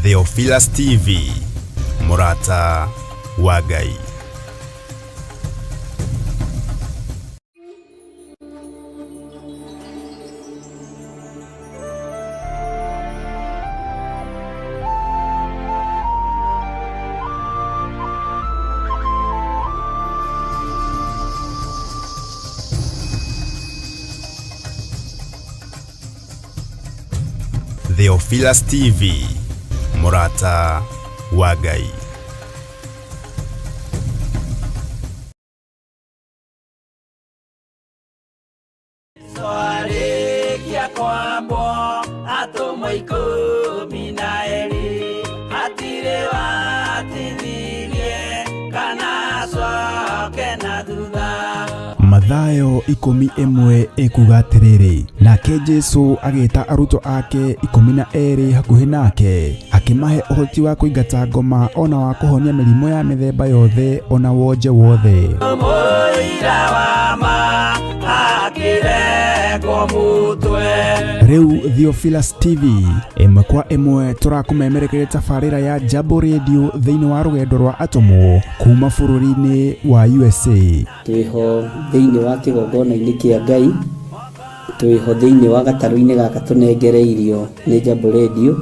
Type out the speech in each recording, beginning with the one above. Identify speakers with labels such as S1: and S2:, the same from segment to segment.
S1: Theophilus TV, Mũrata wa Ngai. Theophilus TV, Mũrata wa Ngai.
S2: Arĩkia kwambwo atũmwo 12 hatirĩ watithirie kana acoke na thutha.
S3: Mathayo 11 ĩkuga atĩrĩrĩ, nake Jesu agĩta arutwo ake 12 hakuhĩ nake, akĩmahe ũhoti wa kũingata ngoma ona wa kũhonia mĩrimũ ya mĩthemba yothe ona wonje wothe.
S2: Mũira wa ma akĩrekwo mũtwe.
S3: Rĩu Theophilus TV ĩmwe kwa ĩmwe tũrakũmemerekeria tabarĩra ya Jambo Radio thĩinĩ wa rũgendo rwa atũmwo kuma bũrũri-inĩ wa USA.
S4: Twĩho thĩinĩ wa kĩgongona-inĩ kĩa Ngai, twĩho thĩinĩ wa gatarũ-inĩ gaka tũnengereirio nĩ Jambo Radio.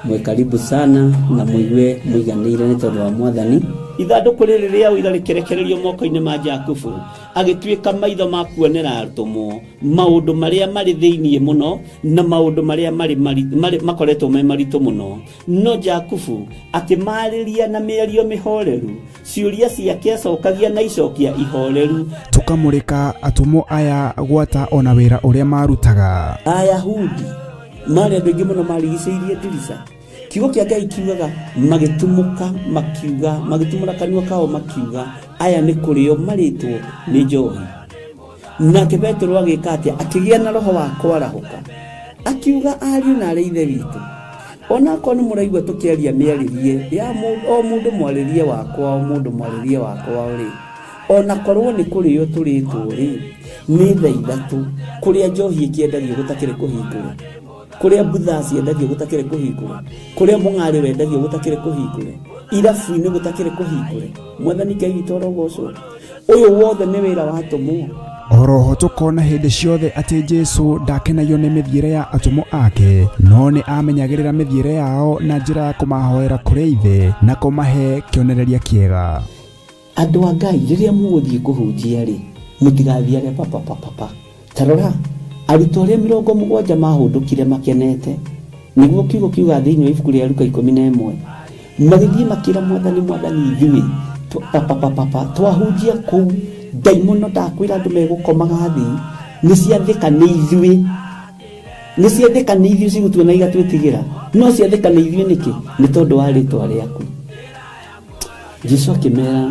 S4: Mwĩ karibu sana na mũigue mũiganĩire nĩ tondũ wa Mwathani.
S5: Ithandũkũ rĩrĩ rĩa ũira rĩkĩrekererio moko-inĩ ma Jakubu, agĩtuĩka maitho ma kuonera atũmwo maũndũ marĩa marĩ thĩinĩ mũno na maũndũ marĩa marĩ makoretwo me maritũ mũno. No Jakubu akĩmarĩria na mĩario mĩhoreru, ciũria ciake acokagia na icokia ihoreru.
S3: Tũkamũrĩka atũmwo aya gwata ona wĩra ũrĩa marutaga.
S5: Ayahudi marĩ andũ aingĩ mũno marigicĩirie ndirica. Kiugo kĩa Ngai kiugaga magĩtumũka makiuga, magĩtumũra kanua kao makiuga, aya nĩ kũrĩo marĩtwo nĩ njohi. Nake Petero agĩka atĩa? Akĩgĩa na roho wa kwarahũka, akiuga ariũ na arĩ ithe witũ, onakorwo nĩ mũraigua tũkĩaria mĩarĩrie ya o mũndũ mwarĩrie wakwa, o mũndũ mwarĩrie wakwa rĩ, onakorwo nĩ kũrĩo tũrĩtwo rĩ, nĩ thaa ithatũ kũrĩa njohi ĩkĩendagio gũtakĩrĩ kũhingũre, kũrĩa mbutha ciendagio gũtakĩrĩ kũhingũre, kũrĩa mũng'arĩ wendagio gũtakĩrĩ kũhingũre, irabu-inĩ gũtakĩrĩ kũhingũre. Mwathani Ngai witũ arogocwo. Ũyũ wothe nĩ wĩra wa atũmwo.
S3: Oroho tũkona hĩndĩ ciothe atĩ Jesu ndakenagio nĩ mĩthiĩre ya atũmwo ake, no nĩ amenyagĩrĩra mĩthiĩre yao na njĩra ya kũmahoera kũrĩ Ithe na kũmahe kĩonereria kĩega.
S5: Andũ a Ngai, rĩrĩa mũgũthiĩ kũhunjia rĩ, mũtigathiage papapapapa. Ta rora, arutwo arĩa 70 mahũndũkire makenete, nĩguo kiugo kiuga thĩinĩ wa ibuku rĩa Luka 11, magĩthiĩ makĩra Mwathani, Mwathani, ithuĩ papapapapa twahunjia kũu, ndaimono ndakwĩra andũ megũkomaga thĩ, nĩ ciathĩka nĩ ithuĩ, nĩ ciathĩka nĩ ithuĩ cigũtuona igatwĩtigĩra, no ciathĩka nĩ ithuĩ nĩkĩ? Nĩ tondũ wa rĩtwa rĩaku. Jesu akĩmera,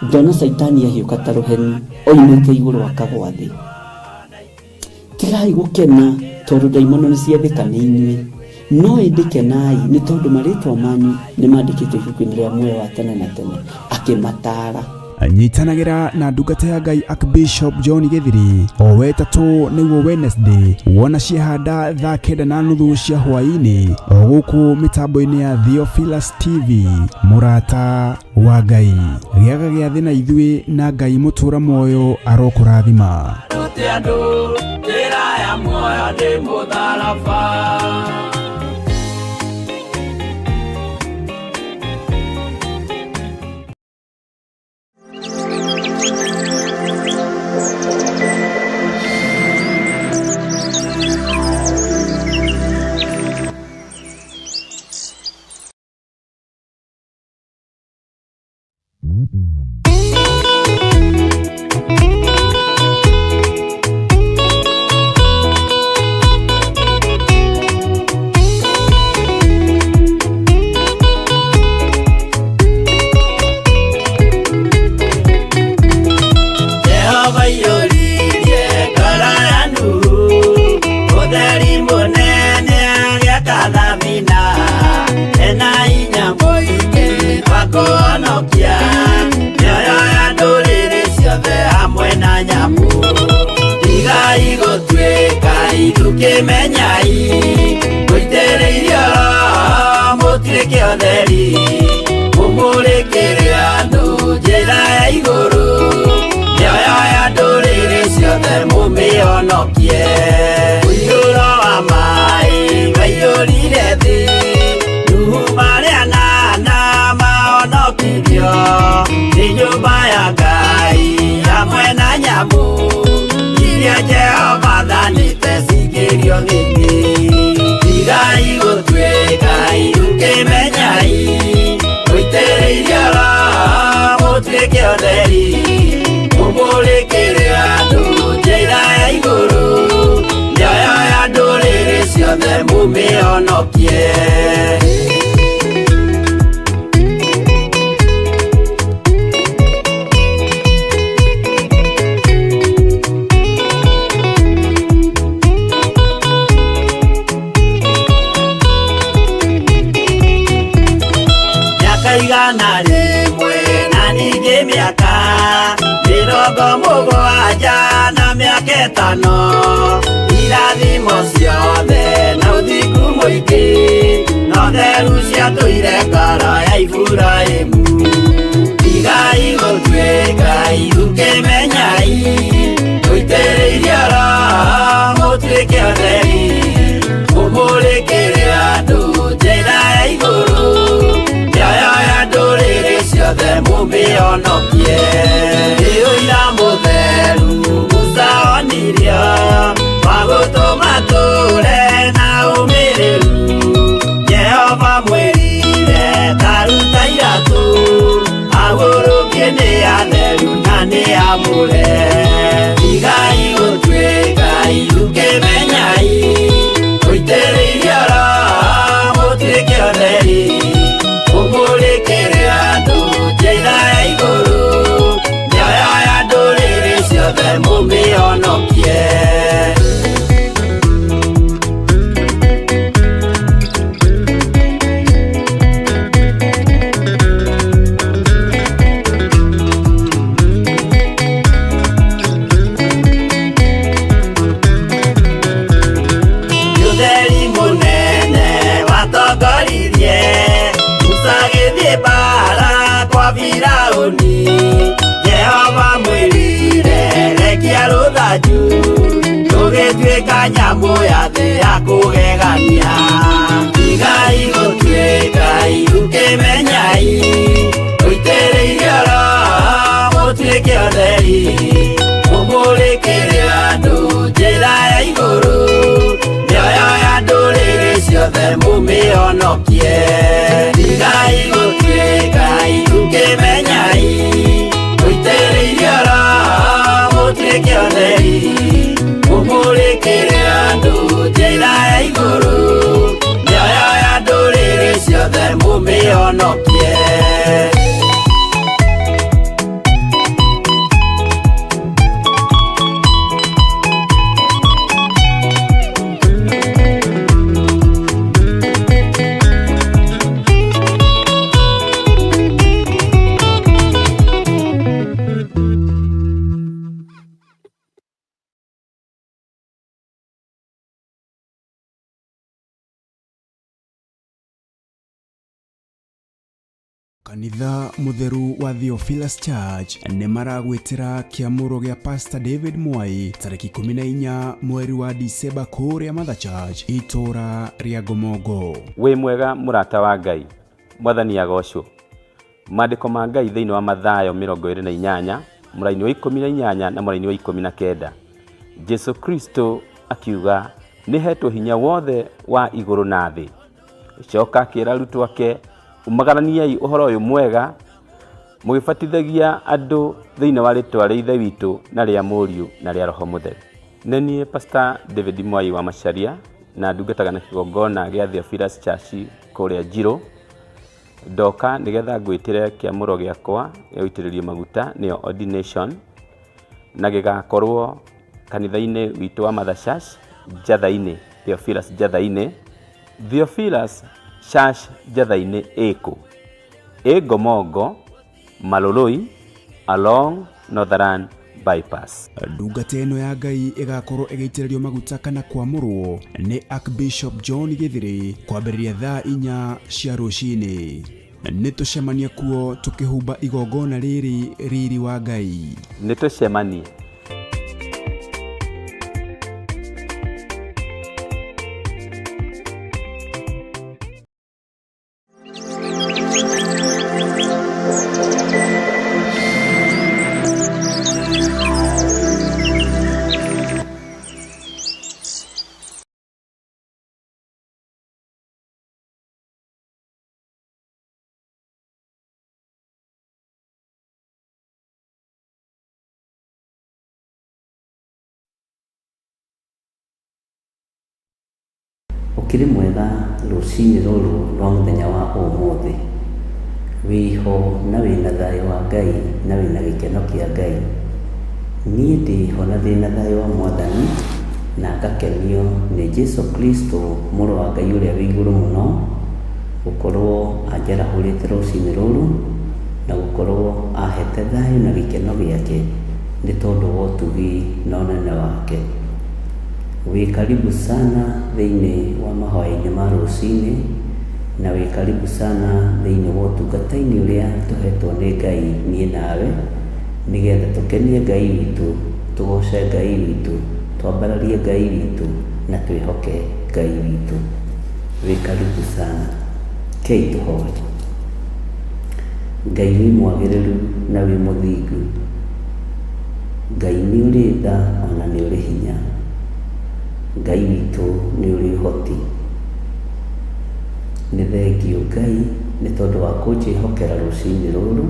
S5: ndona Caitani ahiũka ta rũheni oimĩte igũrũ akagwa thĩ. Tigai gũkena tondũ ndaimono nĩ ciathĩka nĩ inyuĩ, no ĩndĩ kenai nĩ tondũ marĩtwa manyu nĩ mandĩkĩtwo ibuku-inĩ rĩa muoyo wa tene na tene. Akĩmataara.
S3: Nyitanagĩra na ndungata ya Ngai Archbishop John Gĩthiri o wetatũ nĩguo Wednesday wona ciahanda thaa 9:30 cia hwaĩ-inĩ o gũkũ mĩtambo-inĩ ya Theophilus TV. Mũrata wa Ngai, gĩaga gĩathĩ na ithuĩ na Ngai mũtũra muoyo arokũrathima.
S2: Rute andũ njĩra ya muoyo nĩ mũtharaba. Jehova iyũririe ngoro ya Nuhu, ũtheri mũnene agĩaka thabina, ena hinya mũingĩ wa kũhonokia mĩoyo ya ndũrĩrĩ ciothe hamwe na nyamũ. Tigai gũtuĩka ithukĩmenyai, gũitĩrĩirio Roho Mũtuĩke ũtheri, mũmũrĩkĩre andũ njĩra ya igũrũ, mĩoyo ya ndũrĩrĩ ciothe mũmĩhonokie. Mũiyũro wa maĩ waiyũrire thĩ, Nuhu marĩ anana mahonokirio, nĩ nyũmba ya Ngai hamwe na nyamũ iria Jehova athanĩte cingĩrio thĩinĩ. Tigai gũtuĩka irukĩmenyai, mũitĩrĩirio Roho mũtuĩke ũtheri, mũmũrĩkĩre andũ njĩra ya igũrũ, mĩoyo ya ndũrĩrĩ ciothe mũmĩhonokie. Mĩaka 100 na ningĩ mĩaka 70 na mĩaka 5, irathimo ciothe na ũthingu mũingĩ, na ũtheru ciatũire ngoro ya Iburahĩmu. Tigai gũtuĩka irukĩmenyai, mũitĩrĩirio Roho mũtuĩke ũtheri, mũmũrĩkĩre andũ njĩra ya igũrũ, mĩoyo ya ndũrĩrĩ ciothe mũmĩhonokie. Nĩ ũira mũtheru Musa onirio, wa gũtũma tũre na ũmĩrĩru, Jehova mwĩrire ta ruta iratũ, agũrũkie nĩ atheru na nĩ amũre. Tigai gũtuĩka irukĩmenyai, mũitĩrĩirio Roho mũtuĩke ũtheri, mũmũrĩkĩre andũ njĩra ya igũrũ, mĩoyo ya ndũrĩrĩ ciothe mũmĩhonokie. Ũtheri mũnene watongoririe Musa agĩthiĩ mbara kwa Firaũni, Jehova mwĩrire rekia rũthanju, rũgĩtuĩka nyamũ ya thĩ ya kũgegania. Tigai gũtuĩka irukĩmenyai, mũitĩrĩirio Roho mũtuĩke ũtheri, mũmũrĩkĩre andũ njĩra ya igũrũ, mĩoyo ya ndũrĩrĩ ciothe mũmĩhonokie. Tigai gũtuĩka irukĩmenyai, mũitĩrĩirio Roho mũtuĩke ũtheri, mũmũrĩkĩre andũ njĩra ya igũrũ, mĩoyo ya ndũrĩrĩ ciothe mũmĩhonokie.
S3: Kanitha mutheru wa Theophilus Church nĩ maragwĩtĩra kĩamũro gĩa Pastor David Mwai tarĩki 14 mweri wa Dicemba kũrĩa Mother Church itũra rĩa Ngomongo.
S6: Wĩ mwega mũrata wa Ngai, Mwathani agocwo. Maandĩko ma Ngai thĩinĩ wa Mathayo 28 mũraini wa 18 na mũraini wa 19. Jesu Kristo akiuga nĩ hetwo hinya wothe wa igũrũ na thĩ. Coka akĩra arutwo ake, umagaraniai ũhoro ũyũ mwega mũgĩbatithagia andũ thĩinĩ wa rĩtwa rĩa Ithe witũ na rĩa Mũriũ na rĩa Roho Mũtheru. Nĩ niĩ Pastor David Mwai wa Macharia na ndungataga na kĩgongona gĩa Theophilus Church kũrĩa Njirũ. Ndoka nĩgetha ngwĩtĩre kĩamũro gĩakwa gĩa gũitĩrĩrio maguta nĩyo ordination, na gĩgakorwo kanitha-inĩ witũ wa Mother Church Njatha-inĩ, Theophilus Njatha-inĩ. Theophilus Church Njatha-inĩ ĩkũ? Ĩ Ngomongo, Maloloi, along Northern Bypass.
S3: Ndungata ĩno ya Ngai ĩgakorwo ĩgĩitĩrĩrio maguta kana kwamũrwo nĩ Archbishop John Gĩthĩrĩ kwambĩrĩria thaa 4 cia rũcinĩ. Nĩ tũcemanie kuo tũkĩhumba igongona rĩrĩ riri wa Ngai.
S6: Nĩ tũcemanie.
S5: Ũkĩrĩ mwega rũcinĩ rũrũ rwa mũthenya wa ũmũthĩ, wĩho na wĩna thayũ wa Ngai na wĩna gĩkeno kĩa Ngai. Niĩ ndĩho na ndĩna thayũ wa Mwathani na ngakenio nĩ Jesu Kristo mũrũ wa Ngai ũrĩa wĩ igũrũ mũno, gũkorwo anjarahũrĩte rũcinĩ rũrũ na gũkorwo ahete thayũ na gĩkeno gĩake nĩ tondũ wa ũtugi na ũnene wake. Wĩ karibu sana thĩinĩ wa mahoya-inĩ ma rũcinĩ na wĩ karibu sana thĩinĩ wa ũtungata-inĩ ũrĩa tũhetwo nĩ Ngai niĩ nawe, nĩgetha tũkenie Ngai witũ, tũgoce Ngai witũ, twambararie Ngai witũ na twĩhoke Ngai witũ. Wĩ karibu sana. Kei tũhoe. Ngai wĩ mwagĩrĩru na wĩ mũthingu, Ngai nĩ ũrĩ tha ona nĩ ũrĩ hinya, Ngai witũ nĩ ũrĩ ũhoti. Nĩ thengio Ngai nĩ tondũ wa kũnjĩhokera rũcinĩ rũrũ,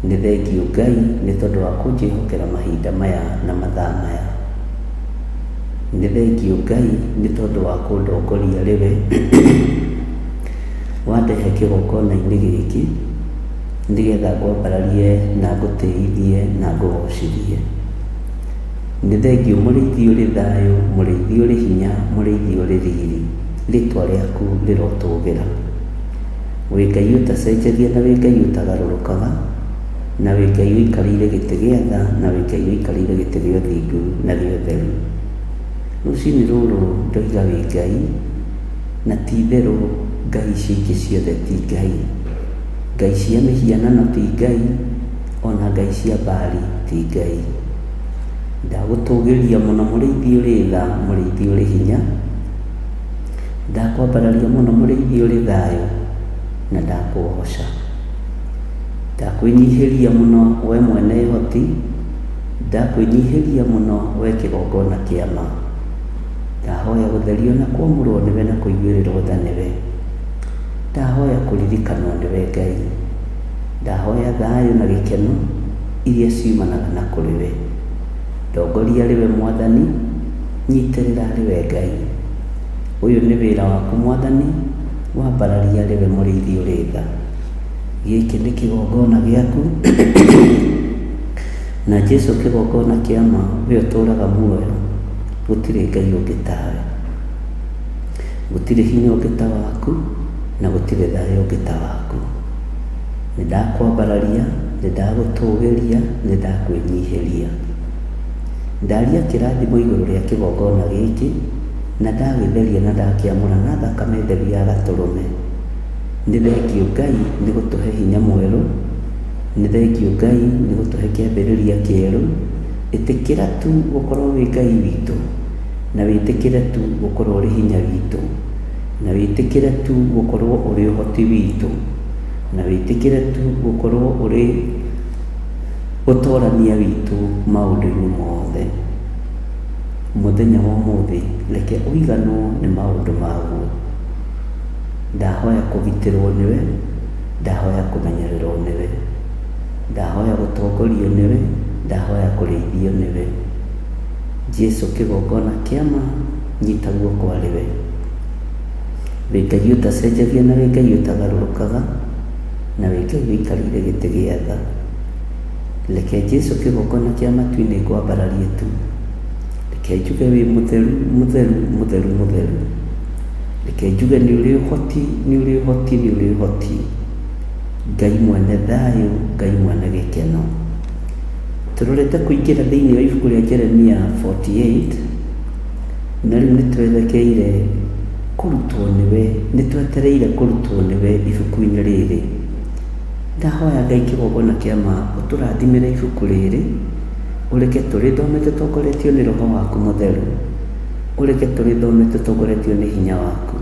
S5: nĩ thengio Ngai nĩ tondũ wa kũnjĩhokera mahinda maya na mathaa maya, nĩ thengio Ngai nĩ tondũ wa kũndongoria rĩwe wandehe kĩgongona-inĩ gĩkĩ nĩgetha ngwambararie na ngũtĩithie na ngũgocithie. Nĩ thengio mũrĩithi ũrĩ thayũ, mũrĩithi ũrĩ hinya, mũrĩithi ũrĩ riri, rĩtwa rĩaku rĩrotũgĩra. Wĩ Ngai ũtacenjagia na wĩ Ngai ũtagarũrũkaga, na wĩ Ngai ũikarĩire gĩtĩ gĩa tha, na wĩ Ngai ũikarĩire gĩtĩ gĩa ũthingu na gĩa ũtheru. Rũcinĩ rũrũ ndoiga wĩ Ngai, na ti itherũ Ngai ici ingĩ ciothe ti Ngai. Ngai cia mĩhianano ti Ngai, ona Ngai cia Baali ti Ngai. Ndagũtũgĩria mũno mũrĩithi ũrĩ tha, mũrĩithi ũrĩ hinya, ndakwambararia mũno mũrĩithi ũrĩ thayũ, na ndakũgoca. Ndakwĩnyihĩria mũno we mwene ũhoti, ndakwĩnyihĩria mũno we kĩgongona kĩa ma. Ndahoya gũtherio na kwamũrwo nĩwe na kũiguĩrĩrwo tha nĩwe. Ndahoya kũririkanwo nĩwe Ngai. Ndahoya thayũ na gĩkeno iria ciumanaga na kũrĩ we. Ndongoria rĩwe Mwathani, nyitĩrĩra rĩwe Ngai. Ũyũ nĩ wĩra waku Mwathani, wambararia rĩwe mũrĩithi ũrĩ tha. Gĩkĩ nĩ kĩgongona gĩaku na Jesu kĩgongona kĩa ma, we ũtũũraga muoyo, gũtirĩ Ngai ũngĩ tawe. Gũtirĩ hinya ũngĩ ta waku na gũtirĩ thayũ ũngĩ ta waku. Nĩ ndakwambararia, nĩ ndagũtũgĩria, nĩ ndakwĩnyihĩria. Ndaria kĩrathimo igũrũ rĩa kĩgongona gĩkĩ na ndagĩtheria na ndakĩamũra na thakame theru ya gatũrũme. Nĩ thengio Ngai nĩ gũtũhe hinya mwerũ, nĩ thengio Ngai nĩ gũtũhe kĩambĩrĩria kĩerũ. Ĩtĩkĩra tu gũkorwo wĩ Ngai witũ, na wĩtĩkĩre tu gũkorwo ũrĩ hinya witũ, na wĩtĩkĩre tu gũkorwo ũrĩ ũhoti witũ, na wĩtĩkĩre tu gũkorwo ũrĩ ũtorania witũ maũndũ-inĩ mothe. Mũthenya wa ũmũthĩ reke ũiganwo nĩ maũndũ maguo. Ndahoya kũgitĩrwo nĩwe, ndahoya kũmenyererwo nĩwe, ndahoya gũtongorio nĩwe, ndahoya kũrĩithio nĩwe. Jesu kĩgongona kĩa ma, nyita guoko arĩ we. Wĩ Ngai ũtacenjagia na wĩ Ngai ũtagarũrũkaga, na wĩ Ngai ũikarĩire gĩtĩ gĩa tha. Reke Jesu kĩgongona kĩa matu-inĩ ngwambararie tu. Reke njuge wĩ mũtheru, mũtheru, mũtheru, mũtheru. Reke njuge nĩ ũrĩ ũhoti, nĩ ũrĩ ũhoti, nĩ ũrĩ ũhoti. Ngai mwene thayũ, Ngai mwene gĩkeno.
S4: Tũrorete kũingĩra thĩinĩ wa ibuku rĩa Jeremia 48, na rĩu nĩ twerekeire kũrutwo nĩwe, nĩ twetereire kũrutwo nĩwe ibuku-inĩ rĩrĩ. Ndahoya Ngai kĩgongona kĩa ma ũtũrathimĩre ibuku rĩrĩ, ũreke tũrĩthome tũtongoretio nĩ Roho waku Mũtheru, ũreke tũrĩthome tũtongoretio nĩ hinya waku.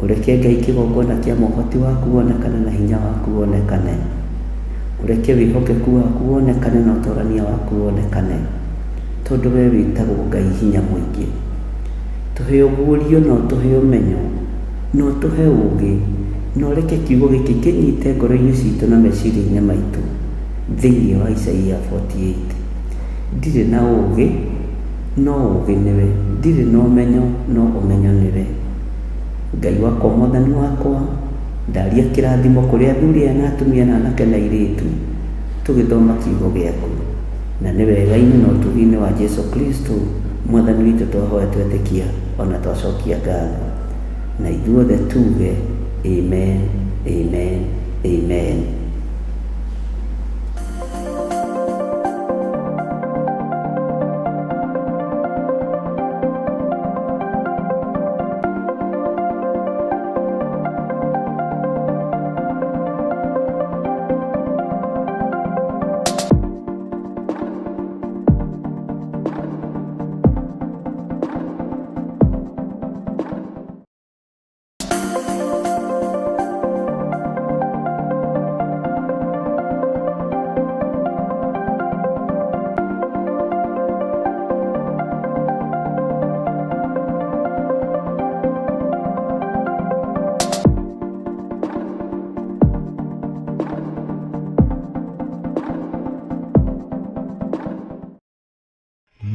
S4: Ũreke Ngai kĩgongona kĩa ma ũhoti waku wonekane na hinya waku wonekane. Ũreke wĩhokeku waku wonekane na ũtorania waku wonekane, tondũ we wĩtagwo Ngai hinya mũingĩ. Tũhe ũguũrio na ũtũhe ũmenyo na ũtũhe ũũgĩ, na ũreke kiugo gĩkĩ kĩnyite ngoro-inĩ citũ na meciria-inĩ maitũ thĩinĩ wa Isaia 48. Ndirĩ na ũũgĩ, no ũũgĩ nĩwe, ndirĩ na ũmenyo, no ũmenyo nĩwe. Ngai wakwa, Mwathani wakwa, ndaria kĩrathimo kũrĩ athuri aya na atumia na anake na airĩtu, tũgĩthoma kiugo gĩaku. Na nĩ wega-inĩ na ũtugi-inĩ wa Jesu Kristo, Mwathani witũ twahoya twetĩkia ona twacokia ngatho. Na ithuothe tuge, Amen, Amen, Amen.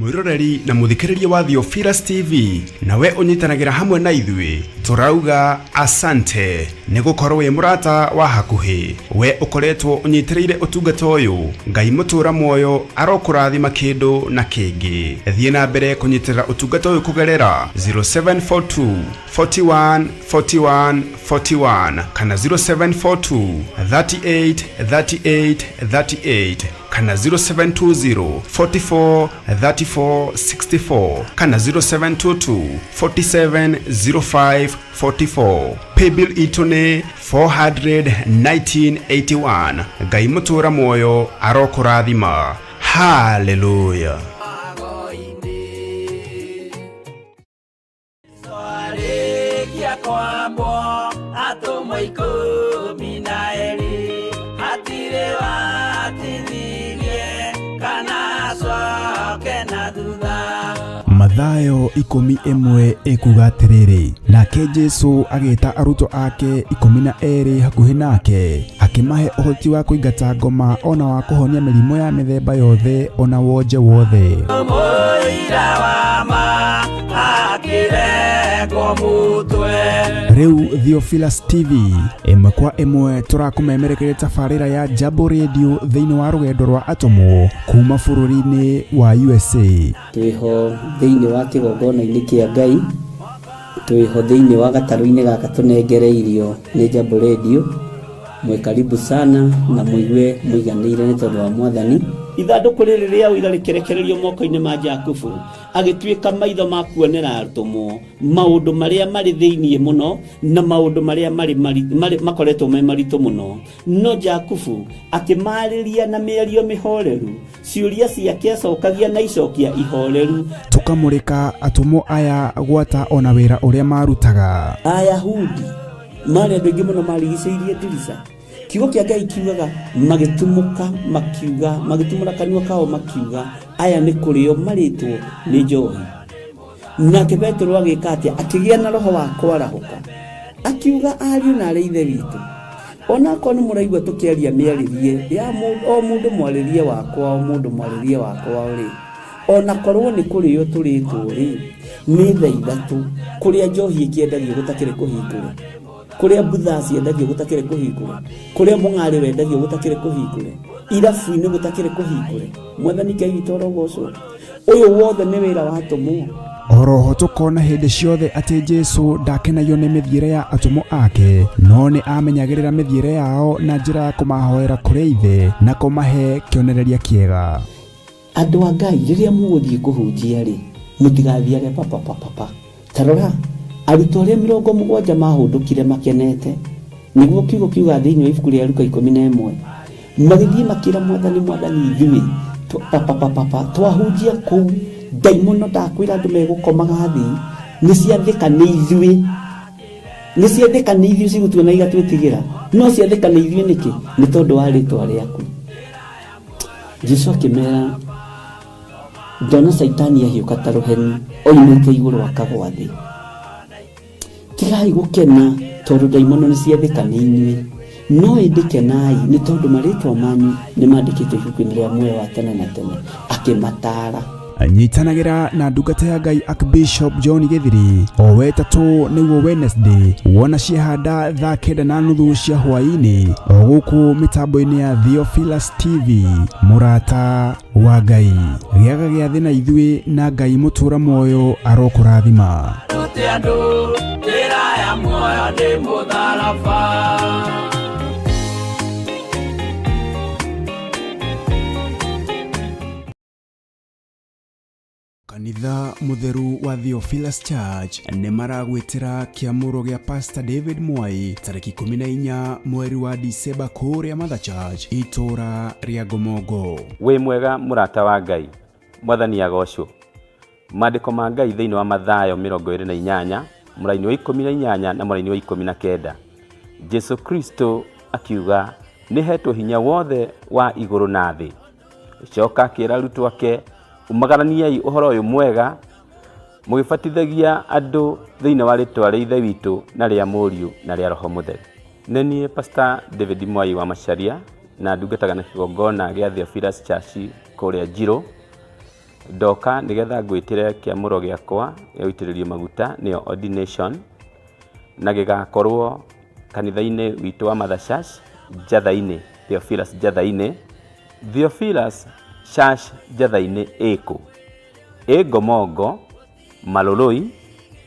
S1: Mwiroreri na muthikiriria wa Theophilus TV, nawe unyitanagĩra hamwe na ithuĩ, tũrauga asante nĩ gũkorwo wĩ mũrata wa hakuhĩ. We ũkoretwo ũnyitĩrĩire ũtungata ũyũ, Ngai mũtũra muoyo arokũrathima kĩndũ na kĩngĩ. Thiĩ na mbere kũnyitĩrĩra ũtungata ũyũ kũgerera 0742 41 41 41 kana 0742 38 38 38 kana 0720 44 34 64 kana 0722 47 05 44. Paybill itũ nĩ 41981. Ngai mũtũra muoyo arokũrathima. Haleluya.
S2: Twarĩkia kwambwo atũmwo 12, hatirĩ watithirie kana acoke na thutha.
S3: Mathayo 11 ĩkuga atĩrĩrĩ, nake Jesu agĩta arutwo ake 12 hakuhĩ nake, akĩmahe ũhoti wa kũingata ngoma ona wa kũhonia mĩrimũ ya mĩthemba yothe ona wonje wothe.
S2: Mũira wa ma akĩrengwo mũtwe.
S3: Rĩu Theophilus TV ĩmwe kwa ĩmwe tũrakũmemerekeria tabarĩra ya Jambo Radio thĩinĩ wa rũgendo rwa atũmwo kuma bũrũri-inĩ wa USA.
S4: Twĩho thĩinĩ wa kĩgongona-inĩ kĩa Ngai, twĩho thĩinĩ wa gatarũ-inĩ gaka tũnengereirio nĩ Jambo Radio. Mwĩ karibu sana na mũigue mũiganĩire nĩ tondũ wa Mwathani.
S5: Ithandũkũ rĩrĩ rĩa ũira rĩkĩrekererio moko-inĩ ma Jakubu, agĩtuĩka maitho ma kuonera atũmwo maũndũ marĩa marĩ thĩinĩ mũno na maũndũ marĩa marĩ makoretwo me maritũ mũno. No Jakubu akĩmarĩria na mĩario mĩhoreru, ciũria ciake acokagia na icokia ihoreru.
S3: Tũkamũrĩka atũmwo aya gwata ona wĩra ũrĩa marutaga.
S5: Ayahudi marĩ andũ aingĩ mũno marigicĩirie ndirica. Kiugo kĩa Ngai kiugaga magĩtumũka makiuga, magĩtumũra kanua kao makiuga, aya nĩ kũrĩo marĩtwo nĩ njohi. Nake Petero agĩka atĩa? Akĩgĩa na roho wa kwarahũka, akiuga ariũ na arĩ ithe witũ, onakorwo nĩ mũraigua tũkĩaria mĩarĩrie ya o mũndũ mwarĩrie wakwa, o mũndũ mwarĩrie wakwa rĩ, onakorwo nĩ kũrĩo tũrĩtwo rĩ, nĩ thaa ithatũ kũrĩa njohi ĩkĩendagio gũtakĩrĩ kũhingũre, kũrĩa mbutha ciendagio gũtakĩrĩ kũhingũre, kũrĩa mũng'arĩ wendagio gũtakĩrĩ kũhingũre, irabu-inĩ gũtakĩrĩ kũhingũre. Mwathani Ngai witũ arogocwo. Ũyũ wothe nĩ wĩra wa atũmwo.
S3: Oroho tũkona hĩndĩ ciothe atĩ Jesu ndakenagio nĩ mĩthiĩre ya atũmwo ake, no nĩ amenyagĩrĩra mĩthiĩre yao na njĩra ya kũmahoera kũrĩ Ithe na kũmahe kĩonereria kĩega.
S5: Andũ a Ngai, rĩrĩa mũgũthiĩ kũhunjia rĩ, mũtigathiage papapapapa. Ta rora, arutwo arĩa 70 mahũndũkire makenete, nĩguo kiugo kiugaga thĩinĩ wa ibuku rĩa Luka 11, magĩthiĩ makĩra Mwathani, Mwathani, ithuĩ papapapapa twahunjia kũu, ndaimono ndakwĩra andũ megũkomaga thĩ, nĩ ciathĩka nĩ ithuĩ. Nĩ ciathĩka nĩ ithuĩ cigũtuona igatwĩtigĩra. No ciathĩka nĩ ithuĩ nĩkĩ? Nĩ tondũ wa rĩtwa rĩaku. Jesu akĩmera, ndona Caitani ahiũka ta rũheni oimĩte igũrũ akagwa thĩ. Tigai gũkena tondũ ndaimono nĩ ciathĩka nĩ inyuĩ, no ĩndĩ kenai nĩ tondũ marĩtwa manyu nĩ mandĩkĩtwo ibuku-inĩ rĩa muoyo wa tene na tene. Akĩmataara.
S3: Nyitanagĩra na ndungata ya Ngai Archbishop John Gĩthiri o wetatũ nĩguo Wednesday wona ciehanda thaa 9:30 cia hwaĩ-inĩ o gũkũ mĩtambo-inĩ ya Theophilus TV. Mũrata wa Ngai, gĩaga gĩathĩ na ithuĩ na Ngai mũtũra muoyo arokũrathima.
S2: Rute andũ njĩra ya muoyo nĩ mũtharaba.
S3: Kanitha Mũtheru wa Theophilus Church nĩ maragwĩtĩra kĩamũro gĩa Pastor David Mwai tarĩki 14 mweri wa Dicemba kũrĩa Mother Church itũũra rĩa Ngomongo.
S6: Wĩ mwega mũrata wa Ngai, Mwathani agocwo. Maandĩko ma Ngai thĩinĩ wa Mathayo 28 mũraini wa 18 na mũraini wa 19. Jesu Kristo akiuga nĩhetwo hinya wothe wa igũrũ na thĩ. Coka akĩra arutwo ake, umagaraniai ũhoro ũyũ mwega mũgĩbatithagia andũ thĩinĩ wa rĩtwa rĩa Ithe witũ na rĩa Mũriũ na rĩa Roho Mũtheru. Nĩ niĩ Pastor David Mwai wa Macharia na ndungataga na kĩgongona gĩa Theophilus Church kũrĩa Njirũ. Ndoka nĩgetha ngwĩtĩre kĩamũro gĩakwa gĩa gũitĩrĩrio maguta nĩyo ordination, na gĩgakorwo kanitha-inĩ witũ wa Mother Church Njatha-inĩ, Theophilus Njatha-inĩ. Theophilus Church Njatha-inĩ ĩkũ? Ĩ Ngomongo, Maloloi,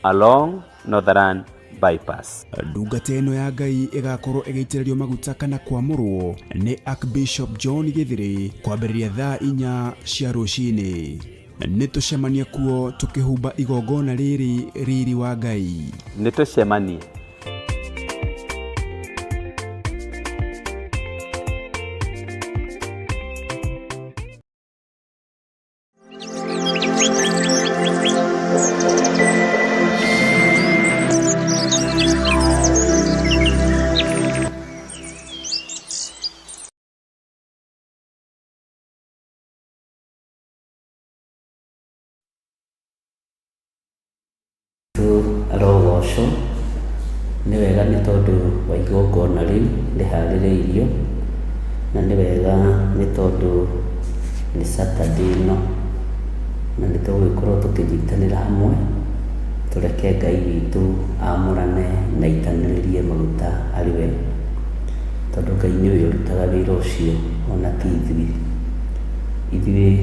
S6: along Northern Bypass.
S3: Ndungata ĩno ya Ngai ĩgakorwo ĩgĩitĩrĩrio maguta kana kwamũrwo nĩ Archbishop John Gĩthĩrĩ kwambĩrĩria thaa 4 cia rũcinĩ. Nĩ tũcemanie kuo tũkĩhumba igongona rĩrĩ riri wa Ngai.
S6: Nĩ tũcemanie.
S4: Arogocwo nĩ wega nĩ tondũ wa igongona rĩu rĩharĩrĩirio, na nĩ wega nĩ tondũ nĩ Saturday ĩno, na nĩ tũgũgĩkorwo tũkĩnyitanĩra hamwe, tũreke Ngai witũ amũrane na aitanĩrĩrie maguta arĩ we, tondũ Ngai nĩwe ũrutaga wĩra ũcio ona ti ithuĩ. Ithuĩ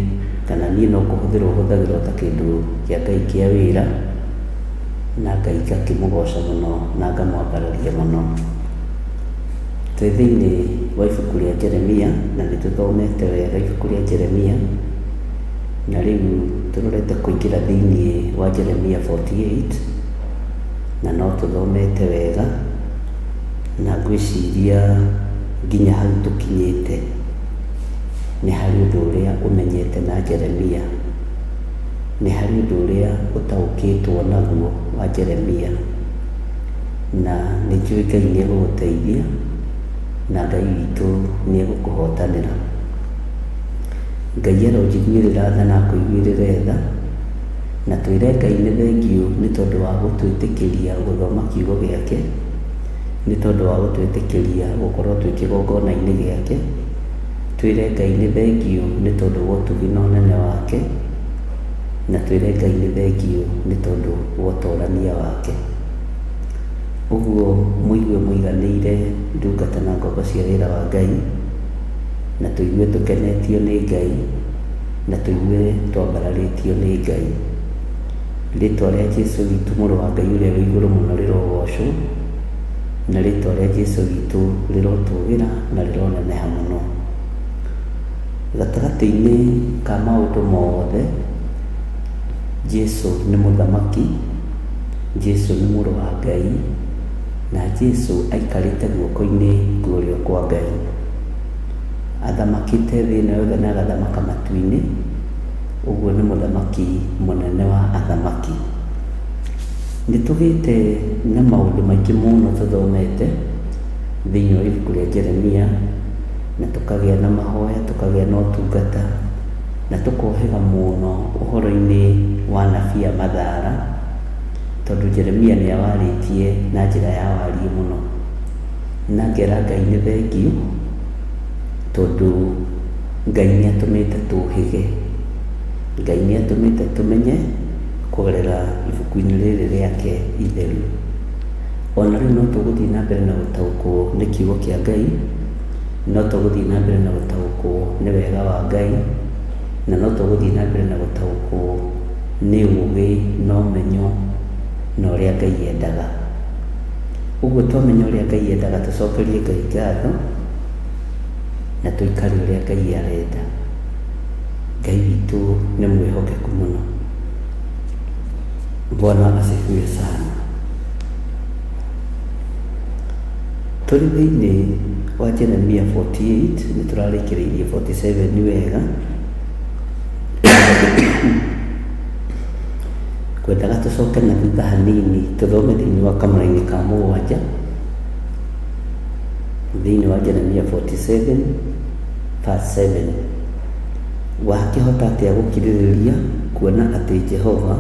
S4: kana niĩ no kũhũthĩrwo hũthagĩrwo ta kĩndũ kĩa Ngai kĩa wĩra, na Ngai ngakĩmũgoca mũno na ngamwambararia mũno. Twĩ thĩinĩ wa ibuku rĩa Jeremia, na nĩ tũthomete wega ibuku rĩa Jeremia, na rĩu tũrorete kũingĩra thĩinĩ wa Jeremia 48, na no tũthomete wega, na ngwĩciria nginya hau tũkinyĩte nĩ harĩ ũndũ ũrĩa ũmenyete na Jeremia, nĩ harĩ ũndũ ũrĩa ũtaũkĩtwo naguo wa Jeremia, na nĩ njũĩ Ngai nĩ egũgũteithia na Ngai witũ nĩ egũkũhotanĩra. Ngai aronjiguĩrĩra tha na akũiguĩrĩre tha, na twĩre Ngai nĩ thengiũ nĩ tondũ wa gũtwĩtĩkĩria gũthoma kiugo gĩake, nĩ tondũ wa gũtwĩtĩkĩria gũkorwo twĩ kĩgongona-inĩ gĩake, twĩre Ngai nĩ thengiũ nĩ tondũ wa ũtugi na ũnene wake, na twĩre Ngai nĩ thengiũ nĩ tondũ wa ũtorania wake. Ũguo mũigue mũiganĩire ndungata na ngombo cia wĩra wa Ngai, na tũigue tũkenetio nĩ Ngai, na tũigue twambararĩtio nĩ Ngai. Rĩtwa rĩa Jesu witũ mũrũ wa Ngai ũrĩa wĩ igũrũ mũno rĩrogocwo, na rĩtwa rĩa Jesu witũ rĩrotũgĩra na rĩroneneha mũno.
S5: Gatagatĩ-inĩ ka maũndũ mothe, Jesu nĩ mũthamaki, Jesu nĩ mũrũ wa Ngai, na Jesu aikarĩte guoko-inĩ kwa ũrĩo kwa Ngai. Athamakĩte thĩ ĩno yothe na agathamaka matu-inĩ, ũguo nĩ mũthamaki mũnene wa athamaki. Nĩ tũgĩte na maũndũ maingĩ mũno tũthomete thĩinĩ wa ibuku rĩa Jeremia, na tũkagĩa na mahoya, tũkagĩa na ũtungata, na tũkohĩga mũno ũhoro-inĩ wa anabii a mathara, tondũ Jeremia nĩ awarĩtie na njĩra ya wariĩ mũno. Na ngera Ngai nĩ thengiũ, tondũ Ngai nĩ atũmĩte tũhĩge, Ngai nĩ atũmĩte tũmenye kũgerera ibuku-inĩ rĩrĩ rĩake itheru. Ona rĩu no tũgũthiĩ na mbere na gũtaũkwo nĩ kiugo kĩa Ngai, no tũgũthiĩ na mbere na gũtaũkwo nĩ wega wa Ngai, na no tũgũthiĩ na mbere na gũtaũkwo nĩ ũũgĩ na ũmenyo na ũrĩa Ngai endaga. Ũguo twamenya ũrĩa Ngai endaga tũcokerie Ngai ngatho na tũikare ũrĩa Ngai arenda. Ngai witũ nĩ mwĩhokeku mũno. Bwana asifiwe sana. Tũrĩ thĩinĩ wa Jeremia 48 nĩ tũrarĩkĩrĩirie 47 wega. Ngwendaga tũcoke na thutha hanini tũthome thĩinĩ wa kamũraini ka mũgwanja thĩinĩ wa Jeremia 47 verse 7. Wakĩhota atĩa gũkirĩrĩria kuona atĩ Jehova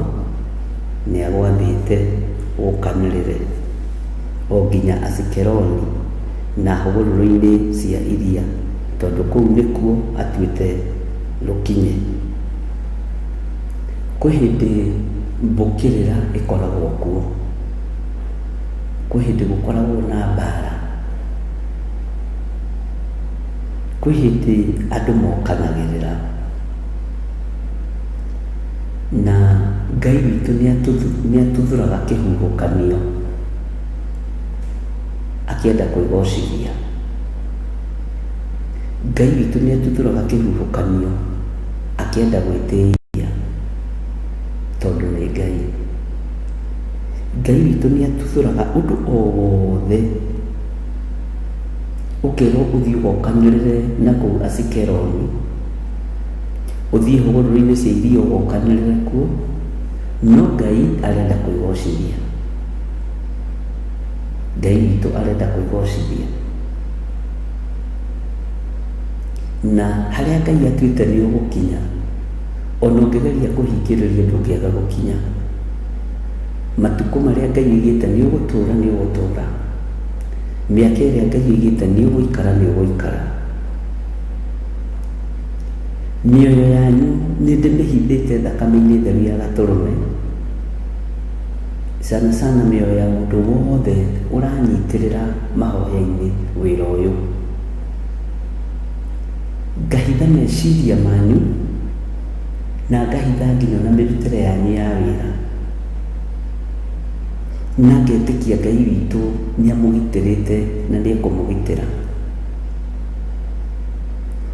S5: nĩ agwathĩte ũkanĩrĩre o nginya Asikeloni na hũgũrũrũ-inĩ cia iria, tondũ kũu nĩkuo atuĩte rũkinye? Kwĩ hĩndĩ mbũkĩrĩra ĩkoragwo kuo, kwĩ hĩndĩ gũkoragwo na mbara, kwĩ hĩndĩ andũ mokanagĩrĩra, na Ngai witũ nĩ atuthũraga kĩhuhũkanio akĩenda kwĩgocithia. Ngai witũ nĩ atuthũraga kĩhuhũkanio akĩenda gwĩtĩithia tondũ nĩ Ngai. Ngai witũ nĩ atuthũraga ũndũ o wothe ũkerwo ũthiĩ ũgokanĩrĩre na kũu Asikeloni, ũthiĩ hũgũrũrũ-inĩ cia iria ũgokanĩrĩre kuo, no Ngai arenda kwĩgocithia. Ngai witũ arenda kwĩgocithia. Na harĩa Ngai atuĩte nĩ ũgũkinya, ona ũngĩgeria kũhingĩrĩria ndũngĩaga gũkinya. Matukũ marĩa Ngai oigĩte nĩ ũgũtũra nĩ ũgũtũra. Mĩaka ĩrĩa Ngai oigĩte nĩ ũgũikara nĩ ũgũikara. Mĩoyo yanyu nĩ ndĩmĩhithĩte thakame-inĩ theru ya gatũrũme. Sana sana mĩoyo ya mũndũ wothe ũranyitĩrĩra mahoya-inĩ wĩra ũyũ. Ngahitha meciria manyu na ngahitha nginya ona mĩrutĩre yanyu ya wĩra. Na ngetĩkia Ngai witũ nĩ amũgitĩrĩte na nĩ ekũmũgitĩra.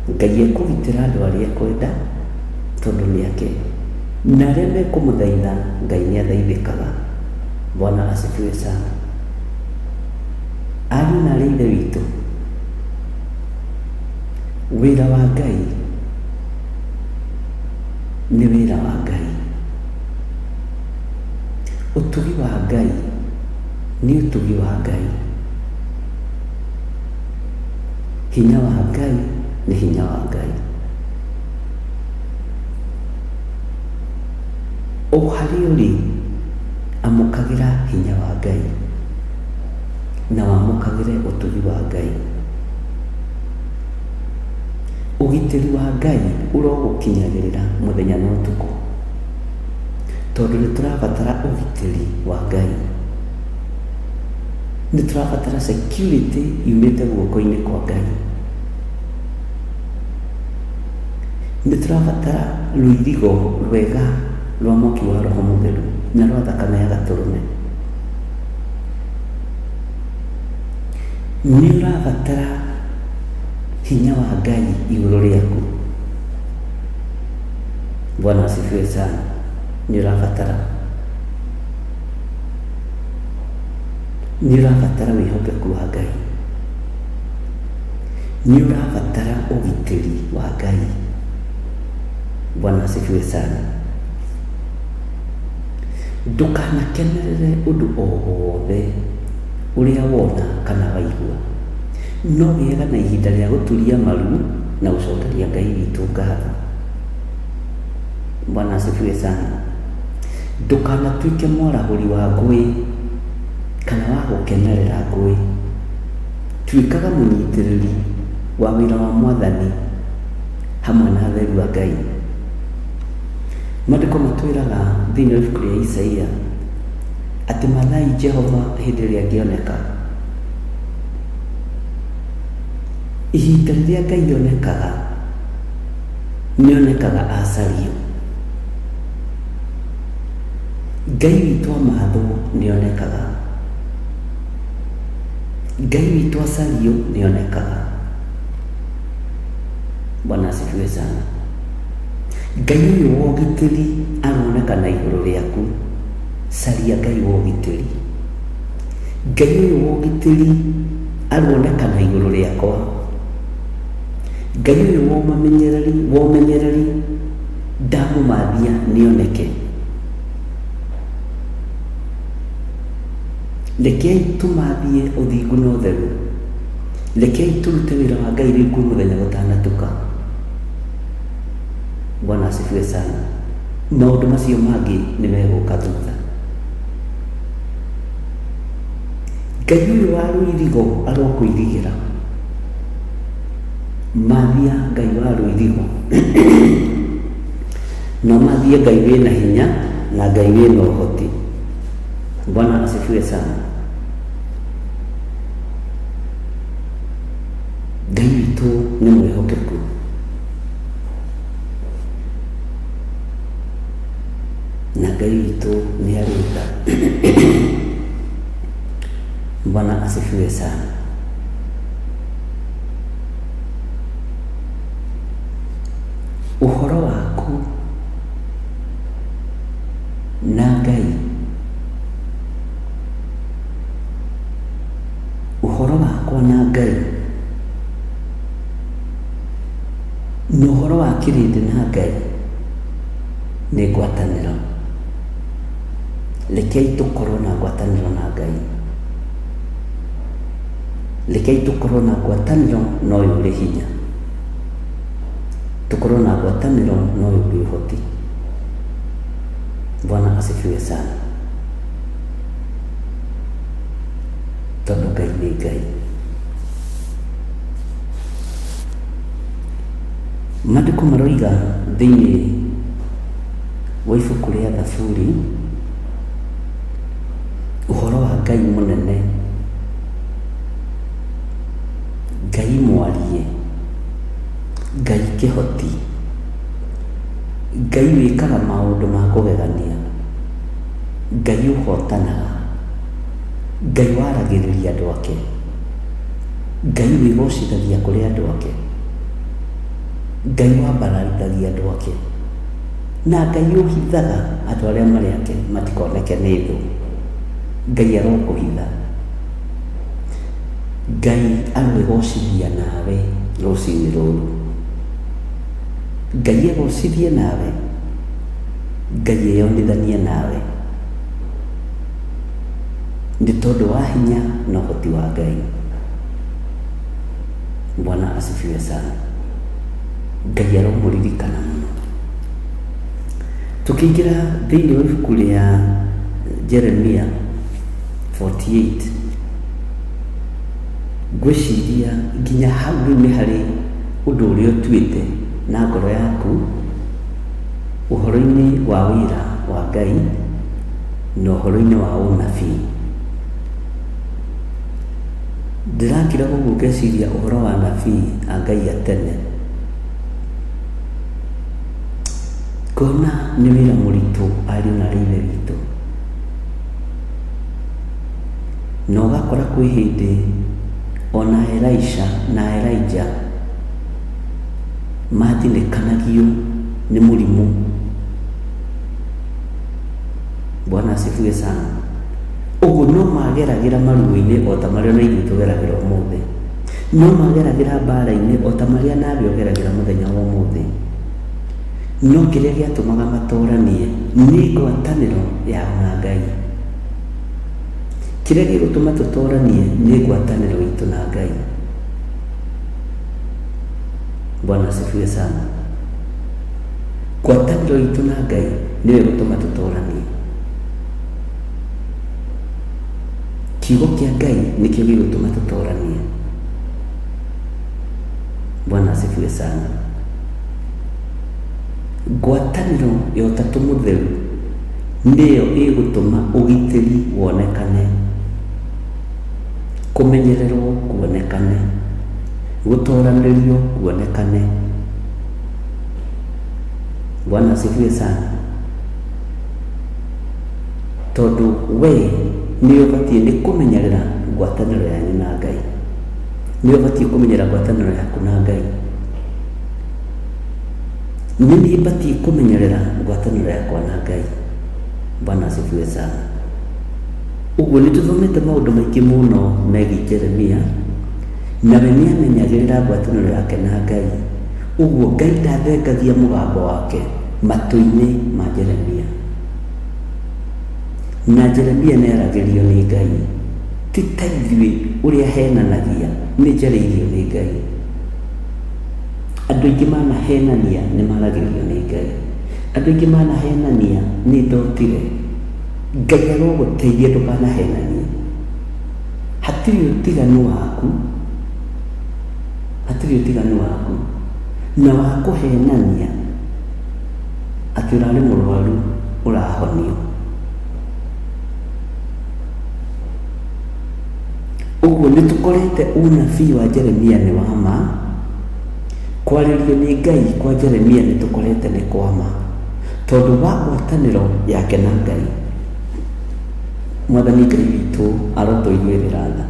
S5: Ngai ekũgitĩra andũ arĩa ekwenda tondũ nĩ ake. Na arĩa mekũmũthaitha Ngai nĩ athaithĩkaga. Bwana asifiwe sana. Ariũ na aarĩ a Ithe witũ, wĩra wa Ngai nĩ wĩra wa Ngai. Ũtugi wa Ngai nĩ ũtugi wa Ngai. Hinya wa Ngai nĩ hinya wa Ngai. O harĩa ũrĩ, amũkagĩra hinya wa Ngai na wamũkagĩre ũtugi wa Ngai. Ũgitĩri wa Ngai ũrogũkinyagĩrĩra mũthenya na ũtukũ, tondũ nĩ tũrabatara ũgitĩri wa Ngai. Nĩ tũrabatara security yumĩte guoko-inĩ kwa Ngai. Nĩ tũrabatara rũirigo rwega rwa mwaki wa Roho Mũtheru na rwa thakame ya gatũrũme. Nĩ ũrabatara hinya wa Ngai igũrũ rĩaku. Bwana asifiwe sana. Nĩ ũrabatara, nĩ ũrabatara wĩhokeku wa Ngai, nĩ ũrabatara ũgitĩri wa Ngai. Bwana asifiwe sana. Ndũkanakenerere ũndũ o wothe ũrĩa wona kana waigua, no gĩaga na ihinda rĩa gũturia maru na gũcokeria Ngai witũ ngatho. Bwana asifiwe sana. Ndũkanatuĩke mwarahũri wa ngũĩ kana wa gũkenerera ngũĩ. Tuĩkaga mũnyitĩrĩri wa wĩra wa Mwathani hamwe na atheru a Ngai. Maandĩko matwĩraga thĩinĩ wa ibuku rĩa Isaia atĩ mathai Jehova hĩndĩ ĩrĩa angĩoneka. Ihinda rĩrĩa Ngai onekaga, nĩ onekaga acario. Ngai witũ amathwo nĩ onekaga. Ngai witũ acario nĩ onekaga. Bwana asifiwe sana. Ngai ũyũ wa ũgitĩri aronekana igũrũ rĩaku. Caria Ngai wa ũgitĩri. Ngai ũyũ wa ũgitĩri aronekana igũrũ rĩakwa. Ngai ũyũ wa ũmamenyereri, wa ũmenyereri ndamũmathia nĩoneke. Rekei tũmathie ũthingu na ũtheru. Rekei tũrute wĩra wa Ngai rĩu kwĩ mũthenya gũtanatuka. Bwana asifiwe sana. Maũndũ macio mangĩ nĩ megũka thutha. Ngai ũyũ wa rũirigo arokũirigĩra. Mathia Ngai wa rũirigo. Na ũmathie Ngai wĩna hinya na Ngai wĩna ũhoti. Bwana asifiwe sana. Ngai witũ nĩ mwĩhokeku. Na Ngai witũ nĩ arĩ tha. Bwana asifiwe sana. Ũhoro waku na Ngai, ũhoro wakwa na Ngai, na ũhoro wa kĩrĩndĩ na Ngai nĩ ngwatanĩro. Rekei tũkorwo na ngwatanĩro na Ngai. Rekei tũkorwo na ngwatanĩro na ũyũ ũrĩ hinya. Tũkorwo na ngwatanĩro na ũyũ ũrĩ ũhoti. Bwana asifiwe sana. Tondũ Ngai nĩ Ngai. Maandĩko maroiga thĩinĩ wa ibuku rĩa Thaburi ũhoro wa Ngai mũnene, Ngai mwarie, Ngai kĩhoti, Ngai wĩkaga maũndũ ma kũgegania, Ngai ũhotanaga, Ngai waragĩrĩria andũ ake, Ngai wĩgocithagia kũrĩ andũ ake, Ngai wambararithagia andũ ake, na Ngai ũhithaga andũ arĩa marĩ ake matikoneke nĩ thũ. Ngai arokũhitha. Ngai aroĩgocithia nawe rũcinĩ rũrũ. Ngai egocithie nawe. Ngai eyonithanie nawe. Nĩ tondũ wa hinya na ũhoti wa Ngai. Bwana asifiwe sana. Ngai aromũririkana mũno. Tũkĩingĩra thĩinĩ wa ibuku rĩa Jeremia 48, ngwĩciria nginya hau rĩu nĩ harĩ ũndũ ũrĩa ũtuĩte na ngoro yaku ũhoro-inĩ wa wĩra wa Ngai na ũhoro-inĩ wa ũnabii. Ndĩrakira ũguo ngeciria ũhoro wa anabii a Ngai a tene. Ngona nĩ wĩra mũritũ ariũ na aarĩ a Ithe witũ. Na ũgakora kwĩ hĩndĩ ona Elisha na Elijah mathinĩkanagio nĩ mũrimũ. Bwana asifiwe sana. Ũguo no mageragĩra maruo-inĩ o ta marĩa na ithuĩ tũgeragĩra ũmũthĩ, no mageragĩra mbara-inĩ o ta marĩa nawe ũgeragĩra mũthenya wa ũmũthĩ. No kĩrĩa gĩatũmaga matoranie nĩ ngwatanĩro yao na Ngai. Kĩrĩa gĩgũtũma tũtoranie nĩ ngwatanĩro itũ na Ngai. Bwana asifiwe sana. Ngwatanĩro itũ na Ngai nĩyo ĩgũtũma tũtoranie. Kiugo kĩa Ngai nĩkĩo gĩgũtũma tũtoranie. Bwana asifiwe sana. Ngwatanĩro ya Ũtatũ Mũtheru nĩyo ĩgũtũma ũgitĩri wonekane, kũmenyererwo kuonekane, gũtoranĩrio kuonekane. Bwana asifiwe sana. Tondũ we nĩ ũbatiĩ nĩ kũmenyerera ngwatanĩro yanyu na Ngai, nĩ ũbatiĩ kũmenyerera ngwatanĩro yaku na Ngai. Nĩ niĩ batiĩ kũmenyerera ngwatanĩro yakwa na Ngai. Bwana asifiwe sana. Ũguo nĩ tũthomete maũndũ maingĩ mũno megiĩ Jeremia, nawe nĩ amenyagĩrĩra ngwatanĩro yake na Ngai. Ũguo Ngai ndathengagia mũgambo wake matũ-inĩ ma Jeremia. Na Jeremia nĩ aragĩrio nĩ Ngai, ti ta ithuĩ ũrĩa henanagia, nĩ njarĩirio nĩ Ngai. Andũ aingĩ manahenania nĩ maragĩrio nĩ Ngai. Andũ aingĩ manahenania nĩ ndotire. Ngai arogũteithia ndũkanahenanie. Hatirĩ ũtiganu waku, hatirĩ ũtiganu waku na wa kũhenania atĩ ũrarĩ mũrwaru ũrahonio. Ũguo nĩ tũkorete ũnabii wa Jeremia nĩ wa ma, kwarĩrio nĩ Ngai kwa Jeremia nĩ tũkorete nĩ kwa ma, tondũ wa ngwatanĩro yake na Ngai. Mwathani Ngai witũ arotũiguĩrĩra tha,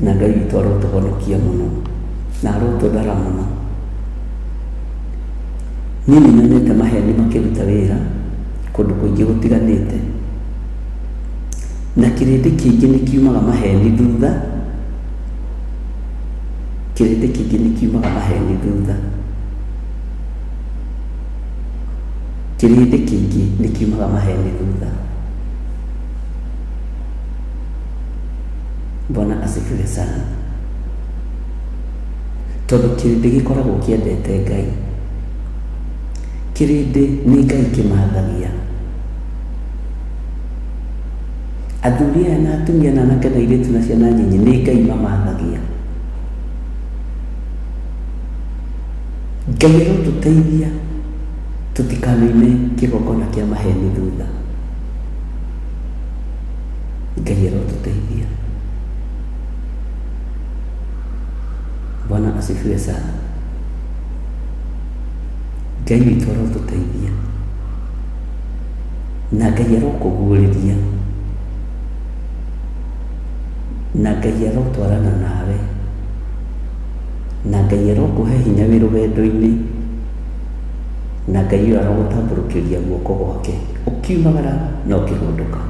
S5: na Ngai witũ arotũhonokia mũno, na arotũthara mũno. Niĩ nĩ nyonete maheni makĩruta wĩra kũndũ kũingĩ gũtiganĩte, na kĩrĩndĩ kĩingĩ nĩ kiumaga maheni thutha, kĩrĩndĩ kĩingĩ nĩ kiumaga maheni thutha, kĩrĩndĩ kĩingĩ nĩ kiumaga maheni thutha. Bwana asifiwe sana. Tondũ kĩrĩndĩ gĩkoragwo kĩendete Ngai. Kĩrĩndĩ nĩ Ngai kĩmathagia. Athuri aya na atumia na anake na airĩtu na ciana nyinyi nĩ Ngai mamathagia. Ngai arotũteithia tũtikanoime kĩgongona kĩa maheni thutha. Ngai arotũteithia. Bwana asifiwe sana. Ngai witũ arotũteithia na Ngai arokũguũrĩria na Ngai arotwarana nawe na Ngai arokũhe hinya wĩ rũgendo-inĩ na Ngai ũyũ arogũtambũrũkĩria guoko gwake ũkiumagara na ũkĩhũndũka.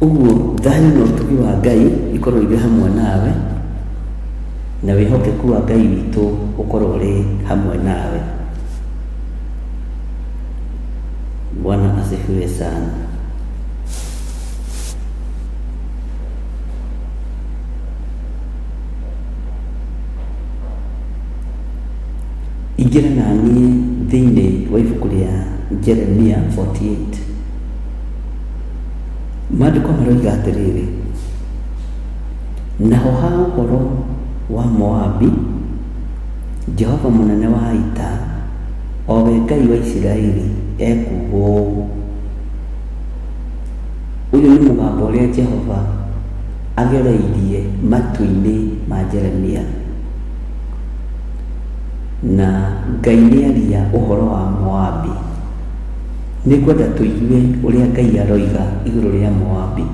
S5: Ũguo thayũ na ũtugi wa Ngai ikorwo irĩ hamwe nawe na wĩhokeku wa Ngai witũ ũkorwo ũrĩ hamwe nawe. Bwana asifiwe sana. Ingĩra na niĩ thĩinĩ wa ibuku rĩa Jeremia 48. Maandĩko maroiga atĩrĩrĩ, naho ha ũhoro wa Moabi, Jehova mũnene wa ita, o we Ngai wa Isiraeli, ekuuga ũũ, Ũyũ nĩ mũgambo ũrĩa Jehova agereirie matũ-inĩ ma Jeremia. Na Ngai nĩaria ũhoro wa Moabi. Nĩngwenda tũigue ũrĩa Ngai aroiga igũrũ rĩa Moabi.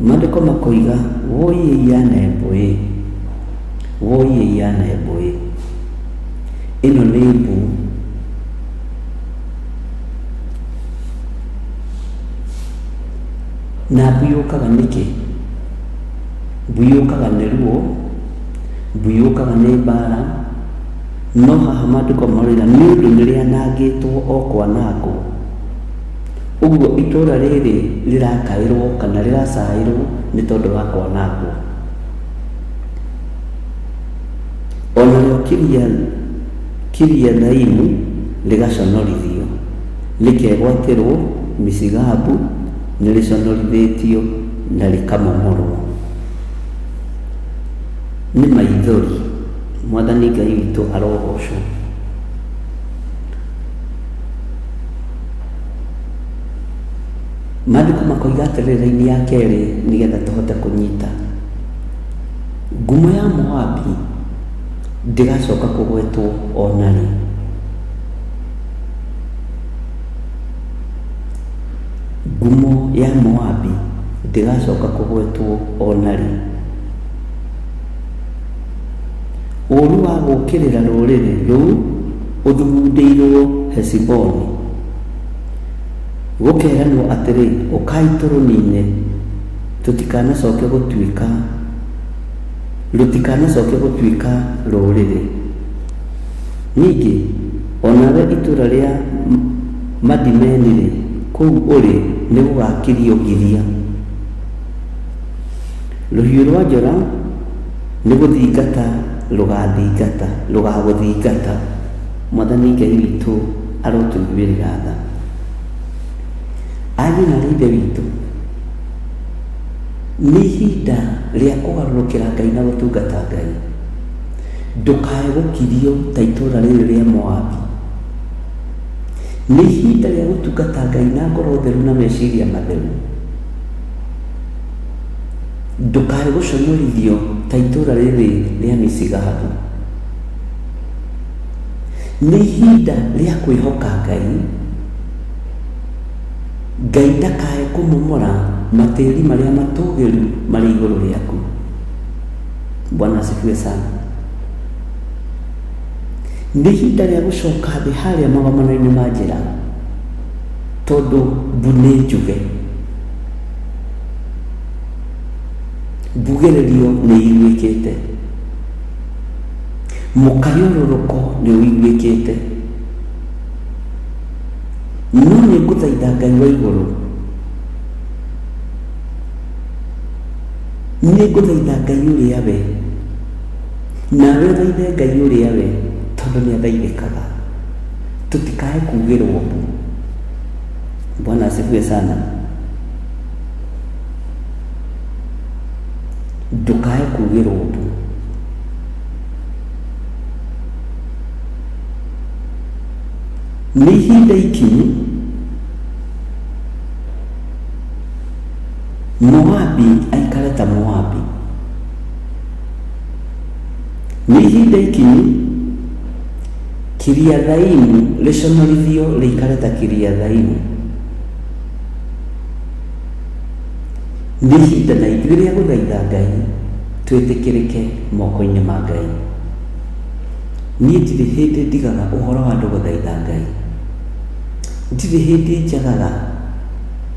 S5: Maandĩko makoiga, wũi ĩiya Nebo ĩ, Woi ĩiya Nebo-ĩ! Ĩno nĩ mbu. Na mbu yũkaga nĩkĩ? Mbu yũkaga nĩ ruo, mbu yũkaga nĩ mbara, no haha maandĩko maroiga nĩ ũndũ nĩ rĩanangĩtwo o kwanangwo. Ũguo itũũra rĩrĩ rĩrakaĩrwo kana rĩracaĩrwo nĩ tondũ wa kwanangwo. O narĩo Kiriathaimu rĩgaconorithio, rĩkegwatĩrwo, Misigabu nĩrĩconorithĩtio na rĩkamomorwo. Nĩ maithori. Mwathani Ngai witũ arogoocwo. Maandĩko makoiga atĩrĩrĩ raini ya kerĩ nĩgetha tũhote kũnyita. Ngumo ya Moabi ndĩgacoka kũgwetwo o na rĩ. Ngumo ya Moabi ndĩgacoka kũgwetwo o na rĩ. Ũũru wa gũũkĩrĩra rũrĩrĩ rũu ũthugundĩirwo Heshiboni. Gũkeeranwo atĩrĩ, 'Ũkai tũrũniine, tũtikanacoke gũtuĩka rũtikanacoke gũtuĩka rũrĩrĩ. Ningĩ, o nawe itũũra rĩa Madimeni-rĩ, kũu ũrĩ nĩgũgakirio ngiria. Rũhiũ rwa njora nĩ gũthingata rũgathingata, rũgagũthingata. Mwathani Ngai witũ arotũiguĩrĩra tha. Ariũ na aarĩ a Ithe witũ, nĩ ihinda rĩa kũgarũrũkĩra Ngai na gũtungata Ngai. Ndũkae gũkirio ta itũũra rĩrĩ rĩa Moabi. Nĩ ihinda rĩa gũtungata Ngai na ngoro theru na meciria matheru. Ndũkae gũconorithio ta itũũra rĩrĩ rĩa Misigabu. Nĩ ihinda rĩa kwĩhoka Ngai. Ngai ndakae kũmomora matĩri marĩa matũgĩru marĩ igũrũ rĩaku. Bwana asifiwe sana. Nĩ ihinda rĩa gũcoka thĩ harĩa magomano-inĩ ma njĩra, tondũ mbu nĩ njuge. Mbugĩrĩrio nĩ iguĩkĩte. Mũkayũrũrũko nĩ ũiguĩkĩte. No nĩ ngũthaitha Ngai wa igũrũ, nĩ ngũthaitha Ngai ũrĩa we, nawe ũthaithe Ngai ũrĩa we, tondũ nĩ athaithĩkaga. Tũtikae kugĩrwo mbu. Bwana asifiwe sana. Ndũkae kugĩrwo mbu. Nĩ ihinda ikinyu Moabi aikare ta Moabi. Nĩ ihinda ikinyu Kiriathaimu rĩconorithio rĩikare ta Kiriathaimu. Nĩ ihinda na ithuĩ rĩa gũthaitha Ngai twĩtĩkĩrĩke moko-inĩ ma Ngai. Niĩ ndirĩ hĩndĩ ndigaga ũhoro wa andũ gũthaitha Ngai. Ndirĩ hĩndĩ njagaga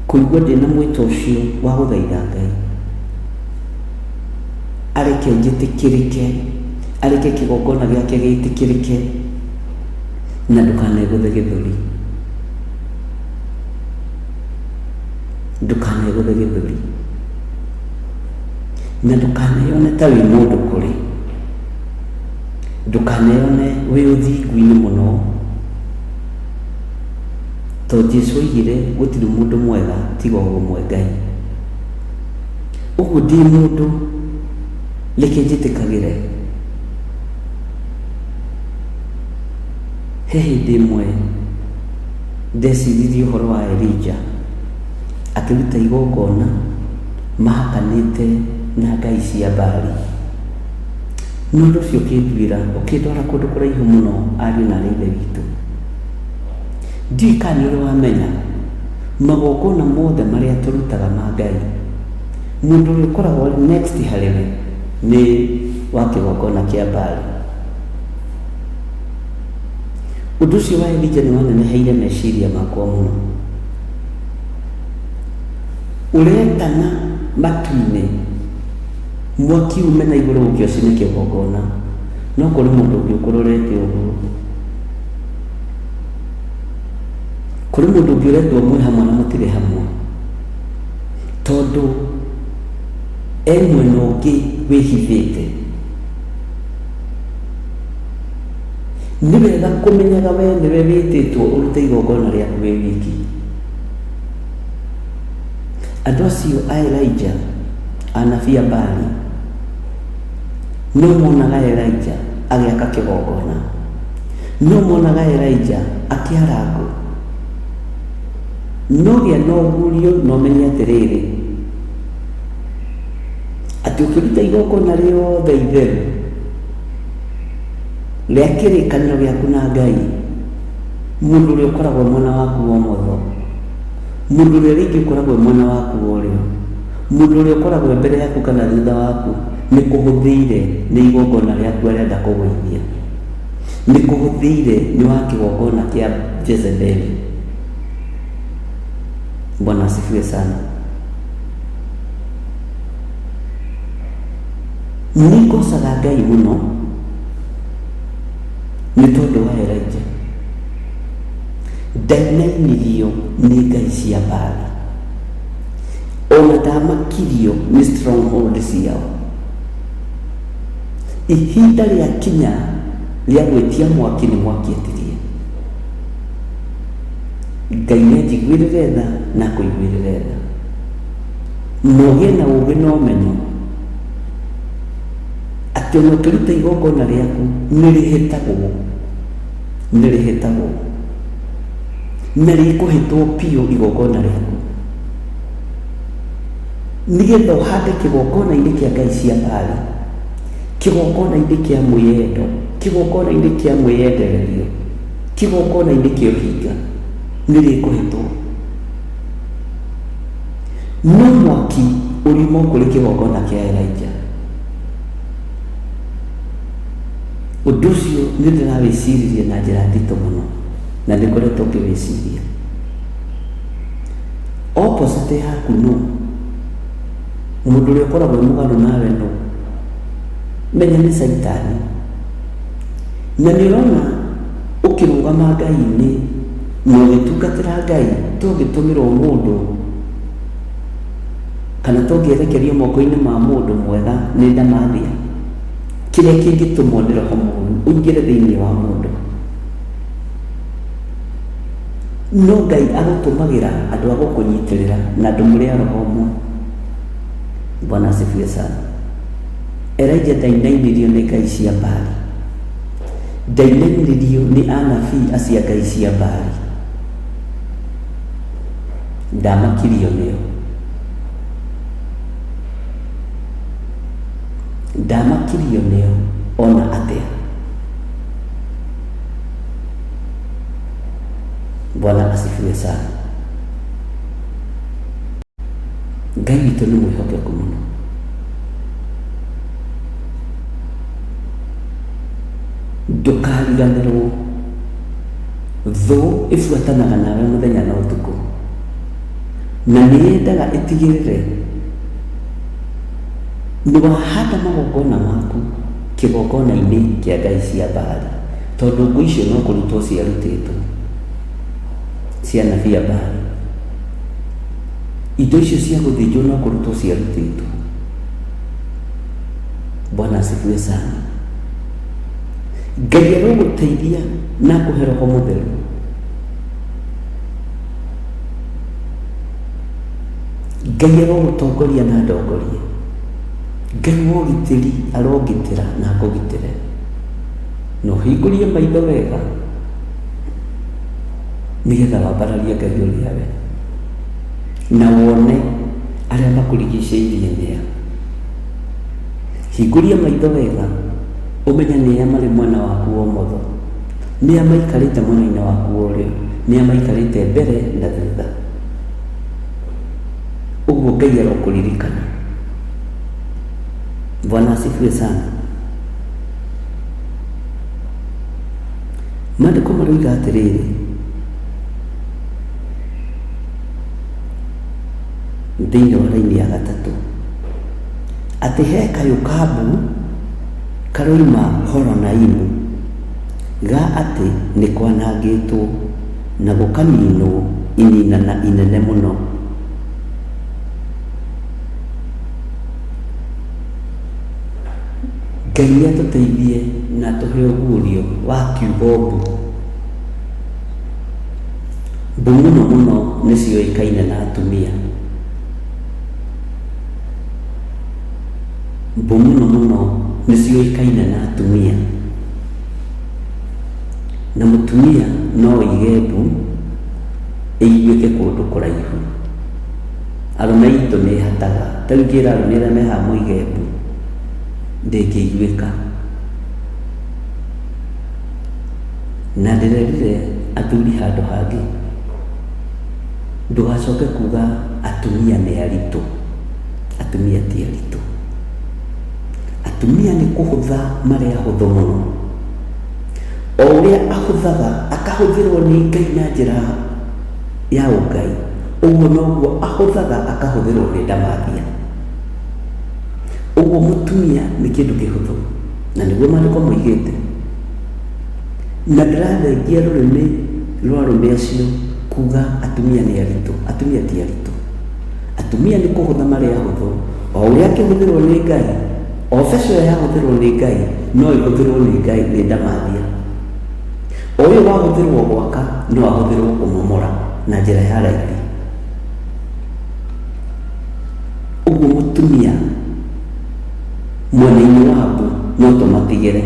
S5: kũigua ndĩna mwĩto ũcio wa gũthaitha Ngai. Areke njĩtĩkĩrĩke, areke kĩgongona gĩake gĩtĩkĩrĩke, na ndũkanegũthe gĩthũri. Ndũkanegũthe gĩthũri. Na ndũkaneyone ta wĩ mũndũ kũrĩ. Ndũkaneyone wĩ ũthingu-inĩ mũno, tondũ Jesu oigire gũtirĩ mũndũ mwega tiga o ũmwe Ngai. Ũguo ndĩ mũndũ reke njĩtĩkagĩre. He hĩndĩ ĩmwe ndeciririe ũhoro wa Elija akĩruta igongona mahakanĩte na ngai cia Baali. Na ũndũ ũcio ũkĩnduĩra, ũkĩndwara kũndũ kũraihu mũno ariũ na aarĩ a Ithe witũ. Ndiũĩ kana nĩ ũrĩ wamenya, magongona mothe marĩa tũrutaga ma Ngai, mũndũ ũrĩa ũkoragwo arĩ next harĩ we nĩ wa kĩgongona kĩa Baali. Ũndũ ũcio wa Elija nĩ waneneheire meciria makwa mũno. Ũretana matu-inĩ mwaki ume na igũrũ ũke ũcine kĩgongona, no kũrĩ mũndũ ũngĩ ũkũrorete ũguo. Kũrĩ mũndũ ũngĩ ũretwo mwĩ hamwe na mũtirĩ hamwe, tondũ e mwena ũngĩ wĩhithĩte. Nĩ wega kũmenyaga we nĩwe wĩtĩtwo ũrute igongona rĩaku wĩ wiki. Andũ acio a Elijah, anabii a Baali, no monaga Elijah agĩaka kĩgongona, no monaga Elijah akĩara ngũ. No gĩa na ũguũrio na ũmenye atĩrĩrĩ, atĩ ũkĩruta igongona rĩothe itheru rĩa kĩrĩkanĩro gĩaku na Ngai, mũndũ ũrĩa ũkoragwo mwena waku wa ũmotho, mũndũ ũrĩa rĩngĩ ũkoragwo mwena waku wa ũrĩo, mũndũ ũrĩa ũkoragwo mbere yaku kana thutha waku, nĩ kũhũthĩire nĩ igongona rĩaku arenda kũgũithia, nĩ kũhũthĩire nĩ wa kĩgongona kĩa Jezebeli. Bwana asifiwe sana. Nĩ ngocaga Ngai mũno nĩ tondũ wa Elijah. Ndainainirio nĩ ngai cia Baali, ona ndamakirio nĩ stronghold ciao. Ihinda rĩakinya rĩa gwĩtia mwaki nĩ mwaki etirie. Ngai nĩ anjiguĩrĩre tha na akũiguĩrĩre tha, na ũgĩe na ũũgĩ na ũmenyo atĩ ona ũkĩruta igongona rĩaku nĩ rĩhĩtagwo, nĩ rĩhĩtagwo na rĩkũhĩtwo biũ igongona rĩaku, nĩgetha ũhande kĩgongona-inĩ kĩa ngai cia Baali, kĩgongona-inĩ kĩa mwĩyendo, kĩgongona-inĩ kĩa mwĩyendererio, kĩgongona-inĩ kĩa ũhinga, nĩ rĩkũhĩtwo. No mwaki ũriuma kũrĩ kĩgongona kĩa Elijah. Ũndũ ũcio nĩ ndĩrawĩciririe na njĩra nditũ mũno, na nĩ ngoretwo ngĩwĩciria. Opposite yaku nũ? Mũndũ ũrĩa ũkoragwo e mũgarũ nawe nũ? Menya nĩ Caitani. Na nĩ ũrona ũkĩrũgama Ngai-inĩ na ũgĩtungatĩra Ngai, to ũgĩtũmĩrwo mũndũ kana to ũngĩerekerio moko-inĩ ma mũndũ mwega nĩ ndamathia, kĩrĩa kĩngĩtũmwo nĩ roho mũũru ũingĩre thĩinĩ wa mũndũ. No Ngai agũtũmagĩra andũ a gũkũnyitĩrĩra na andũ mũrĩ a roho ũmwe. Bwana asifiwe sana. Elijah ndainainirio nĩ ngai cia Baali, ndainainirio nĩ anabii acio a ngai cia Baali, ndamakirio nĩo, ndamakirio nĩo ona atĩa. Bwana asifiwe sana. Ngai witũ nĩ mwĩhokeku mũno. Ndũkariganĩrwo, thũ ĩbuatanaga nawe mũthenya na ũtukũ, na nĩ yendaga ĩtigĩrĩre nĩ wahanda magongona maku kĩgongona-inĩ kĩa ngai cia Baali, tondũ ngũ icio no kũrutwo ciarutĩtwo cia anabii a Baali. Indo icio cia gũthĩnjwo no kũrutwo ciarutĩtwo. Bwana asifiwe sana. Ngai arogũteithia na akũhe roho mũtheru. Ngai arogũtongoria na andongorie. Ngai wa ũgitĩri arongitĩra na akũgitĩre. Na ũhingũrie maitho wega nĩgetha wambararie Ngai ũrĩa we, na wone arĩa makũrigicĩirie nĩa. Hingũria maitho wega ũmenye nĩa marĩ mwena waku wa ũmotho, nĩa maikarĩte mwena-inĩ waku wa ũrĩo, nĩa maikarĩte mbere na thutha. Ũguo Ngai arokũririkana. Bwana asifiwe sana. Maandĩko maroiga atĩrĩrĩ, thĩinĩ wa raini ya gatatũ, atĩ he kayũ ka mbu karoima Horonaimu, ga atĩ nĩ kwanangĩtwo na gũkaninwo ininana inene mũno. Ngai nĩ atũteithie na atũhe ũguũrio wa kiugo mbu. Mbu mũno mũno nĩ ciũĩkaine na atumia. Mbu mũno mũno nĩ ciũĩkaine na atumia. Na mũtumia no oige mbu ĩiguĩke kũndũ kũraihu. Arũme aitũ nĩ hataga. Ta rĩu ingĩra arũme arĩa me haha moige mbu, ndĩngĩiguĩka. Na ndĩrerire athuri handũ hangĩ, ndũgacoke kuga atumia nĩ aritũ. Atumia ti aritũ. Atumia nĩ kũhũtha marĩ ahũthũ mũno. O ũrĩa ahũthaga akahũthĩrwo nĩ Ngai na njĩra ya ũngai, ũguo noguo ahũthaga akahũthĩrwo nĩ ndamathia. Ũguo mũtumia nĩ kĩndũ kĩhũthũ, na nĩguo maandĩko moigĩte. Na ndĩrathengia rũrĩmĩ rwa arũme acio kuga atumia nĩ aritũ. Atumia ti aritũ. Atumia nĩ kũhũtha marĩ ahũthũ. O ũrĩa angĩhũthĩrwo nĩ Ngai, o mbeca ĩyo yahũthĩrwo nĩ Ngai, no ĩhũthĩrwo nĩ Ngai nĩ ndamathia. O ũyũ wahũthĩrwo gwaka, no ahũthĩrwo kũmomora na njĩra ya raithi. Ũguo mũtumia mwena-inĩ wa mbu no tũmatigĩre.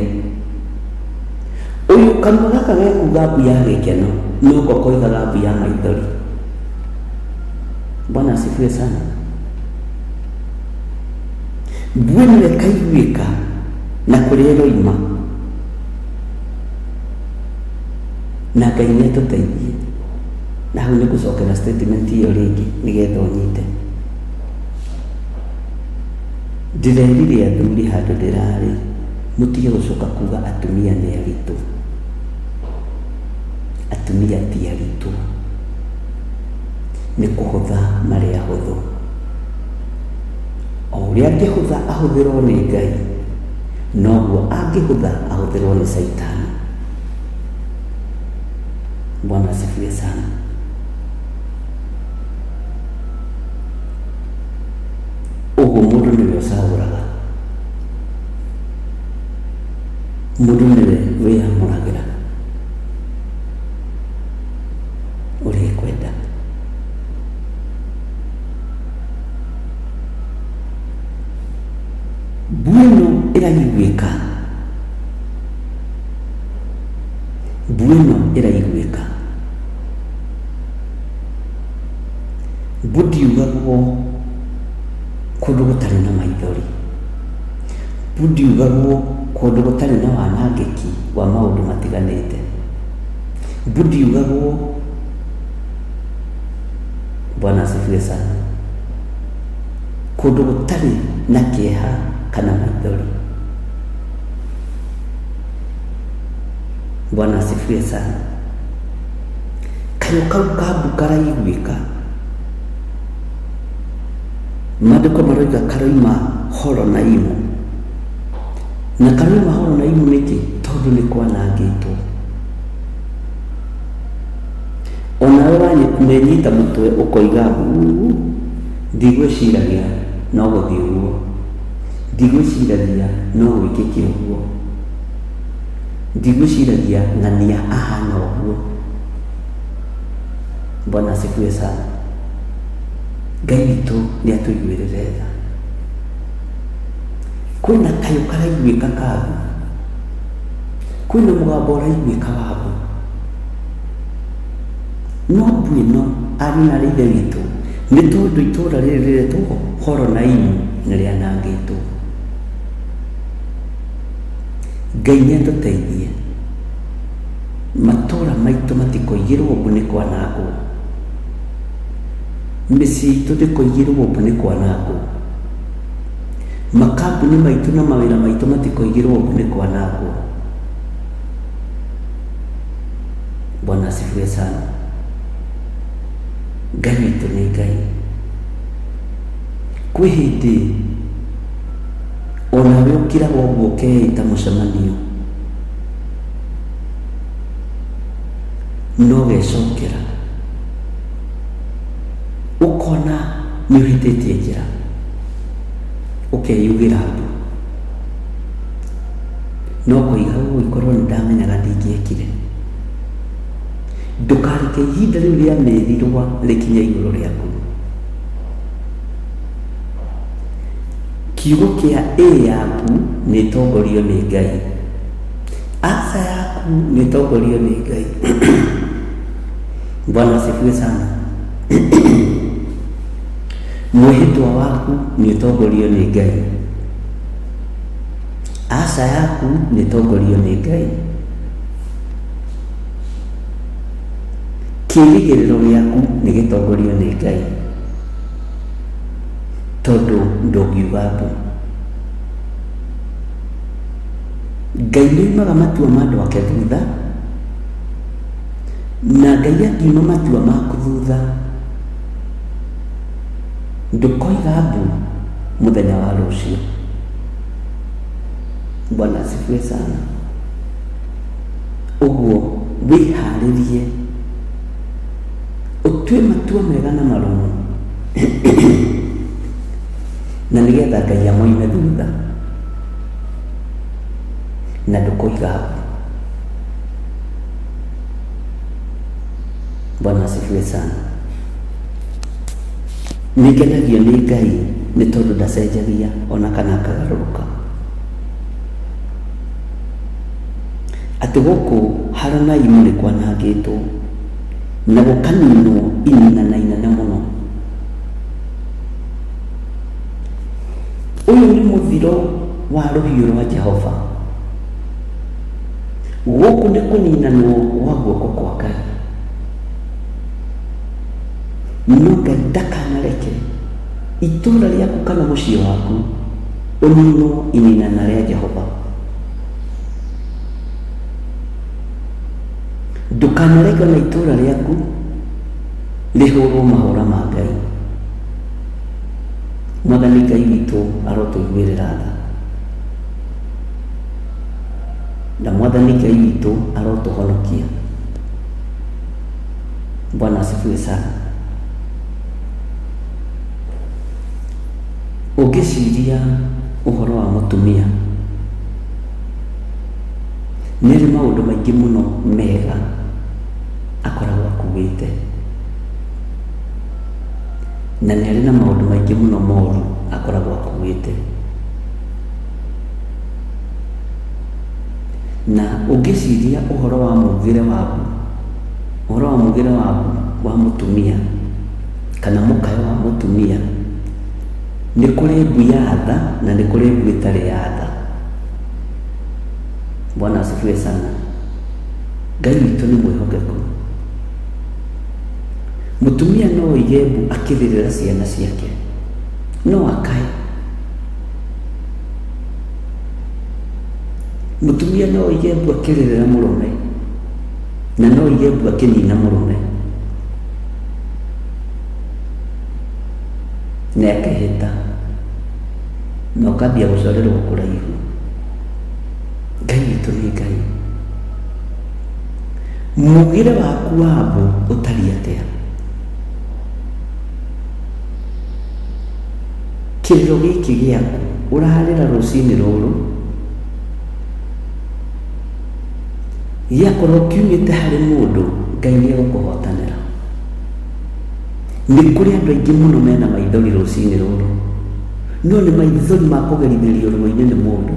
S5: Ũyũ kanua gaka gekuga mbu ya gĩkeno, noko koigaga mbu ya maithori. Bwana asifiwe sana. Mbu ĩno ĩkaiguĩka na kũrĩa ĩroima. Na Ngai nĩ atũteithie. Na hau nĩ ngũcokera statement ĩyo rĩngĩ nĩgetha ũnyite. Ndĩrerire athuri handũ ndĩrarĩ, mũtige gũcoka kuga atumia nĩ aritũ. Atumia ti aritũ. Nĩ kũhũtha marĩ ahũthũ. O ũrĩa angĩhũtha ahũthĩrwo nĩ Ngai, noguo angĩhũtha ahũthĩrwo nĩ Caitani. Bwana asifiwe sana. Ũguo mũndũ nĩwe ũcagũraga, mũndũ nĩwe wĩyamũragĩra ũrĩa ekwenda. Mbu ĩno ĩraiguĩka, mbu ĩno ĩraiguĩka. Mbu ndiugagwo kũndũ gũtarĩ na maithori. Mbu ndiugagwo kũndũ gũtarĩ na wanangĩki wa maũndũ matiganĩte. Mbu ndiugagwo, Bwana asifiwe sana, kũndũ gũtarĩ na kĩeha kana maithori. Bwana asifiwe sana. Kayũ kau ka mbu karaiguĩka, maandĩko maroiga karoima Horonaimu. Na karoima Horonaimu nĩkĩ? Tondũ nĩ kwanangĩtwo. Onawe wanenyita mũtwe ũkoiga huu, ndigwĩciragia no gũthiĩ ũguo, ndigwĩciragia no gwĩkĩke ũguo, ndigwĩciragia ng'ania ahana ũguo. Bwana asifiwe sana. Ngai witũ nĩ atũiguĩrĩre tha. Kwĩna kayũ karaiguĩka ka mbu, kwĩna mũgambo ũraiguĩka wa mbu. No mbu ĩno ariũ na aarĩ a Ithe witũ, nĩ tondũ itũũra rĩrĩ rĩretwo Horonaimu nĩ rĩanangĩtwo. Ngai nĩ atũteithie, matũũra maitũ matikoigĩrwo mbu nĩ kwanangwo, mĩciĩ itũ ndĩkoigĩrwo mbu nĩ kwanangwo, makambuni maitũ na mawĩra maitũ matikoigĩrwo mbu nĩ kwanangwo. Bwana asifiwe sana. Ngai witũ nĩ Ngai. Kwĩ hĩndĩ onawe ũkiraga ũguo ũkeĩta mũcemanio no gecokera ũkona nĩ ũhĩtĩtie njĩra, ũkeyugĩra mbu, no ũkoiga ũũ, korwo nĩ ndamenyaga ndingĩekire. Ndũkareke ihinda rĩu rĩa mĩrirwa rĩkinye igũrũ rĩaku. Kiugo kĩa ĩ yaku nĩ ĩtongorio nĩ Ngai, aca yaku nĩ ĩtongorio nĩ Ngai. Bwana asifiwe sana. Mwĩhĩtwa waku nĩ ũtongorio nĩ Ngai, aca yaku nĩ ĩtongorio nĩ Ngai, kĩĩrĩgĩrĩro gĩaku nĩ gĩtongorio nĩ Ngai, tondũ ndũngiuga mbu. Ngai nĩ oimaga matua ma andũ ake thutha, na Ngai angiuma matua maku thutha, ndũkoiga mbu mũthenya wa rũciũ. Bwana asifiwe sana. Ũguo wĩharĩrie ũtue matua mega na marũmu na nĩgetha Ngai amoime thutha na ndũkoiga mbu. Bwana asifiwe sana. Nĩngenagio nĩ Ngai nĩ tondũ ndacenjagia ona kana akagarũrũka. Atĩ gũkũ Horonaimu nĩ kwanangĩtwo na gũkaninwo ininana inene mũno. Ũyũ nĩ mũthiro wa rũhiũ rwa Jehova. Gũkũ nĩ kũninanwo gwa guoko kwa Ngai. No Ngai ndakanareke itũũra rĩaku kana mũciĩ waku ũninwo ininana rĩa Jehova. Ndũkanareke ona itũũra rĩaku rĩhũrwo mahũra ma Ngai. Mwathani Ngai witũ arotũiguĩrĩra tha, na Mwathani Ngai witũ arotũhonokia. Bwana asifiwe sana. Ũngĩciria ũhoro wa mũtumia, nĩ arĩ maũndũ maingĩ mũno mega akoragwo akuĩte, na nĩ arĩ na maũndũ maingĩ mũno moru akoragwo akuĩte. Na ũngĩciria ũhoro wa mũgĩre wa mbu, ũhoro wa mũgĩre wa mbu wa mũtumia, kana mũkayo wa mũtumia, nĩ kũrĩ mbu ya tha na nĩ kũrĩ mbu ĩtarĩ ya tha. Bwana asifiwe sana. Ngai witũ nĩ mwĩhokeku. Mũtumia no oige mbu akĩrĩrĩra ciana ciake, no akae. Mũtumia no oige mbu akĩrĩrĩra mũrũme, na no oige mbu akĩnina mũrũme, na akehĩta, na ũkambia gũcorerwo kũraihu. Ngai witũ nĩ Ngai. Mugĩre waku wa mbu ũtariĩ atĩa? Kĩrĩro gĩkĩ gĩaku ũrarĩra rũcinĩ rũrũ gĩakorwo kiumĩte harĩ mũndũ, Ngai nĩ egũkũhotanĩra. Nĩ kũrĩ andũ aingĩ mũno mena maithori rũcinĩ rũrũ, no nĩ maithori ma kũgerithĩrio ruo-inĩ nĩ mũndũ,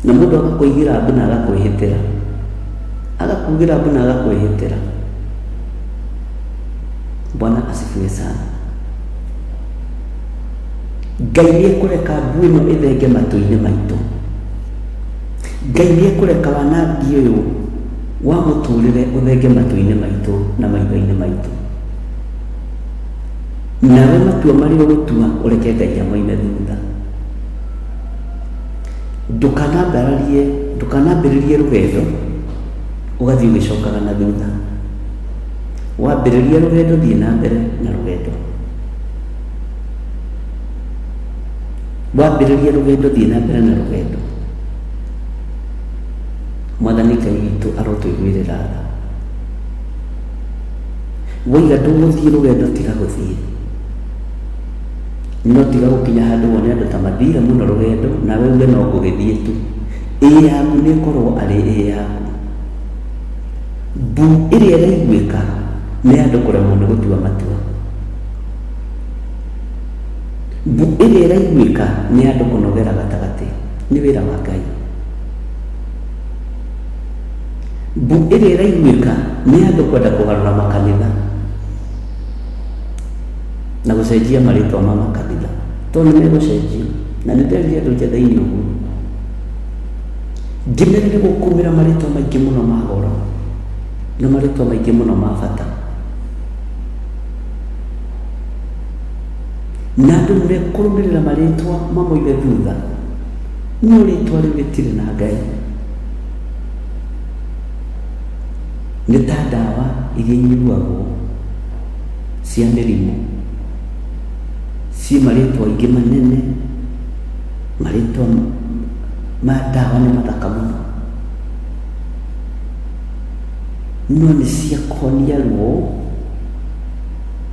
S5: na mũndũ agakũigĩra mbu na agakwĩhĩtĩra, agakugĩra mbu na agakwĩhĩtĩra. Bwana asifiwe sana. Ngai nĩ ekũreka mbu ĩno ĩthenge matũ-inĩ maitũ. Ngai nĩ ekũreka wanangi ũyũ wa mũtũrĩre ũthenge matũ-inĩ maitũ na maitho-inĩ maitũ. Nawe matua marĩa ũgũtua ũreke Ngai amoime thutha. Ndũkanambararie, ndũkanambĩrĩrie rũgendo. Ũgathiĩ ũgĩcokaga na thutha. Wambĩrĩria rũgendo thiĩ na mbere na rũgendo. Wambĩrĩria rũgendo thiĩ na mbere na rũgendo. Mwathani Ngai witũ arotũiguĩrĩra tha. Waiga ndũgũthiĩ rũgendo tiga gũthiĩ. No tiga gũkinya handũ wone andũ ta mathire mũno rũgendo nawe uge no ngũgĩthiĩ tu. Ĩĩ yaku nĩ ĩkorwo arĩ ĩĩ yaku. Mbu ĩrĩa ĩraiguĩka nĩ andũ kũremwo nĩ gũtua matua. Mbu ĩrĩa ĩraiguĩka nĩ andũ kũnogera gatagatĩ. Nĩ wĩra wa Ngai. Mbu ĩrĩa ĩraiguĩka nĩ andũ kwenda kũgarũra makanitha na gũcenjia marĩtwa ma makanitha tondũ nĩ megũcenjio na nĩ nderire andũ njatha-inĩ ũguo ngĩmera nĩ gũkumĩra marĩtwa maingĩ mũno ma goro na marĩtwa maingĩ mũno ma bata na andũ mekũrũmĩrĩra marĩtwa mamoime thutha no rĩtwa rĩu rĩtirĩ na Ngai. Nĩ ta ndawa iria inyuagwo cia mĩrimũ, ciĩ marĩtwa aingĩ manene, marĩtwa ma ndawa nĩ mathaka mũno, no nĩ cia kũhonia ruo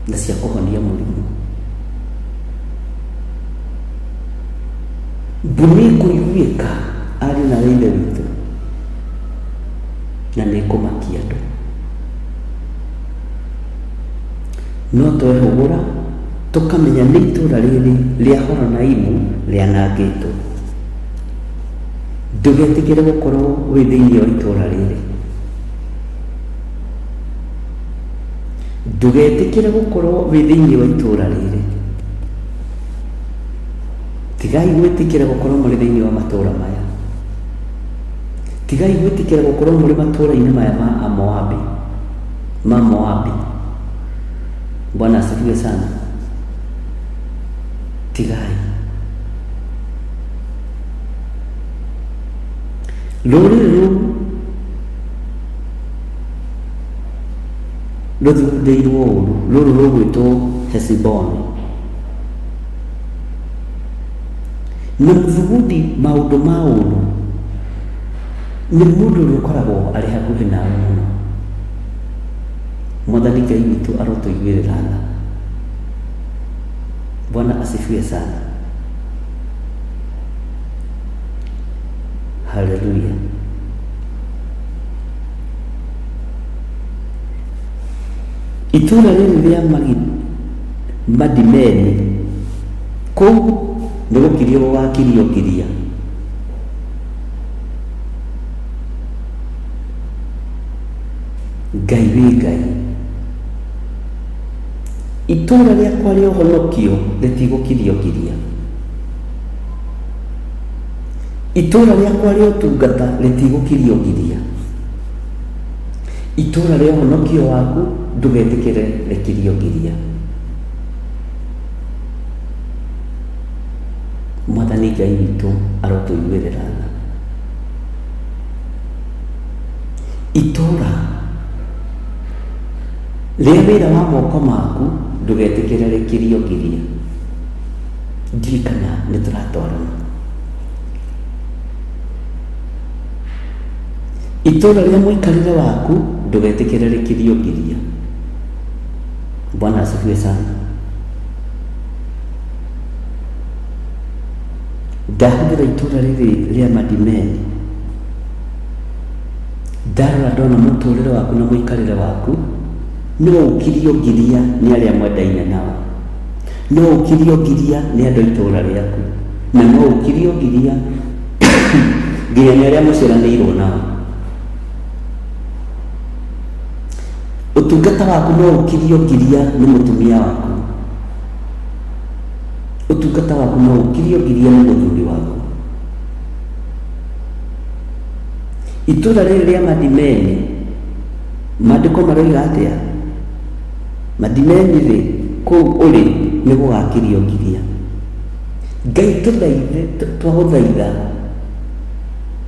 S5: na cia kũhonia mũrimũ. Mbu nĩ ĩkũiguĩka ariũ na aarĩ a Ithe witũ, na nĩ ĩkũmakia andũ. No twehũgũra tũkamenya nĩ itũũra rĩrĩ rĩa Horonaimu rĩanangĩtwo. Ndũgetĩkĩre gũkorwo wĩ thĩinĩ wa itũũra rĩrĩ. Ndũgetĩkĩre gũkorwo wĩ thĩinĩ wa itũũra rĩrĩ. Tigai gwĩtĩkĩra gũkorwo mũrĩ thĩinĩ wa matũũra maya. Tigai gwĩtĩkĩra gũkorwo mũrĩ matũũra-inĩ maya ma Amoabi, ma Moabi. Bwana asifiwe sana. Tigai. Rũrĩrĩ rũu rũthugundĩirwo ũũru, rũrũ rũgwĩtwo Heshiboni. Na mũthugundi maũndũ ma ũũru nĩ mũndũ ũrĩa ũkoragwo arĩ hakuhĩ nawe mũno. Mwathani Ngai witũ arotũiguĩrĩra tha. Bwana asifiwe sana. Haleluya. Itũũra rĩrĩ rĩa Madimeni kũu nĩ gũkirio gũgakirio ngiria. Ngai wĩ Ngai. Itũũra rĩakwa rĩa ũhonokio rĩtigũkirio ngiria. Itũũra rĩakwa rĩa ũtungata rĩtigũkirio ngiria. Itũũra rĩa ũhonokio waku ndũgetĩkĩre rĩkirio ngiria. Mwathani Ngai witũ arotũiguĩrĩra tha. Itũũra rĩa wĩra wa moko maku ndũgetĩkĩre rĩkirio ngiria. Ndiũĩ kana nĩ tũratwarana. Itũũra rĩa mũikarĩre waku ndũgetĩkĩre rĩkirio ngiria. Bwana asifiwe sana. Ndahũthĩra itũũra rĩrĩ rĩa Madimeni, ndarora ndona mũtũrĩre waku na mũikarĩre waku no ũkirio ngiria nĩ arĩa mwendaine nao, no ũkirio ngiria nĩ andũ a itũũra rĩaku, na no ũkirio ngiria nginya nĩ arĩa mũciaranĩirwo nao. Ũtungata waku no ũkirio ngiria nĩ mũtumia waku. Ũtungata waku no ũkirio ngiria nĩ mũthuri waku. Itũra rĩrĩ rĩa Madimeni, maandĩko maroiga atĩa? Madimeni rĩ, kũu ũrĩ nĩ gũgakirio ngiria. Ngai tũthaithe, twagũthaitha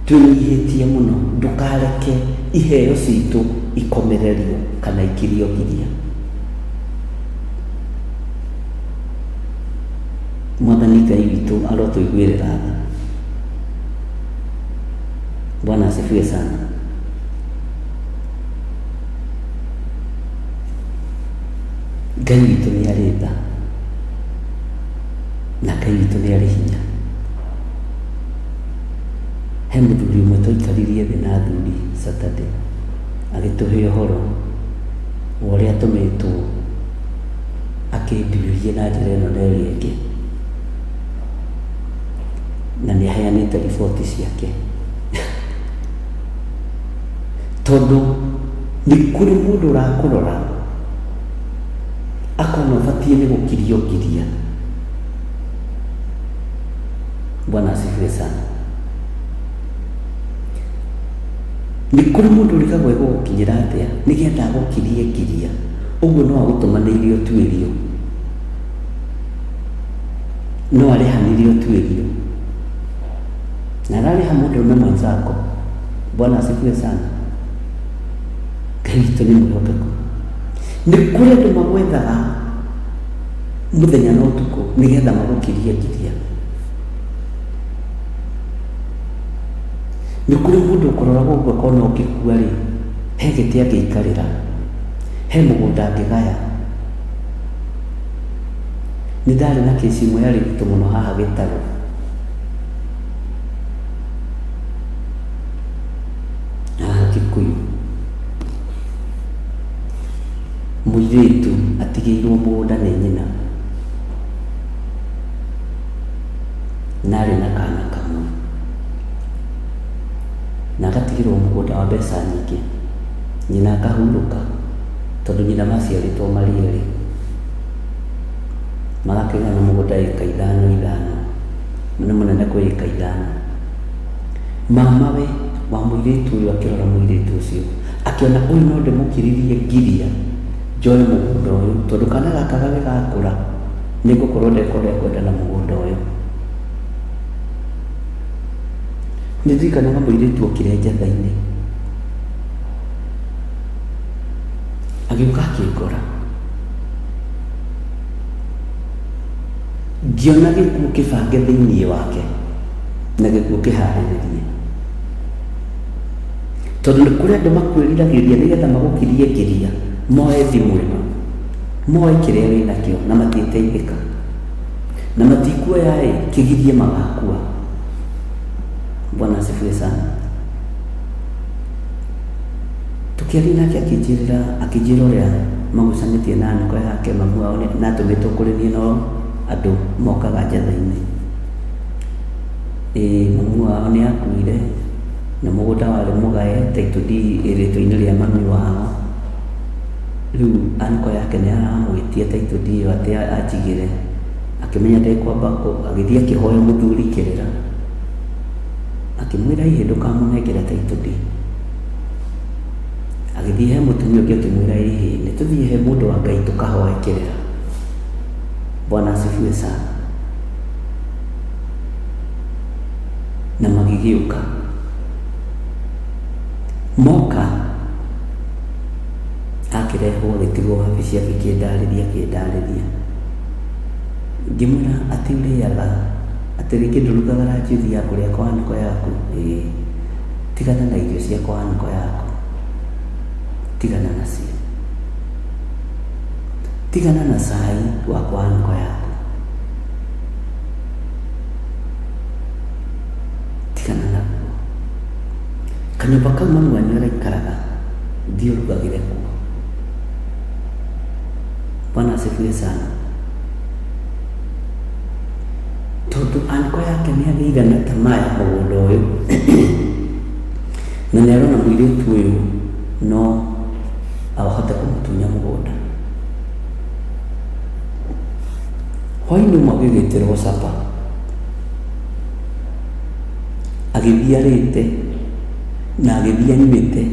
S5: twĩnyihĩtie mũno, ndũkareke Iheo citũ ikomererio kana ikirio ngiria. Mwathani Ngai witũ arotũiguĩrĩra tha. Bwana asifiwe sana. Ngai witũ nĩ arĩ tha na Ngai witũ nĩ arĩ hinya. He mũthuri ũmwe twaikaririe thĩ na athuri Saturday, agĩtũhe ũhoro wa ũrĩa atũmĩtwo akĩnduĩrie na njĩra ĩno na ĩrĩa ĩngĩ, na nĩ aheanĩte riboti ciake. Tondũ nĩ kũrĩ mũndũ ũrakũrora akona ũbatiĩ nĩ gũkirio ngiria. Bwana asifiwe sana. Nĩ kũrĩ mũndũ ũrigagwo egũgũkinyĩra atĩa nĩgetha agũkirie ngiria. Ũguo no agũtũmanĩire ũtuĩrio, no arĩhanĩrie ũtuĩrio, na ararĩha mũndũrũme mwenzako. Bwana asifiwe sana. Ngai witũ nĩ mwĩhokeku. Nĩ kũrĩ andũ magwethaga mũthenya na ũtukũ nĩgetha magũkirie ngiria. Nĩ kũrĩ mũndũ ũkũrora gũkũ akona ũngĩkua rĩ, he gĩtĩ angĩikarĩra, he mũgũnda angĩgaya. Nĩ ndarĩ na kĩci ĩmwe yarĩ nditũ mũno haha gĩtarũ. Haha Kikuyu. Mũirĩtu atigĩirwo mũgũnda nĩ nyina na arĩ na kana kamwe, na agatigĩrwo mũgũnda wa mbeca nyingĩ. Nyina akahurũka tondũ nyina maciarĩtwo marĩ erĩ, magakĩgayana mũgũnda ĩka ithano ithano, nĩ mũnene kwĩ ĩka ithano. Mamawe wa mũirĩtu ũyũ akĩrora mũirĩtu ũcio akĩona ũyũ no ndĩmũkiririe ngiria njoe mũgũnda ũyũ, tondũ kana gaka gagĩgakũra nĩngũkorwo ndeka ũrĩa ngwenda na mũgũnda ũyũ. Nĩ ndirikanaga mũirĩtu okire njatha-inĩ agĩũka akĩngora, ngĩona gĩkuũ kĩbange thĩinĩ wake na gĩkuũ kĩharĩrĩrie, tondũ nĩ kũrĩ andũ makwĩriragĩria nĩgetha magũkirie ngiria, moe thimũ ĩno, moe kĩrĩa wĩnakĩo na matiĩteithĩka, na matikuoya ĩ kĩgirie magakua. Bwana asifiwe sana. Tũkĩaria nake akĩnjĩrĩra, akĩnjĩra ũrĩa magucanĩtie na nũka yake mamu wao na atũmĩtwo kũrĩ niĩ no andũ mokaga njatha-inĩ. Ĩĩ mamu wao nĩ akuire na mũgũnda warĩ mũgae title deed ĩ rĩtwa-inĩ rĩa mami wao. Rĩu anko yake nĩ aramwĩtia title deed ĩyo atĩ anjigĩre. Akĩmenya ndekwamba agĩthiĩ akĩhoya mũthuri kĩrĩra, akĩmwĩra ĩhĩ ndũkamũnengere title deed. Agĩthiĩ he mũtumia ũngĩ akĩmwĩra ĩhĩ nĩ tũthiĩ he mũndũ wa Ngai tũkahoe kĩrĩra. Bwana asifiwe sana. Na magĩgĩũka. Moka akĩrehwo agĩtigwo wabici agĩkĩndarĩria akĩndarĩria. Ngĩmwĩra atĩ ũrĩaga, atĩ rĩngĩ ndũrugaga ranji ũthiaga kũrĩa kwa anko yaku? Ĩĩ. Tigana na irio cia kwa anko yaku. Tigana nacio. Tigana na cai wa kwa anko yaku. Tigana naguo. Kanyũmba kau mamu wanyu araikaraga, thiĩ ũrugagĩre kuo. Bwana asifiwe sana. Tondũ anko yake nĩ agĩire na tamaa ya mũgũnda ũyũ na nĩ arona mũirĩtu ũyũ no ahote kũmũtunya mũgũnda. Hwainĩ ũmwe agĩgĩtĩrwo capa, agĩthiĩ arĩte na agĩthiĩ anyuĩte,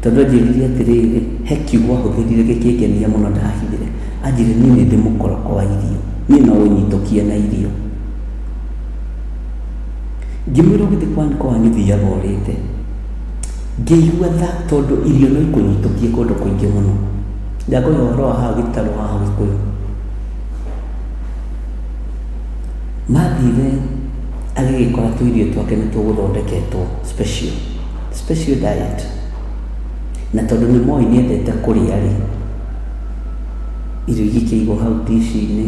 S5: tondũ anjĩrire atĩrĩrĩ, he kiugo ahũthĩrire gĩkĩngenia mũno ndahithire. Anjĩrire niĩ nĩ ndĩ mũkoroko wa irio, niĩ no ũnyitũkie na irio. Ngĩmwĩra ũgĩthiĩ kwa anko wanyu thiaga ũrĩte. Ngĩigua tha tondũ irio no ikũnyitũkie kũndũ kũingĩ mũno. Ndakũhe ũhoro wa haha gĩtarũ haha Gĩkũyũ. Mathire agĩgĩkora tũirio twake nĩ tũgũthondeketwo special, special diet. Na tondũ nĩ moĩ nĩ endete kũrĩa rĩ, irio igĩkĩigwo hau ndici-inĩ,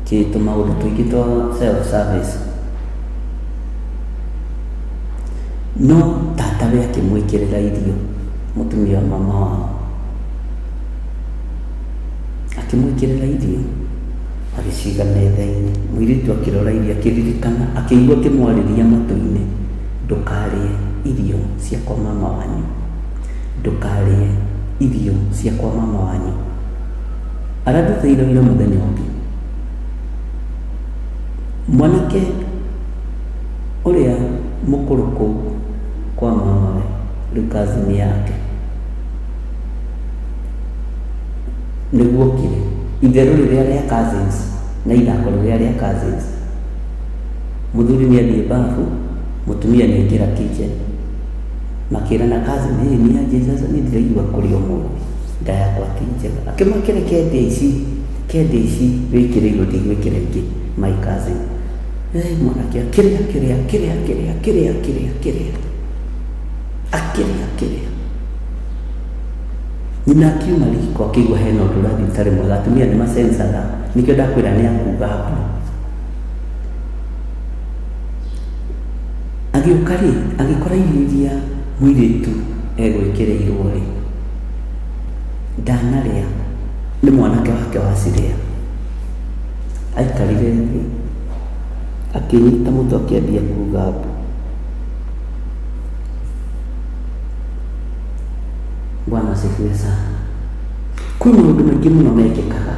S5: kĩ tũmaũndũ tũingĩ twa self service. No tatawe akĩmwĩkĩrĩra irio, mũtumia wa mama wao. Akĩmwĩkĩrĩra irio, agĩciga metha-inĩ. Mũirĩtu akĩrora irio akĩririkana, akĩigua akĩmwarĩria matũ-inĩ, ndũkarĩe irio cia kwa mama wanyu. Ndũkarĩe irio cia kwa mama wanyu. Arandutĩire wĩra mũthenya ũngĩ. Mwanake ũrĩa mũkũrũ kũu kwa mamawe, rĩu cousin yake, nĩguo okire. Itherũ rĩrĩa rĩa cousins na ithako rĩrĩa rĩa cousins. Mũthuri nĩ athiĩ babu, mũtumia nĩ aingĩra kitchen. Makĩrana cousin, ĩ nĩ anjĩ sasa niĩ ndiraigua kũrĩa ũmũthĩ, nda yakwa ti njega. Akĩmakĩra kende ici, kende ici wĩkĩrĩirwo ndigwĩkĩra ingĩ my cousin. Eh, mwanake akĩrĩa akĩrĩa akĩrĩa akĩrĩa akĩrĩa akĩrĩa akĩrĩa akĩrĩa akĩrĩa. Nyina akiuma riko akĩigua hena ũndũ ũrathiĩ ũtarĩ mwega. Atumia nĩ macencaga, nĩkĩo ndakwĩra nĩ akuga mbu. Agĩũka rĩ, agĩkora irio iria mũirĩtu egwĩkĩrĩirwo rĩ, ndanarĩa, nĩ mwanake wake wacirĩa. Aikarire thĩ, akĩnyita mũtwe akĩambia kuga mbu. Bwana asifiwe sana. Kwĩ maũndũ maingĩ mũno mekĩkaga.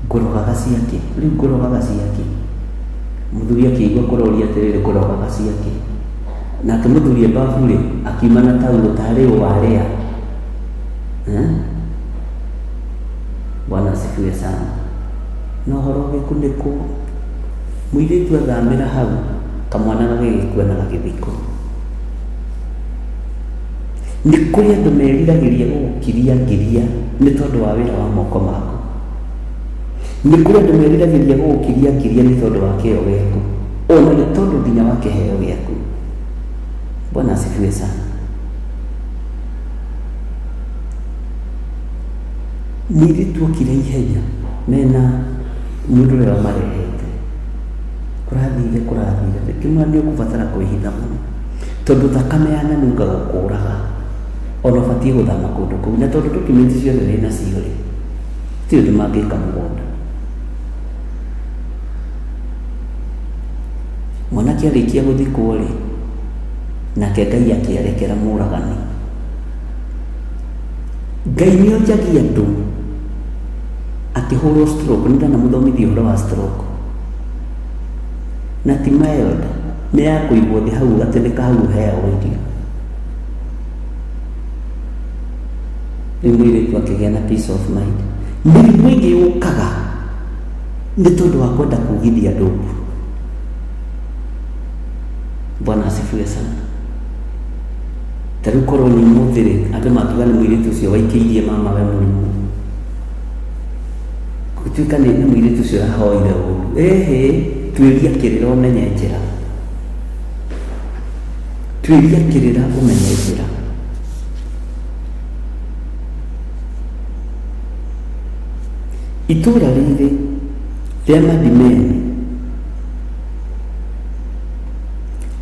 S5: Ngũrogaga ciakĩ? Rĩu ngũrogaga ciakĩ? Mũthuri akĩigua kũroria atĩrĩrĩ, ngũrogaga ciakĩ? Nake mũthuri e babu rĩ, akiuma na taurũ tarĩ ũ warĩa. Eh? Bwana asifiwe sana. Na ũhoro ũgĩkunĩkwo, mũirĩtu athamĩra hau, kamwana gagĩgĩkua na gagĩthikwo. Nĩ kũrĩ andũ meriragĩria gũgũkiria ngiria nĩ tondũ wa wĩra wa moko maku. Nĩ kũrĩ andũ meriragĩria gũgũkiria ngiria nĩ tondũ wa kĩyo gĩaku, ona nĩ tondũ nginya wa kĩheo gĩaku. Bwana asifiwe sana. Mũirĩtu okire ihenya mena mũndũ ũrĩa wamarehete. Kũrathire kũrathire, rĩngĩ nĩ ũkũbatara kwĩhitha mũno tondũ thakame yananunga gũkũraga ona ũbatiĩ gũthama kũndũ kũu, na tondũ document ciothe wĩ nacio rĩ, gũtirĩ ũndũ mangĩka mũgũnda. Mwanake arĩkia gũthikwo rĩ, nake Ngai akĩarekera mũragani. Ngai nĩ onjagia andũ akĩhũrwo stroke, nĩ ndanamũthomithia ũhoro wa stroke, na ti mild, nĩ ya kũigwo thĩ hau gatĩnĩka hau ũheagwo irio. Rĩu mũirĩtu akĩgĩa na peace of mind. Mĩrimũ ĩngĩ yũkaga nĩ tondũ wa kwenda kugithia andũ mbu. Bwana asifiwe sana. Ta rĩu korwo nĩ ũmũthĩ rĩ, andũ makiuga nĩ mũirĩtu ũcio waikĩirie mama we mũrimũ. Gũtuĩka nĩ mũirĩtu ũcio ũrahoire ũru. Ĩhĩ, tuĩria kĩrĩra ũmenye njĩra. Tuĩria kĩrĩra ũmenye njĩra. Itũũra rĩrĩ rĩa Madimeni,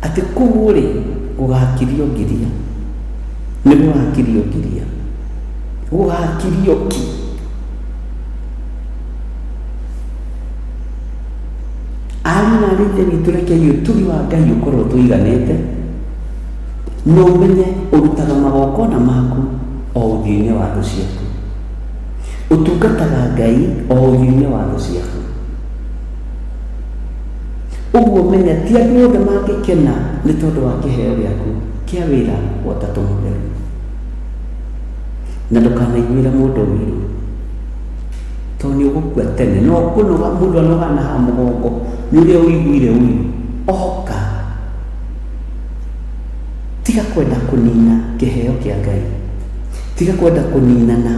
S5: atĩ kũu rĩ, gũgakirio ngiria. Nĩ gũgakirio ngiria. Gũgakirio ki. Ariũ na aarĩ a Ithe witũ, rekei ũtugi wa Ngai ũkorwo ũtũiganĩte, na ũmenye ũrutaga magongona maku o ũthiũ-inĩ wa thũ ciaku. Ũtungataga Ngai o ũthiũ-inĩ wa thũ ciaku. Ũguo menya ti andũ othe mangĩkena nĩ tondũ wa kĩheo gĩaku kĩa wĩra wa Ũtatũ Mũtheru. Na ndũkanaiguĩre mũndũ ũiru. Tondũ nĩ ũgũkua tene. No kũnoga mũndũ anogaga na haha mũgongo nĩ ũrĩa ũiguire ũiru. Oka. Tiga kwenda kũnina kĩheo kĩa Ngai, tiga kwenda kũninana.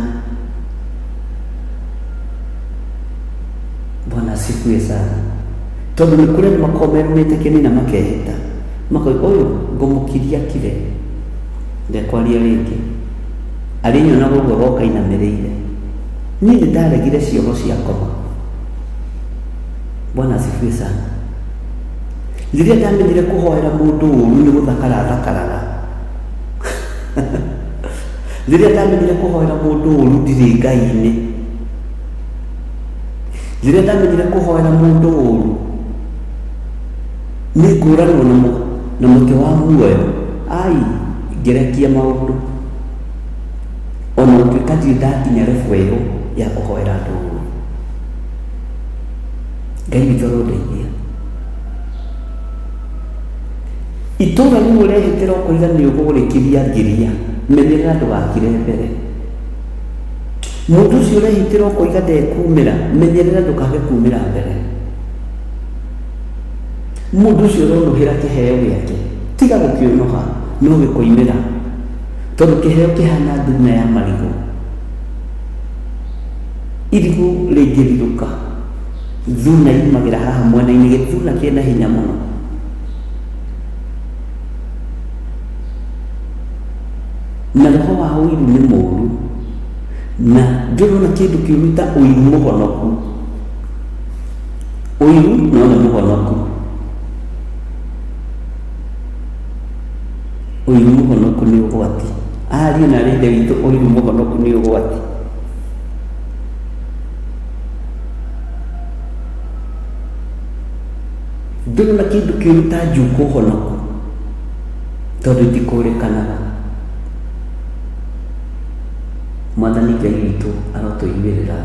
S5: Bwana asifiwe sana. Tondũ nĩ kũrĩ andũ makoragwo merumĩte kĩnina makehĩta, makoiga ũyũ ngũmũkiria kire, ndekwaria rĩngĩ. Arĩnyonaga ũguo agoka ainamĩrĩire. Niĩ nĩ ndaregire cioho cia ngoma. Bwana asifiwe sana. Rĩrĩa ndamenyire kũhoera mũndũ ũru nĩ gũthakara thakaraga. Rĩrĩa ndamenyire kũhoera mũndũ ũru ndirĩ Ngai-inĩ. Rĩrĩa ndamenyire kũhoera mũndũ ũru nĩ ngũranwo na mũtĩ wa muoyo, ai ngĩrekia maũndũ. Ona gũtuĩka ndirĩ ndakinya level ĩyo ya kũhoera andũ ũru. Ngai witũ arondeithia. Itũra rĩu ũrehĩtĩra ũkoiga nĩ ũgũrĩkiria ngiria, menyerera ndũgakire mbere. Mũndũ ũcio ũrehĩtĩra ũkoiga ndekumĩra, menyerera ndũkage kumĩra mbere. Mũndũ ũcio ũronũhĩra kĩheo gĩake, tiga gũkĩũnũha, no gĩkoimĩra. Tondũ kĩheo kĩhana thuna ya marigũ. Irigũ rĩngĩrirũka, thuna yumagĩra haha mwena-inĩ, gĩthuna kĩna hinya mũno. Na roho wa ũiru nĩ mũũru, na ndũrona kĩndũ kĩũru ta ũiru mũhonoku. Ũiru no nĩ mũhonoku. Ũiru mũhonoku nĩ ũgwati. Ariũ na aarĩ a Ithe witũ, ũiru mũhonoku nĩ ũgwati. Ndũrona kĩndũ kĩũru ta njukũ honoku, tondũ itikũrĩkanaga. Mwathani Ngai witũ arotũiguĩrĩra tha.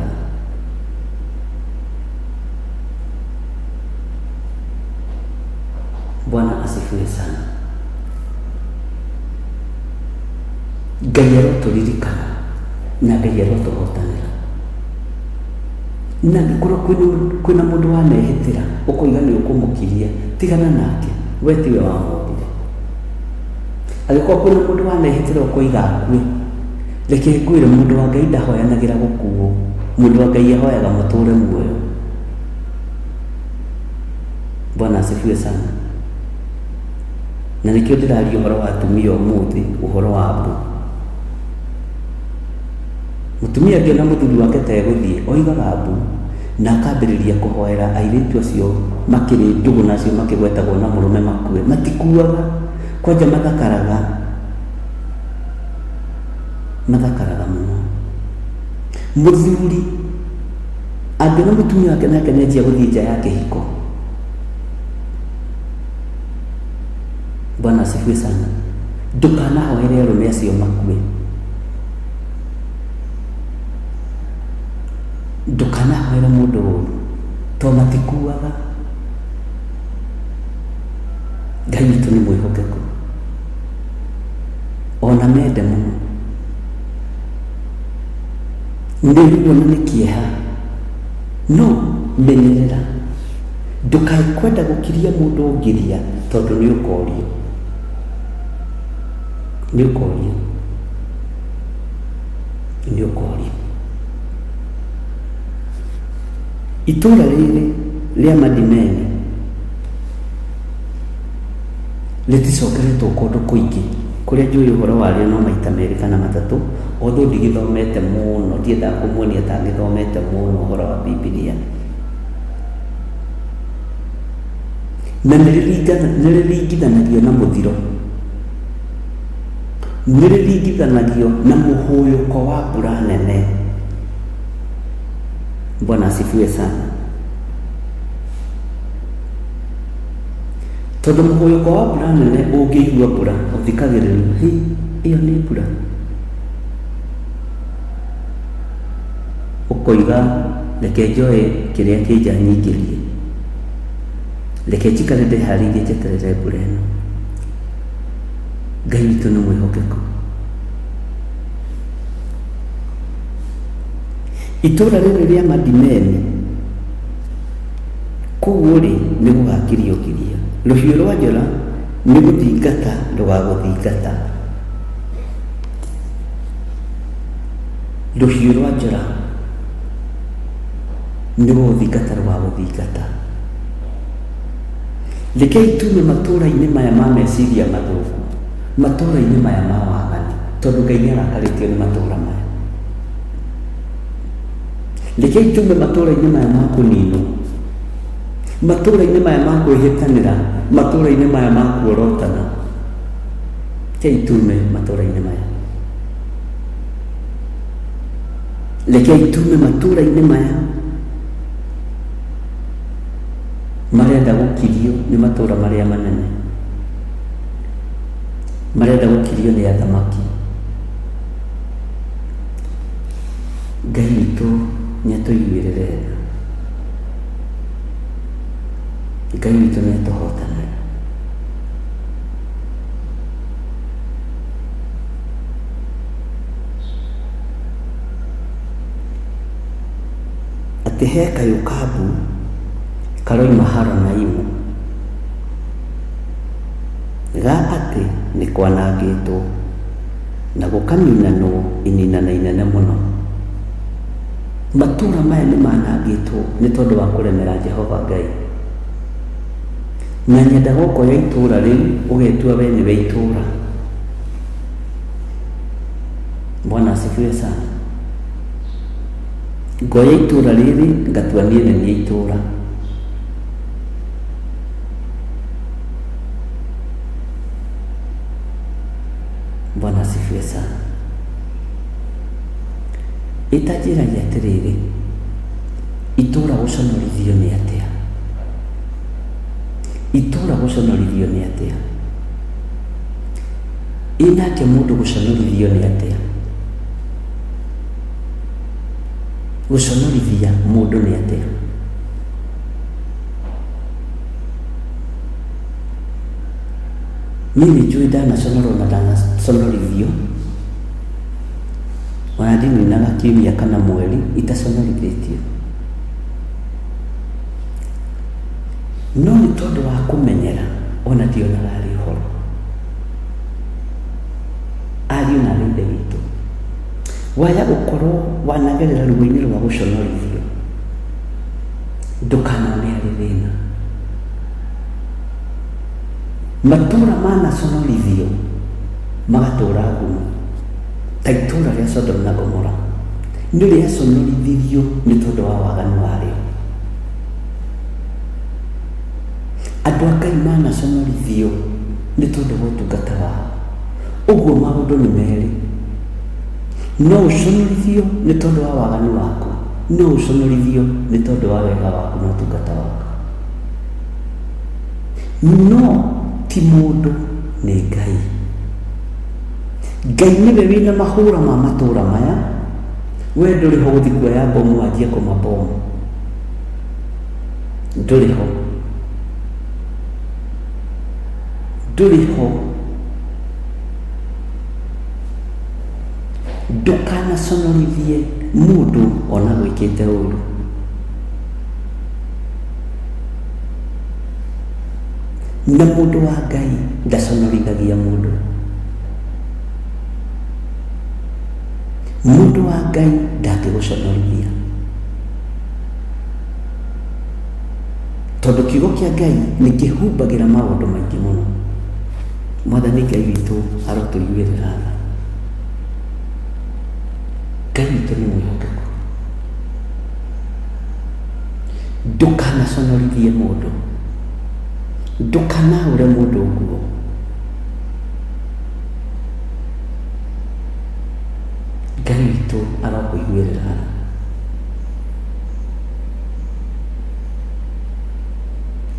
S5: Bwana asifiwe sana. Ngai arotũririkana na Ngai arotũhotanĩra. Na angĩkorwo kwĩna mũndũ wanehĩtĩra ũkoiga nĩ ũkũmũkiria, tigana nake, we tiwe wamũmbire. Angĩkorwo kwĩna mũndũ wanehĩtĩra ũkoiga akue, reke ngwĩre mũndũ wa Ngai ndahoyanagĩra gũkuo, mũndũ wa Ngai ahoyaga mũtũre muoyo. Bwana asifiwe sana. Na nĩkĩo ndĩraria ũhoro wa atumia ũmũthĩ, ũhoro wa mbu. Mũtumia angĩona mũthuri wake ta egũthiĩ, oigaga mbu na akambĩrĩria kũhoera airĩtu acio makĩrĩ ndũgũ na acio makĩgwetagwo na mũrũme makue. Matikuaga, kwanja mathakaraga, mathakaraga mũno. Mũthuri angĩona mũtumia wake nake nĩanjia gũthiĩ nja ya kĩhiko, Bwana asifiwe sana, ndũkanahoere arũme acio makue. Ndũkanahoere mũndũ ũru, tondũ matikuaga. Ngai witũ nĩ mwĩhokeku, ona mende mũno. Nĩ ruo na nĩ kĩeha, no menyerera ndũkae kwenda gũkiria mũndũ ngiria, tondũ nĩ ũkorio, nĩ ũkorio, nĩ ũkorio. Itũũra rĩrĩ rĩa Madimeni rĩticokeretwo kũndũ kũingĩ, kũrĩa njũĩ ũhoro warĩo no maita merĩ kana matatũ, although ndigĩthomete mũno, ndiendaga kũmuonia ta ngĩthomete mũno ũhoro wa Bibilia. Na nĩ rĩringithanagio na mũthiro, nĩ rĩringithanagio na mũhũyũko wa mbura nene. Bwana asifiwe sana. Tondũ mũhũyũko wa mbura nene ũngĩigua mbura ũthikagĩrĩria, hĩ, ĩyo nĩ mbura. Ũkoiga reke njoe kĩrĩa kĩ nja nyingĩrie, reke njikare ndĩharĩirie njeterere mbura ĩno. Ngai witũ nĩ mwĩhokeku. Itũũra rĩrĩ rĩa Madimeni, kũu-rĩ, nĩ gũgakirio ngiria. Rũhiũ rwa njora Nĩ gũthingata rũgagũthingata. Rũhiũ rwa njora nĩ gũgũthingata rũgagũthingata. Rekei tume matũũra-inĩ maya ma meciria mathũku, matũũra-inĩ maya ma waganu, tondũ Ngai nĩ arakarĩtio nĩ matũũra maya. Rekei tume matũũra-inĩ maya ma kũninwo, matũũra-inĩ maya ma kwĩhĩtanĩra, matũũra-inĩ maya ma kuorotana. Rekei tume matũũra-inĩ maya. Rekei tume matũũra-inĩ maya marenda gũkirio nĩ matũũra marĩa manene, marenda gũkirio nĩ athamaki. Ngai witũ nĩ atũiguĩrĩre tha. Ngai witũ nĩ atũhotanĩre. Atĩ he kayũ ka mbu karoima Horonaimu, ga atĩ nĩ kwanangĩtwo na gũkaninanwo ininana inene mũno. Matũũra maya nĩ manangĩtwo nĩ tondũ wa kũremera Jehova Ngai. Na nyendaga ũkoya itũũra rĩu ũgetua we nĩwe itũũra. Bwana asifiwe sana. Ngoya itũũra rĩrĩ ngatua niĩ nĩ niĩ itũũra. Bwana asifiwe sana. Ĩtanjĩragia atĩrĩrĩ, itũũra gũconorithio nĩ atĩa? Itũũra gũconorithio nĩ atĩa? Ĩ nake mũndũ gũconorithio nĩ atĩa? Gũconorithia mũndũ nĩ atĩa? Niĩ nĩ njũĩ ndanaconorwo na ndanaconorithio, ona ndininaga kiumia kana mweri itaconorithĩtio. No nĩ tondũ wa kũmenyera ona ndionaga arĩ ũhoro. Ariũ na aarĩ a Ithe witũ, waya gũkorwo wanagerera ruo-inĩ rwa gũconorithio, ndũkanone arĩ thĩna. Matũũra manaconorithio magatũũra ngumo, ta itũũra rĩa Sodom na Gomora, nĩ rĩaconorithirio nĩ tondũ wa waganu warĩo. Andũ a Ngai manaconorithio nĩ tondũ wa ũtungata wao. Ũguo maũndũ nĩ merĩ. No ũconorithio nĩ tondũ wa waganu waku, no ũconorithio nĩ tondũ wa wega waku na ũtungata waku. No ti mũndũ, nĩ Ngai. Ngai nĩwe wĩna mahũra ma matũra maya, we ndũrĩ ho gũthiĩ kuoya bomu wanjie kũmabomu. Ndũrĩ ho. Ndũrĩ ho. Ndũkanaconorithie mũndũ ona gwĩkĩte ũru. Na mũndũ wa Ngai ndaconorithagia mũndũ. Mũndũ wa Ngai ndangĩgũconorithia. Tondũ kiugo kĩa Ngai nĩ kĩhumbagĩra maũndũ maingĩ mũno. Mwathani Ngai witũ arotũiguĩrĩra tha. Ngai witũ nĩ mwĩhokeku. Ndũkanaconorithie mũndũ. Ndũkanaũre mũndũ nguo. Ngai witũ arokũiguĩrĩra tha.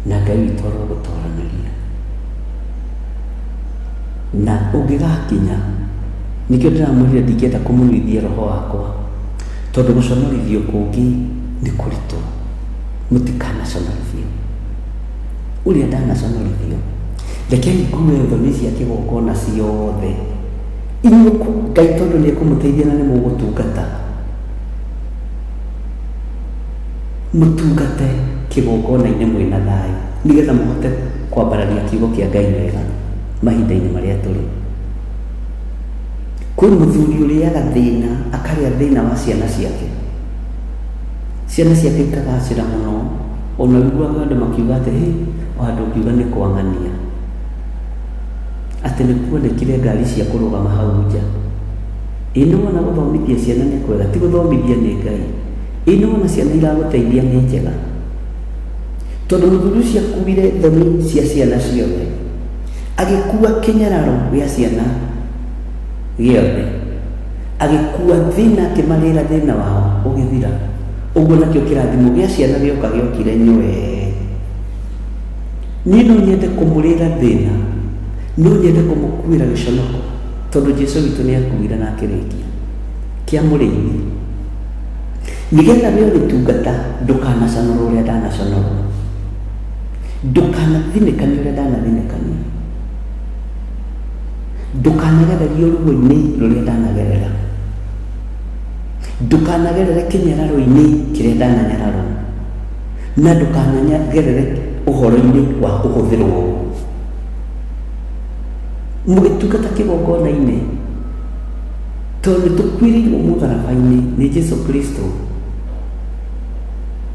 S5: Na Ngai witũ arogũtoranĩria. Na ũngĩgakinya, nĩkĩo ndĩramwĩrire ndingĩenda kũmũruithia roho wakwa, tondũ gũconorithio kũngĩ nĩ kũritũ. Mũtikanaconorithio. Ũrĩa ndanaconorithio. Rekei ngue thoni cia kĩgongona ciothe. Inyuĩ Ngai tondũ nĩ ekũmũteithia na nĩ mũgũtungata. Mũtungate kĩgongona-inĩ mwĩna thayũ, nĩgetha mũhote kwambararia kiugo kĩa Ngai wega. Mahinda-inĩ marĩa tũrĩ, kwĩ mũthuri ũrĩaga thĩna, akarĩa thĩna wa ciana ciake, ciana ciake ikagacĩra mũno, ona ũiguaga andũ makiuga atĩ hĩ, o handũ ũkiuga nĩ kwang'ania, atĩ nĩ kuonekire ngari cia kũrũgama hau nja. Ĩ nĩ wona gũthomithia ciana nĩ kwega? Ti gũthomithia nĩ Ngai. Ĩ nĩ wona ciana iragũteithia nĩ njega? Tondũ mũthuri ũcio akuire thoni cia ciana ciothe, agĩkua kĩnyararo gĩa ciana gĩothe, agĩkua thĩna, akĩmarĩra thĩna wao ũgĩthira. Ũguo nakĩo kĩrathimo gĩa ciana gĩoka gĩokire nywee. Niĩ no nyende kũmũrĩra thĩna, no nyende kũmũkuĩra gĩconoko, tondũ Jesu witũ nĩ akuire na akĩrĩkia kĩa mũrĩithi, nĩgetha we ũgĩtungata ndũkanaconorwo ũrĩa ndanaconorwo, ndũkanathinĩkanie ũrĩa ndanathinĩkania, ndũkanagererio ruo-inĩ rũrĩa ndanagerera, ndũkanagerere kĩnyararo-inĩ kĩrĩa ndananyararwo, na ndũkanagerere ũhoro-inĩ wa kũhũthĩrwo ũru. Mũgĩtungata kĩgongona-inĩ, tondũ nĩ tũkuĩrĩirwo mũtharaba-inĩ nĩ Jesu Kristo,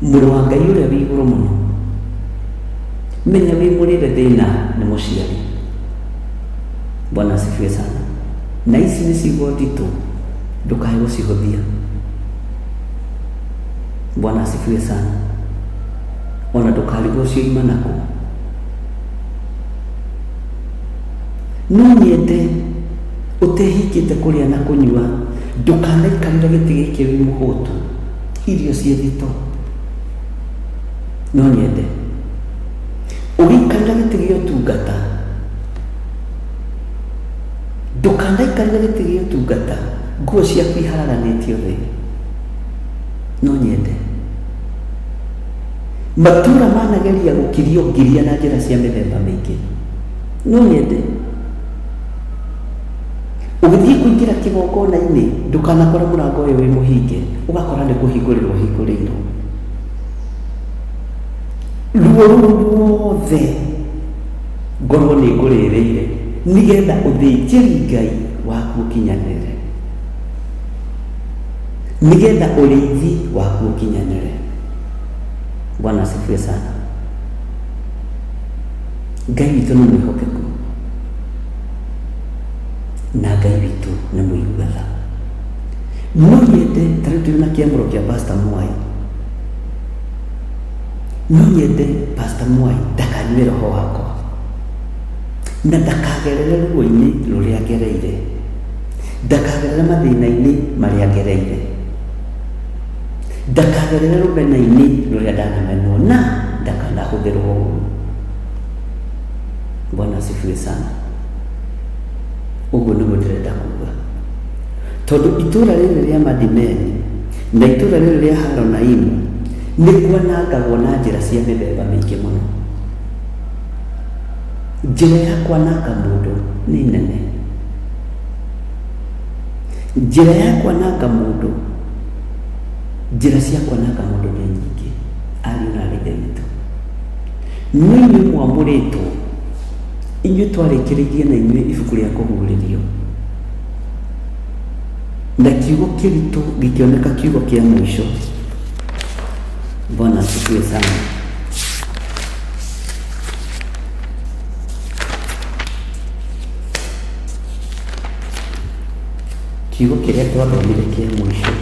S5: mũrũ wa Ngai ũrĩa wĩ igũrũ mũno, menya wĩ mũrĩre thĩna nĩ mũciari. Bwana asifiwe sana. Na ici nĩ ciugo nditũ, ndũkae gũcihũthia. Bwana asifiwe sana. Ona ndũkarigwo cioima nakũ. No nyende ũtehingĩte kũrĩa na kũnyua, ndũkanaikarĩre gĩtĩ gĩkĩ wĩ mũhũtu, irio ciĩ thito. No nyende ũgĩikarĩra gĩtĩ gĩa ũtungata, ndũkanaikarĩre gĩtĩ gĩa ũtungata nguo ciaku iharaganĩtio thĩ. No nyende matũũra manageria gũkirio ngiria na njĩra cia mĩthemba mĩingĩ. No nyende ũgĩthiĩ kũingĩra kĩgongona-inĩ, ndũkanakore mũrango ũyũ wĩ mũhinge, ũgakora nĩ kũhingũrĩrwo ũhingũrĩirwo. Ruo rũu ruothe ngorwo nĩ ngũrĩrĩire, nĩgetha ũthĩnjĩri Ngai waku ũkinyanĩre, nĩgetha ũrĩithi waku ũkinyanĩre. Bwana asifiwe sana. Ngai witũ nĩ mwĩhokeku, na Ngai witũ nĩ mũigua tha. No nyende ta rĩu tũrĩ na kĩamũro kĩa Pastor Mwai, no nyende Pastor Mwai ndakanyue roho wakwa na ndakagerere ruo-inĩ rũrĩa ngereire, ndakagerere mathĩna-inĩ marĩa ngereire, ndakagerere rũmena-inĩ rũrĩa ndanamenwo, na ndakanahũthĩrwo ũru. Bwana asifiwe sana. Ũguo nĩguo ndĩrenda kuga, tondũ itũũra rĩrĩ rĩa Madimeni na itũũra rĩrĩ rĩa Haronaimu nĩ kwanangagwo na njĩra cia mĩthemba mĩingĩ mũno. Njĩra ya kwananga mũndũ nĩ nene, njĩra ya kwananga mũndũ, njĩra cia kwananga mũndũ nĩ nyingĩ, ariũ na aarĩ a Ithe witũ. No inyuĩ mwamũrĩtwo, inyuĩ twarĩkĩrĩirie na inyuĩ ibuku rĩa kũguũrĩrio, na kiugo kĩritũ gĩkĩoneka kiugo kĩa mũico. Bwana asifiwe sana. Kiugo kĩrĩa twathomire kĩa mũico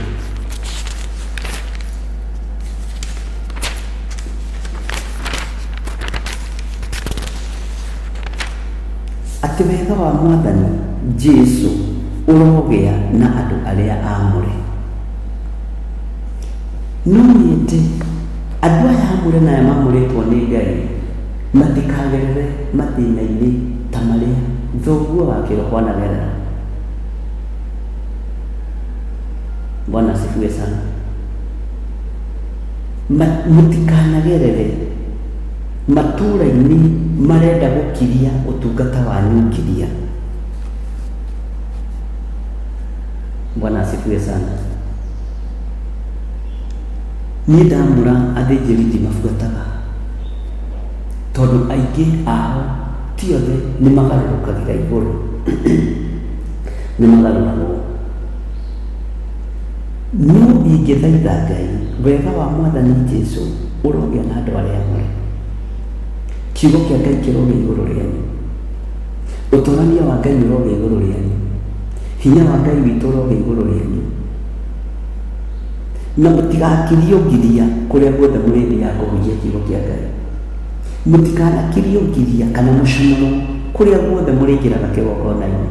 S5: atĩ wega wa Mwathani Jesu ũrogĩa na andũ arĩa aamũre. No nyende andũ aya aamũre na aya maamũrĩtwo nĩ Ngai matikagerere mathĩna-inĩ ta marĩa thoguo wa kĩroho anagerera. Bwana asifiwe sana. Mũtikanagerere matũũra-inĩ marenda gũkiria ũtungata wanyu ngiria. Bwana asifiwe sana. Niĩ ndamũra athĩnjĩri ndimabuataga, tondũ aingĩ ao Ti othe nĩ magarũrũkagĩra igũrũ, nĩ magarũragwo. No ingĩthaitha Ngai, wega wa Mwathani Jesu ũrogĩa na andũ arĩa amũre. Kiugo kĩa Ngai kĩrogĩa igũrũ rĩanyu. Ũtũrania wa Ngai ũrogĩa igũrũ rĩanyu. Hinya wa Ngai witũ ũrogĩa igũrũ rĩanyu. Na mũtigakirio ngiria kũrĩa guothe mũrĩthiaga kũhunjia kiugo kĩa Ngai. Mũtikanakirio ngiria kana mũconoro kũrĩa guothe mũrĩingĩraga kĩgongona-inĩ.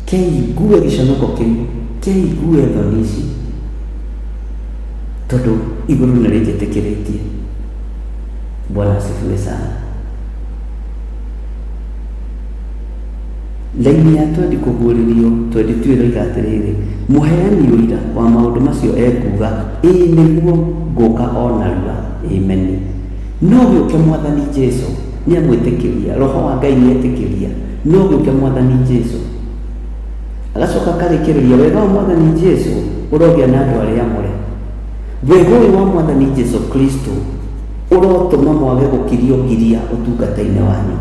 S5: Keigue gĩconoko kĩu, keigue thoni ici, tondũ igũrũ nĩ rĩnjĩtĩkĩrĩtie. Bwana asifiwe sana. Raini ya twendi kũguũrĩrio 22 ĩroiga atĩrĩrĩ, Mũheani ũira wa maũndũ macio ekuuga, Ĩĩ nĩguo, ngũũka o narua. Ameni. No gĩũke Mwathani Jesu. Nĩamwĩtĩkĩria. Roho wa Ngai nĩetĩkĩria. No gĩũke Mwathani Jesu. Agacoka akarĩkĩrĩria, Wega wa Mwathani Jesu ũrogĩa na andũ arĩa amũre. Wega ũyũ wa Mwathani Jesu Kristo ũrotũma mwage gũkirio ngiria ũtungata-inĩ wanyu.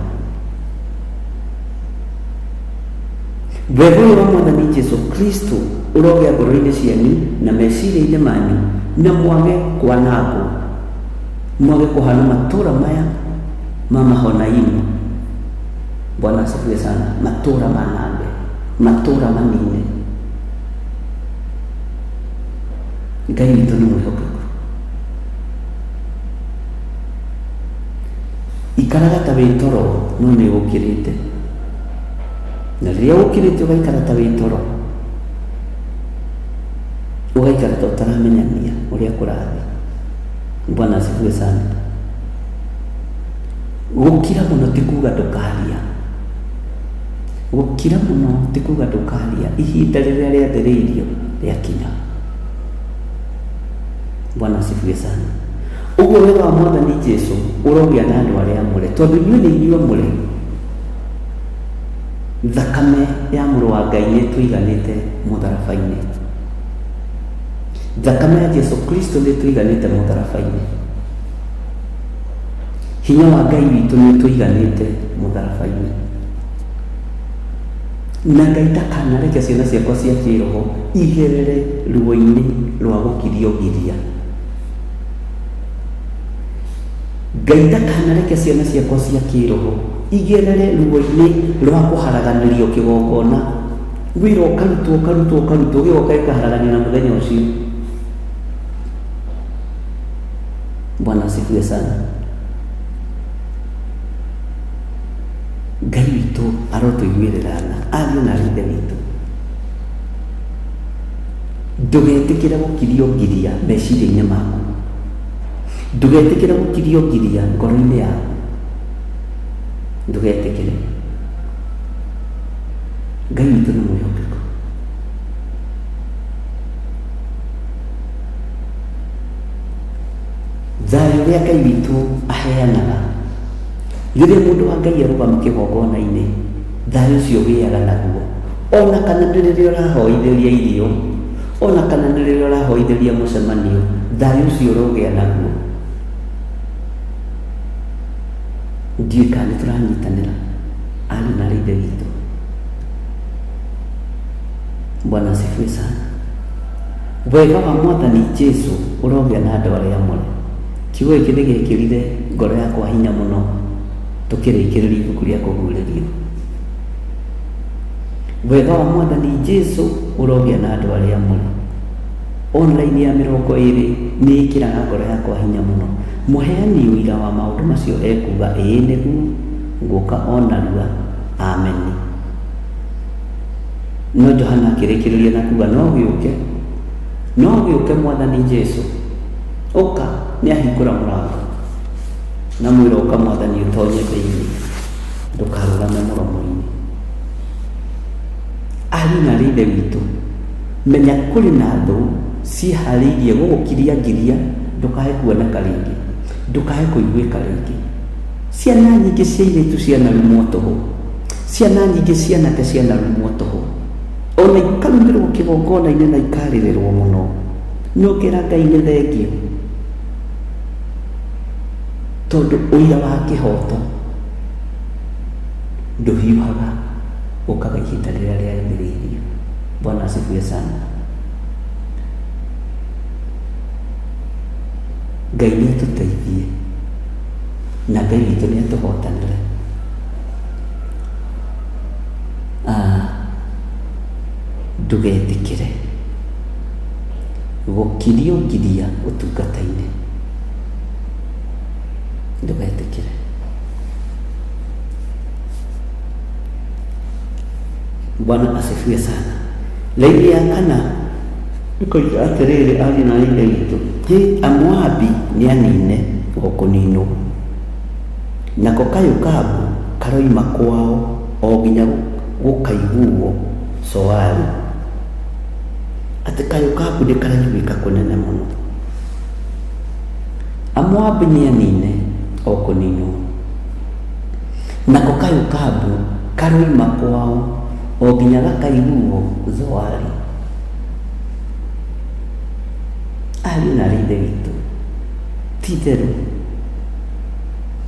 S5: Wega ũyũ wa Mwathani Jesu Kristo ũrogĩa ngoro-inĩ cianyu na meciria-inĩ manyu, na mwage kwanangwo, mwage kũhana matũũra maya ma Mahonaimu. Bwana asifiwe sana. Matũũra manange, matũũra manine. Ngai witũ nĩ mwĩhokeku. Ikaraga ta wĩ toro no nĩ ũkĩrĩte, na rĩrĩa ũkĩrĩte ũgaikara ta wĩ toro, ũgaikara ta ũtaramenyania ũrĩa kũrathiĩ. Bwana asifiwe sana. Gũkira mũno ti kuga ndũkaria, gũkira mũno ti kuga ndũkaria, ihinda rĩrĩa rĩathĩrĩirio rĩakinya. Bwana asifiwe sana. Ũguo wega wa Mwathani Jesu ũrogĩa na andũ arĩa amũre, tondũ inyuĩ nĩ inyuĩ amũre. Thakame ya mũrũ wa Ngai nĩ ĩtũiganĩte mũtharaba-inĩ. Thakame ya Jesu Kristo nĩ ĩtũiganĩte mũtharaba-inĩ. Hinya wa Ngai witũ nĩ ũtũiganĩte mũtharaba-inĩ. Na Ngai ndakanareke ciana ciakwa cia kĩroho igerere ruo-inĩ rwa gũkirio ngiria. Ngai ndakanareke ciana ciakwa cia kĩroho igerere ruo-inĩ rwa kũharaganĩrio kĩgongona. Wĩra ũkarutwo, ũkarutwo, ũkarutwo, gĩgoka gĩkaharaganio na mũthenya ũcio. Bwana asifiwe sana. Ngai witũ arotũiguĩrĩra tha, ariũ na aarĩ a Ithe witũ. Ndũgetĩkĩre gũkirio ngiria meciria-inĩ maku. Ndũgetĩkĩre gũkirio ngiria ngoro-inĩ yaku. Ndũgetĩkĩre. Ngai witũ nĩ mwĩhokeku. Thayũ ũrĩa Ngai witũ aheanaga Rĩrĩa mũndũ wa Ngai arũgama kĩgongona-inĩ, thayũ ũcio ũgĩaga naguo, ona kana nĩ rĩrĩa ũrahoithĩria irio, ona kana nĩ rĩrĩa ũrahoithĩria mũcemanio, thayũ ũcio ũrogĩa naguo. Ndiũĩ kana nĩ tũranyitanĩra, ariũ na aarĩ a Ithe witũ. Bwana asifiwe sana. Wega wa Mwathani Jesu ũrogĩa na andũ arĩa amũre. Kiugo gĩkĩ nĩ gĩekĩrire ngoro yakwa hinya mũno tũkĩrĩkĩrĩria ibuku rĩa kũguũrĩrio. Wega wa Mwathani Jesu ũrogĩa na andũ arĩa amũre. Online ya 20 nĩ ĩkĩraga ngoro yakwa hinya mũno. Mũheani ũira wa maũndũ macio ekuuga, ĩĩ nĩguo, ngũka o narua. Ameni. No Johana akĩrĩkĩrĩria na kuuga, no gĩũke, no gĩũke Mwathani Jesu. Ũka, nĩ ahingũra mũrango. Na mwĩra ũka Mwathani ũtonye thĩinĩ, ndũkarũgame mũromo-inĩ. Ariũ na aarĩ a Ithe witũ, menya kũrĩ na thũ ciĩharĩirie gũgũkiria ngiria ndũkae kuoneka rĩngĩ, ndũkae kũiguĩka rĩngĩ. Ciana nyingĩ cia airĩtu cianarumwo tũhũ, ciana nyingĩ cia anake cianarumwo tũhũ, ona ikarumĩrwo kĩgongona-inĩ na ikarĩrĩrwo mũno. No ngera Ngai nĩ thengiũ. Tondũ ũira wa kĩhoto ndũhiũhaga ũkaga ihinda rĩrĩa rĩagĩrĩirio. Bwana asifiwe sana. Ngai nĩ atũteithie na Ngai witũ nĩ atũhotanĩre. Ah, ndũgetĩkĩre gũkirio ngiria ũtungata-inĩ. Ndũgetĩkĩre. Bwana asifiwe sana. Laini ya kana ĩkoiga atĩrĩrĩ, ariũ na aarĩ a Ithe witũ, hĩ, Amoabi nĩ anine o kũninwo, nako kayũ ka mbu karoima kwao o nginya gũkaiguo Soari. Atĩ kayũ ka mbu nĩ karaiguĩka kũnene mũno. Amoabi nĩ anine o kũninwo, nako kayũ ka mbu karoima kwao o nginya gakaiguo Zoari. Ariũ na aarĩ a Ithe witũ, ti itherũ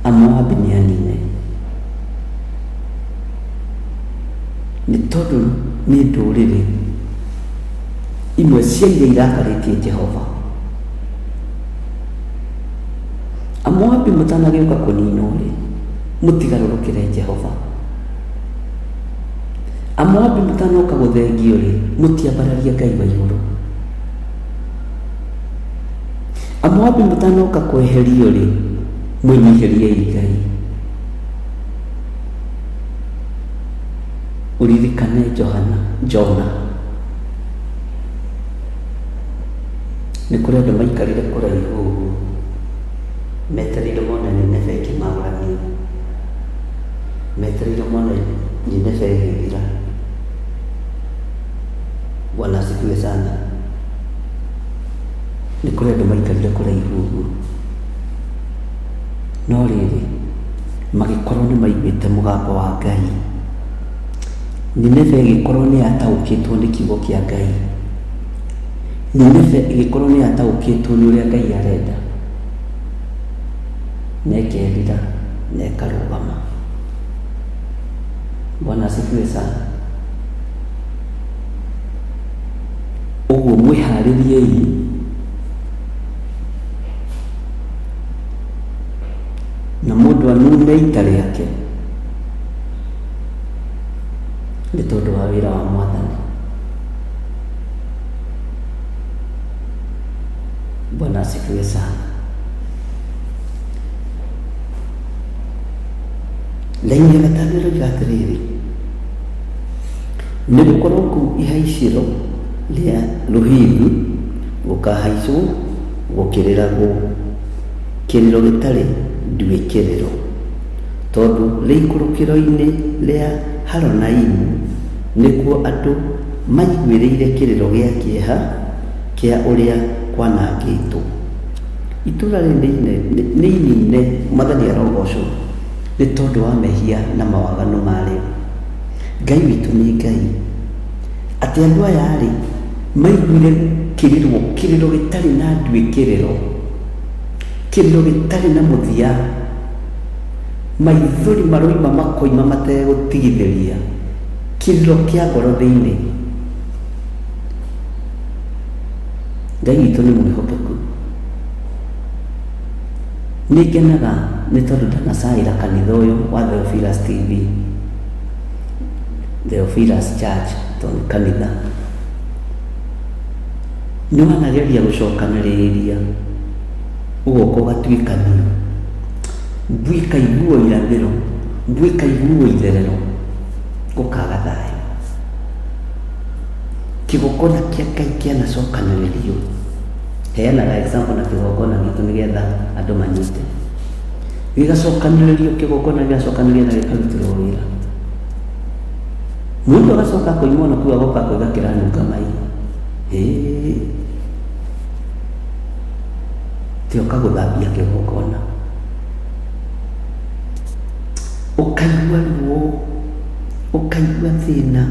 S5: Amoabi nĩ anine, nĩ tondũ nĩ ndũrĩrĩ imwe cia iria irakarĩtie Jehova. Amoabi mũtanagĩũka kũninwo-rĩ, mũtigarũrũkĩre Jehova. Amoabi mũtanoka gũthengio-rĩ, mũtiambararie Ngai wa igũrũ. Amoabi mũtanoka kweherio-rĩ, mwĩnyihĩriei Ngai. Ũririkane Johana, Jona. Nĩ kũrĩ andũ maikarire kũraihu ũguo metereire mone Nineve ĩkĩng'aũranio, metereire mone Nineve ĩgĩthira. Bwana asifiwe sana. Nĩ kũrĩ andũ maikarire kũraihu ũguo, no rĩrĩ, magĩkorwo nĩ maiguĩte mũgambo wa Ngai. Nineve ĩgĩkorwo nĩ yataũkĩtwo nĩ kiugo kĩa Ngai. Nineve ĩgĩkorwo nĩ yataũkĩtwo nĩ ũrĩa Ngai arenda, na ĩkerira na ĩkarũgama. Bwana asifiwe sana. Ũguo mwĩharĩriei na mũndũ anune ita rĩake nĩ tondũ wa wĩra wa Mwathani. Bwana asifiwe sana. Laini ya gatano ĩroiga atĩrĩrĩ, nĩ gũkorwo kũu ihaicĩro rĩa Luhithu gũkahaicwo gũkĩrĩragwo, kĩrĩro gĩtarĩ nduĩkĩrĩro, tondũ rĩikũrũkĩro-inĩ rĩa Haronaimu nĩkuo andũ maiguĩrĩire kĩrĩro gĩa kĩeha kĩa ũrĩa kwanangĩtwo. Itũũra rĩrĩ nĩ inine, Mwathani arogocwo, nĩ tondũ wa mehia na mawaganu marĩo. Ngai witũ nĩ Ngai. Atĩ andũ aya-rĩ, maiguire gũkĩrĩrwo kĩrĩro gĩtarĩ na nduĩkĩrĩro, kĩrĩro gĩtarĩ na mũthia, maithori maroima makoima mategũtigithĩria, kĩrĩro kĩa ngoro thĩinĩ. Ngai witũ nĩ mwĩhokeku. Nĩ ngenaga nĩ tondũ ndanacaĩra kanitha ũyũ wa Theophilus TV, Theophilus Church tondũ nĩ kanitha. Nĩ wanageria gũcokanĩrĩria ũgoka ũgatuĩkanio, mbu ĩkaiguo irathĩro, mbu ĩkaiguo itherero, gũkaga thayũ. Kĩgongona kĩa Ngai kĩanacokanĩrĩrio, heanaga example na kĩgongona gitũ nĩgetha andũ manyite. Gĩgacokanĩrĩrio, kĩgongona gĩgacokanĩrĩrio na gĩkarutĩrwo wĩra. Mũndũ agacoka akoima ona kũu agoka akoiga kĩranunga mai. Hĩĩ. Tioka gũthambia kĩgongona. Ũkaigua ruo, ũkaigua thĩna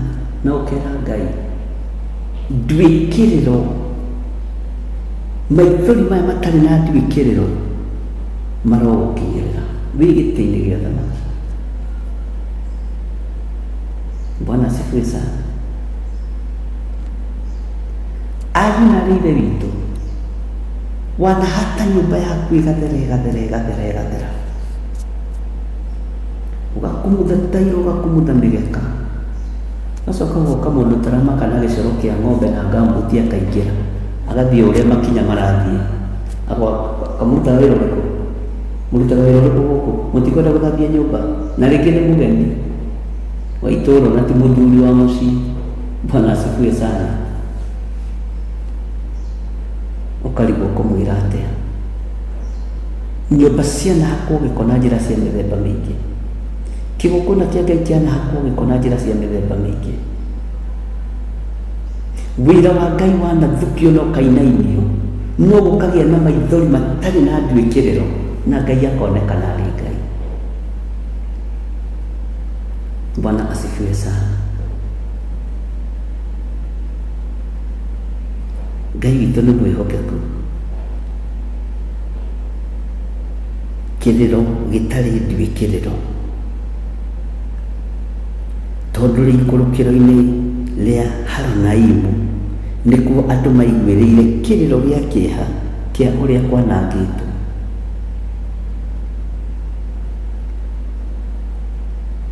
S5: na ũkera Ngai, nduĩkĩrĩro, maithori maya matarĩ na nduĩkĩrĩro. Marogũkinyĩrĩra wĩ gĩtĩ-inĩ gĩa thamaki. Bwana asifiwe sana. Ariũ na arĩ ithe witũ, wanahata nyũmba yaku ĩgathera ĩgathera ĩgathera ĩgathera, ũgakumutha tairo, ũgakumutha mĩgeka, gacoka goka mũndũ ũtaramaka na gĩcoro kĩa ng'ombe na ngambuti, akaingĩra agathiĩ ũrĩa makinya marathiĩ. Akamũrutaga wĩra ũrĩkũ? Mũrutaga wĩra ũrĩkũ gũkũ? Mũtikwenda gũthambia nyũmba? Na rĩngĩ nĩ mũgeni wa itũũra na ti mũthuri wa mũciĩ. Bwana asifiwe sana. Ũkarigwo kũmwĩra atĩa. Nyũmba cianahakwo gĩko na njĩra cia mĩthemba mĩingĩ. Kĩgongona kĩa Ngai kĩanahakwo gĩko na njĩra cia mĩthemba mĩingĩ. Wĩra wa Ngai wanathukio na ũkainainio, no gũkagĩa na maithori matarĩ na nduĩkĩrĩro, na Ngai akonekana arĩ Ngai. Bwana asifiwe sana. Ngai witũ nĩ mwĩhokeku. Kĩrĩro gĩtarĩ nduĩkĩrĩro, tondũ rĩikũrũkĩro-inĩ rĩa Haronaimu nĩkuo andũ maiguĩrĩire kĩrĩro gĩa kĩeha kĩa ũrĩa kwanangĩtwo.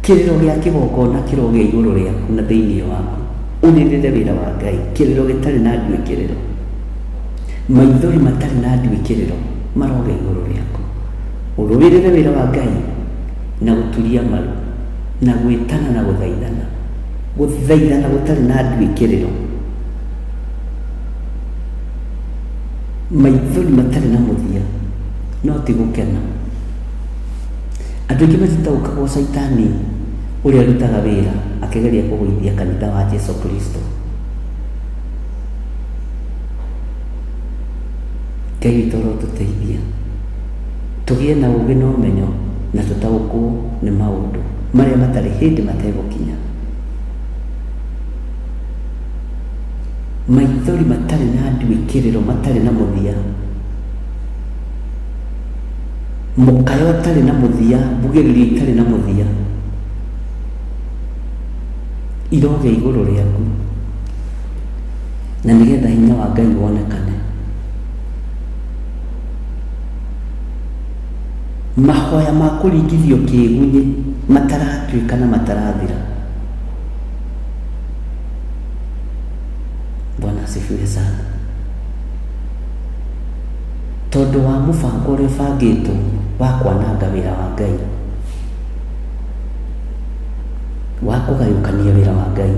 S5: Kĩrĩro gĩa kĩgongona kĩrogĩa igũrũ rĩaku na thĩinĩ waku, ũrĩrĩre wĩra wa Ngai, kĩrĩro gĩtarĩ na nduĩkĩrĩro, maithori matarĩ na nduĩkĩrĩro marogĩa igũrũ rĩaku, ũrũĩrĩre wĩra wa Ngai na gũturia maru na gwĩtana na gũthaithana, gũthaithana gũtarĩ na nduĩkĩrĩro, maithori matarĩ na mũthia, no ti gũkena. Andũ aingĩ matitaũkagwo Caitani ũrĩa arutaga wĩra akĩgeria kũgũithia kanitha wa Jesu Kristo. Ngai witũ arotũteithia tũgĩe na ũũgĩ na ũmenyo na tũtaũkwo nĩ maũndũ marĩa matarĩ hĩndĩ mategũkinya. Maithori matarĩ na nduĩkĩrĩro, matarĩ na mũthia. Mũkayo ũtarĩ na mũthia, mbugĩrĩrio itarĩ na mũthia irogĩa igũrũ rĩaku, na nĩgetha hinya wa Ngai wonekane. Mahoya ma kũringithio kĩĩgunyĩ mataratuĩka na matarathira. Bwana asifiwe sana. Tondũ wa mũbango ũrĩa ũbangĩtwo wa kwananga wĩra wa Ngai, wa kũgayũkania wĩra wa Ngai.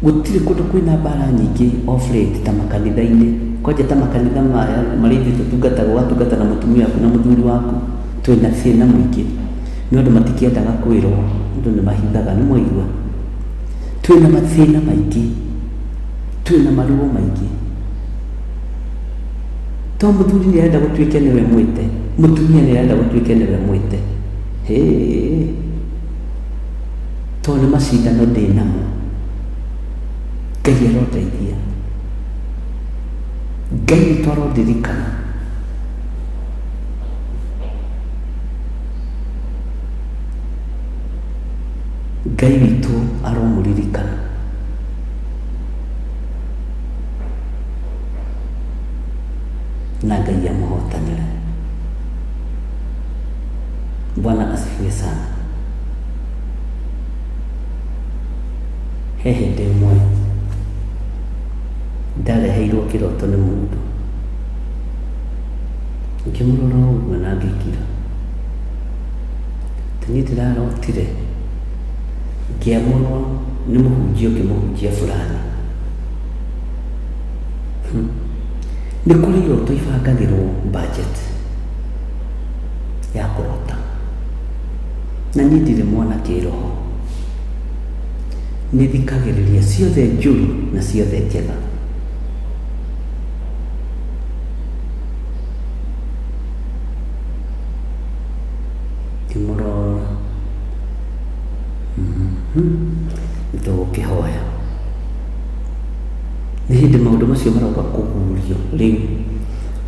S5: Gũtirĩ kũndũ kwĩna mbara nyingĩ off late ta makanitha-inĩ, kwanja ta makanitha maya marĩa ithuĩ tũtungataga, ũgatungata na mũtumia waku na mũthuri waku, twĩna thĩna mũingĩ. Nĩ andũ matikĩendaga kwĩrwo, andũ nĩ mahithaga, nĩ mwaigua? Twĩna mathĩna maingĩ, twĩna maruo maingĩ. To mũthuri nĩ arenda gũtuĩke nĩwe mwĩte, mũtumia nĩ arenda gũtuĩke nĩwe mwĩte. Hĩĩ, to nĩ macindano ndĩ namo. Ngai arondeithia, Ngai witũ arondirikana. Ngai witũ aromũririkana. Na Ngai amũhotanĩre. Bwana asifiwe sana. He hĩndĩ ĩmwe ndareheirwo kĩroto nĩ mũndũ, ngĩmũrora ũguo na ngĩkira. Ti niĩ ndĩrarotire ngĩamũrwo nĩ mũhunjia ũngĩ, mũhunjia fulani. Nĩ kũrĩ iroto ibangagĩrwo budget ya kũrota, na niĩ ndirĩ mwana kĩroho. Nĩ thikagĩrĩria ciothe njũru na ciothe njega. Ngĩmũrora, nĩ tũgũkĩhoya. Nĩ hĩndĩ maũndũ macio maroka kũguũrio rĩu.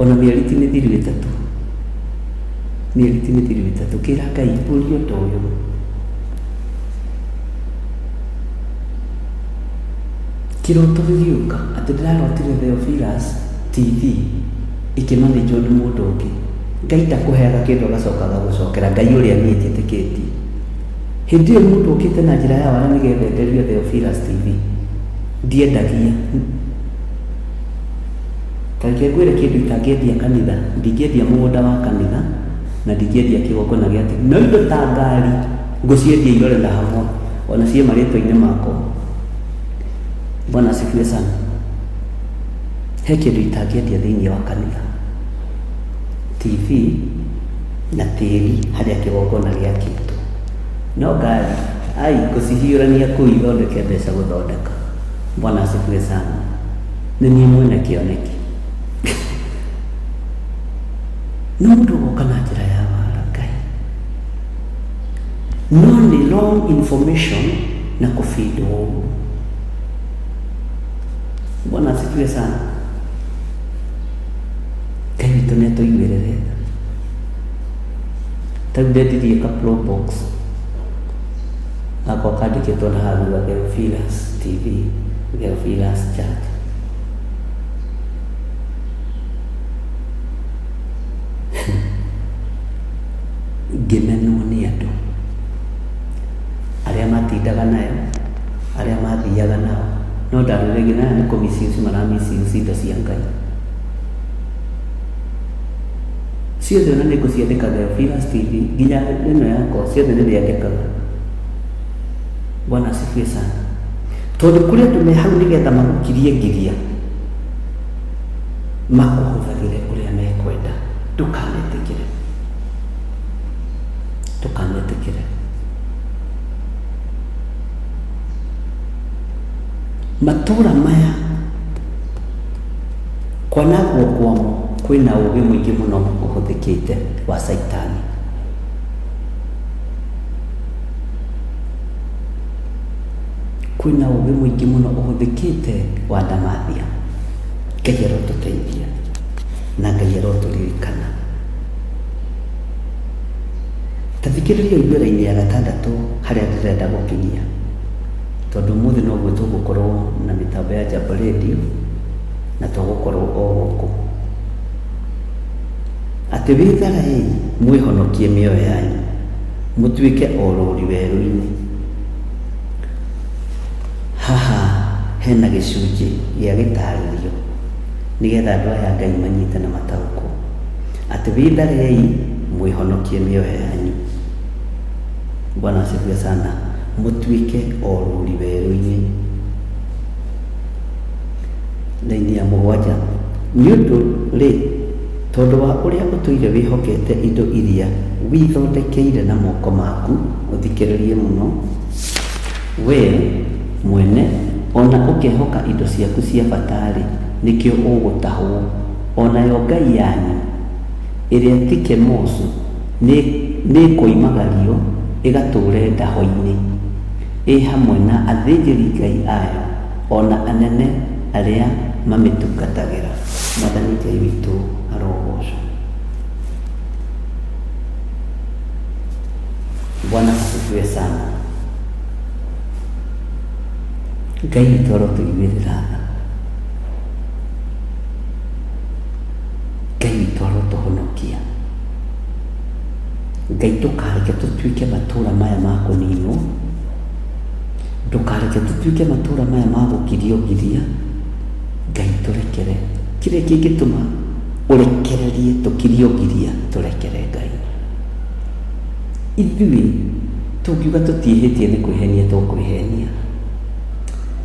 S5: Ona mĩeri ti mĩthiru ĩtatũ, mĩeri ti mĩthiru ĩtatũ, kĩra Ngai mbũrie ũndũ ũyũ. Kĩroto gĩgĩũka atĩ ndĩrarotire Theophilus TV ĩkĩmanĩnjwo nĩ mũndũ ũngĩ. Ngai ndakũheaga kĩndũ agacoka agagũcokera, Ngai ũrĩa niĩ njĩtĩkĩtie. Hĩndĩ ĩyo mũndũ okĩte na njĩra ya wara nĩgetha enderio Theophilus TV. Ndiendagia. Ta reke ngwĩre kĩndũ itangĩendia kanitha, ndingĩendia mũgũnda wa kanitha na ndingĩendia kĩgongona gĩa TV. No indo ta ngari ngũciendia irore na hamwe, ona ciĩ marĩtwa-inĩ makwa. Bwana asifiwe sana. He kĩndũ itangĩendia thĩinĩ wa kanitha, TV na tĩri harĩa kĩgongona gĩakĩtwo. No ngari, ai, ngũcihiũrania kũu ithondeke mbeca gũthondeka. Bwana asifiwe sana. Nĩ niĩ mwene kĩoneki. No mũndũ ũgoka na njĩra ya wara Ngai. No nĩ wrong information na kũbindwo ũguo. Bwana asifiwe sana. Ngai witũ nĩ atũiguĩrĩre tha. Ta rĩu ndendirie ka Pro Box gakwa kandĩkĩtwo na haha thutha Theophilus TV, Theophilus Church. Ngĩmenwo nĩ andũ arĩa matindaga nayo, arĩa mathiaga nao, no ndarorire ngĩona aya nĩ kũ misuse mara misuse indo cia Ngai. Ciothe ona nĩ ngũciandĩka Theophilus TV, nginya ĩno yakwa, ciothe nĩ ndĩandĩkaga. Bwana asifiwe sana. Tondũ kũrĩ andũ me hau nĩgetha magũkirie ngiria, makũhũthagĩre ũrĩa mekwenda. Ndũkametĩkĩre. Ndũkametĩkĩre. Matũũra maya kwanangwo kwamo kwĩna ũgĩ mũingĩ mũno ũhũthĩkĩte wa Caitani. Kwĩna ũgĩ mũingĩ mũno ũhũthĩkĩte wa ndamathia. Ngai arotũteithia na Ngai arotũririkana. Ta thikĩrĩria ũigue raini ya gatandatũ harĩa ndĩrenda gũkinyia, tondũ ũmũthĩ noguo tũgũkorwo na mĩtambo ya Jambo Radio na tũgũkorwo o gũkũ. Atĩ wĩtharaei mwĩhonokie mĩoyo yanyu, mũtuĩke orũri werũ-inĩ. Haha hena gĩcunjĩ gĩa gĩtarĩrio nĩgetha andũ aya a Ngai manyite na mataũkwo. Atĩ wĩtharei mwĩhonokie mĩoyo yanyu. Bwana asifiwe sana. Mũtuĩke orũri werũ-inĩ. Raini ya mũgwanja. Nĩ ũndũ rĩ, tondũ wa ũrĩa ũtũire wĩhokete indo iria wĩthondekeire na moko maku, ũthikĩrĩrie mũno, wee mwene, o na ũkehoka indo ciaku cia bata-rĩ, nĩkĩo ũgũtahwo. O nayo ngai yanyu, ĩrĩa ti Kemoshu, nĩĩkoimagario ĩgatũũre ndaho-inĩ, ĩ hamwe na athĩnjĩri-ngai ayo, o na anene arĩa mamĩtungatagĩra. Mwathani Ngai witũ arogoocwo. Bwana asifiwe sana. Ngai witũ arotũiguĩrĩra tha. Ngai witũ arotũhonokia. Ngai ndũkareke tũtuĩke matũra maya ma kũninwo, ndũkareke tũtuĩke matũra maya ma gũkirio ngiria. Ngai tũrekere. Kĩrĩa kĩngĩtũma ũrekererie tũkirio ngiria, tũrekere Ngai. Ithuĩ tũngiuga tũtiĩhĩtie nĩ kwĩhenia tũkwĩhenia.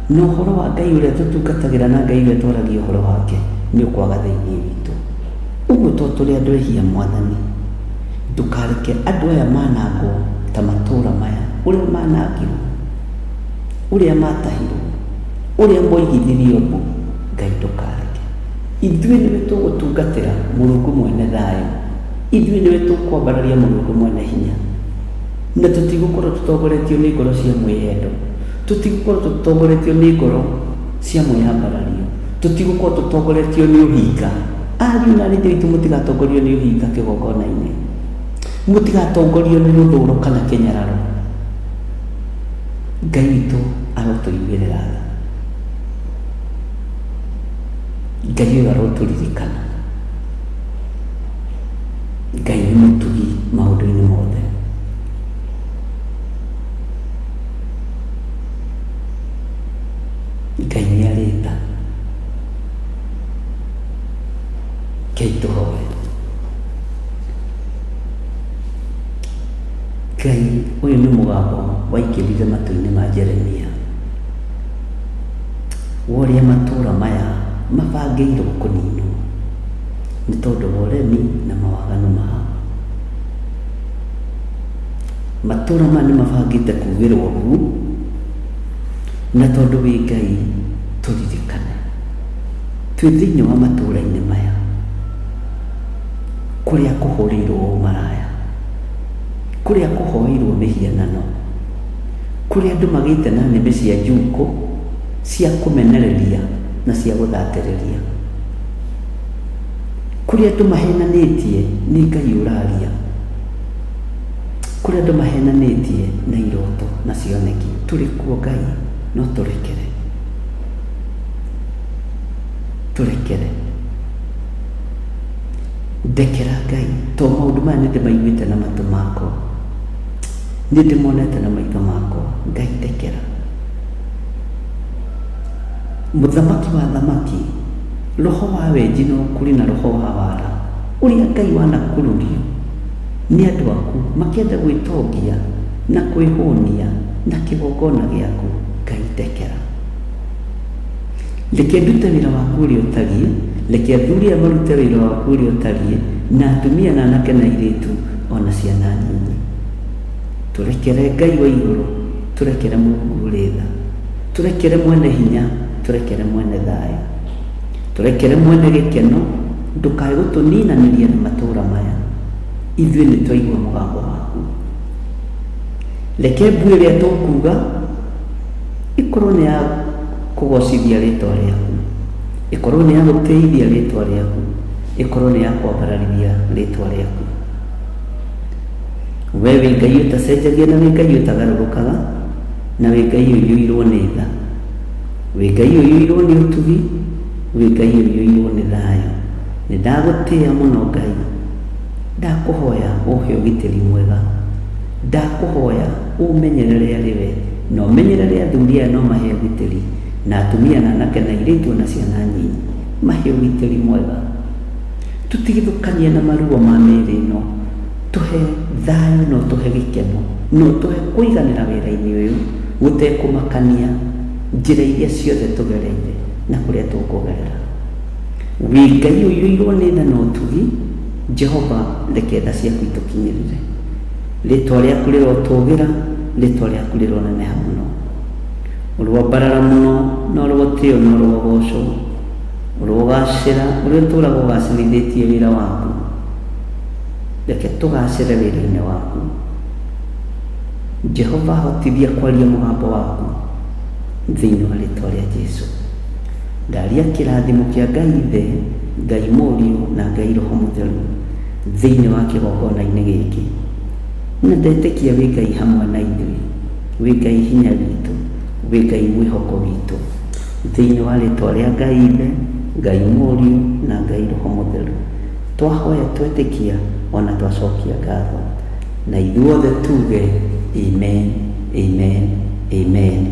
S5: Na ũhoro wa Ngai ũrĩa tũtungatagĩra na Ngai ũrĩa twaragia ũhoro wake nĩ ũkwaga thĩinĩ witũ. Ũguo to tũrĩ andũ ehia Mwathani, ndũkareke andũ aya manangwo ta matũũra maya, ũrĩa manangirwo, ũrĩa matahirwo, ũrĩa moigithirio mbu, Ngai ndũkareke. Ithuĩ nĩwe tũgũtungatĩra Mũrungu mwene thayũ, ithuĩ nĩwe tũkwambararia Mũrungu mwene hinya, na tũtigũkorwo tũtongoretio nĩ ngoro cia mwĩyendo, tũtigũkorwo tũtongoretio nĩ ngoro cia mwĩyambarario, tũtigũkorwo tũtongoretio nĩ ũhinga. Ariũ na aarĩ a Ithe witũ mũtigatongorio nĩ ũhinga kĩgongona-inĩ. Mũtigatongorio nĩ rũthũũro kana kĩnyararo. Ngai witũ arotũiguĩrĩra tha. Ngai ũyũ arotũririkana. Ngai nĩ mũtugi maũndũ-inĩ mothe. Ngai nĩ arĩ tha. Rekei tũhoe. Ngai, ũyũ nĩ mũgambo waingĩrire matũ-inĩ ma Jeremia, wa ũrĩa matũũra maya mabangĩirwo kũninwo nĩ tondũ wa ũremi na mawaganu mao. Matũũra maya nĩ mabangĩte kuugĩrwo mbu, na tondũ wĩ Ngai tũririkane. Twĩ thĩinĩ wa matũũra-inĩ maya kũrĩa kũhũrĩirwo ũmaraya, kũrĩa kũhoeirwo mĩhianano, kũrĩa andũ magĩte na nĩmĩ cia njukũ cia kũmenereria na cia gũthatĩrĩria, kũrĩa andũ mahenanĩtie nĩ Ngai ũraria, kũrĩa andũ mahenanĩtie na iroto na cioneki. Tũrĩ kuo Ngai, no tũrekere. Tũrekere. Ndekera Ngai, to maũndũ maya nĩ ndĩmaiguĩte na matũ makwa, nĩ ndĩmonete na maitho makwa. Ngai ndekera. Mũthamaki wa athamaki, roho wa wenji na ũkũri na roho wa wara, ũrĩa Ngai wanakururio nĩ andũ aku makĩenda gwĩtongia na kwĩhũnia na kĩgongona gĩaku, Ngai ndekera. Reke ndute wĩra waku ũrĩa ũtariĩ, reke athuri aya marute wĩra waku ũrĩa ũtariĩ, na atumia na anake na airĩtu, o na ciana nyinyi. Tũrekere Ngai wa igũrũ, tũrekere Mũrungu ũrĩ tha, tũrekere mwene hinya, tũrekere mwene thayũ, tũrekere mwene gĩkeno, ndũkae gũtũninanĩria na matũũra maya. Ithuĩ nĩ twaigua mũgambo waku. Reke mbu ĩrĩa tũkuuga ĩkorwo nĩ ya kũgocithia rĩtwa rĩaku, ĩkorwo nĩ ya gũtĩithia rĩtwa rĩaku, ĩkorwo nĩ ya kwambararithia rĩtwa rĩaku. We wĩ Ngai ũtacenjagia na wĩ Ngai ũtagarũrũkaga, na wĩ Ngai ũiyũirwo nĩ tha, wĩ Ngai ũiyũirwo nĩ ũtugi, wĩ Ngai ũiyũirwo nĩ thayũ. Nĩ ndagũtĩĩa mũno Ngai, ndakũhoya ũhe ũgitĩri mwega, ndakũhoya ũmenyerere arĩ we, na ũmenyerere athuri aya na ũmahe ũgitĩri, na atumia na anake na airĩtu o na ciana nyinyi, mahe ũgitĩri mwega. Tũtigithũkanie na maruo ma mĩĩrĩ ĩno, tũhe thayũ na ũtũhe gĩkeno, na ũtũhe kũiganĩra wĩra-inĩ ũyũ, gũtekũmakania njĩra iria ciothe tũgereire na kũrĩa tũkũgerera. Wĩ Ngai ũiyũirwo nĩ tha na ũtugi, Jehova reke tha ciaku itũkinyĩrĩre. Rĩtwa rĩaku rĩrotũgĩra, rĩtwa rĩaku rĩroneneha mũno. Ũroambarara mũno, na ũrotĩo na ũrogocwo. Ũrogacĩra, ũrĩa ũtũũraga ũgacĩrithĩtie wĩra waku. Reke tũgacĩre wĩra-inĩ waku. Jehova hotithia kwaria mũgambo waku thĩinĩ wa rĩtwa rĩa Jesu. Ndaria kĩrathimo kĩa Ngai Ithe, Ngai Mũriũ na Ngai Roho Mũtheru thĩinĩ wa kĩgongona-inĩ gĩkĩ. Na ndetĩkia wĩ Ngai hamwe na ithuĩ, wĩ Ngai hinya witũ, wĩ Ngai mwĩhoko witũ. Thĩinĩ wa rĩtwa rĩa Ngai Ithe, Ngai Mũriũ na Ngai Roho Mũtheru, twahoya twetĩkia ona twacokia ngatho. Na ithuothe tuge Amen, Amen, Amen.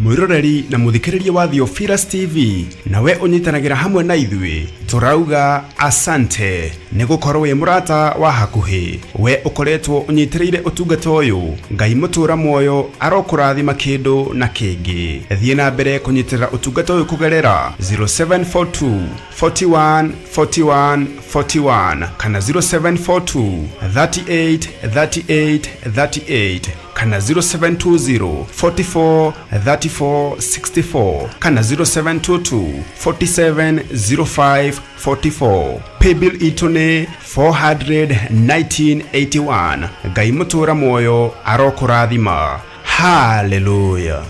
S1: Mwĩroreri na mũthikĩrĩria wa Theophilus TV, nawe ũnyitanagĩra hamwe na ithuĩ, tũrauga asante nĩ gũkorwo wĩ mũrata wa hakuhĩ. We ũkoretwo ũnyitĩrĩire ũtungata ũyũ, Ngai mũtũra muoyo arokũrathima kĩndũ na kĩngĩ. Thiĩ na mbere kũnyitĩrĩra ũtungata ũyũ kũgerera 0742 41 41 41 kana 0742 38 38 38 kana 0720 44 34 64 kana 0722 47 05 44. Paybill itũ nĩ 41981. Ngai mũtũra muoyo arokũrathima. Hallelujah.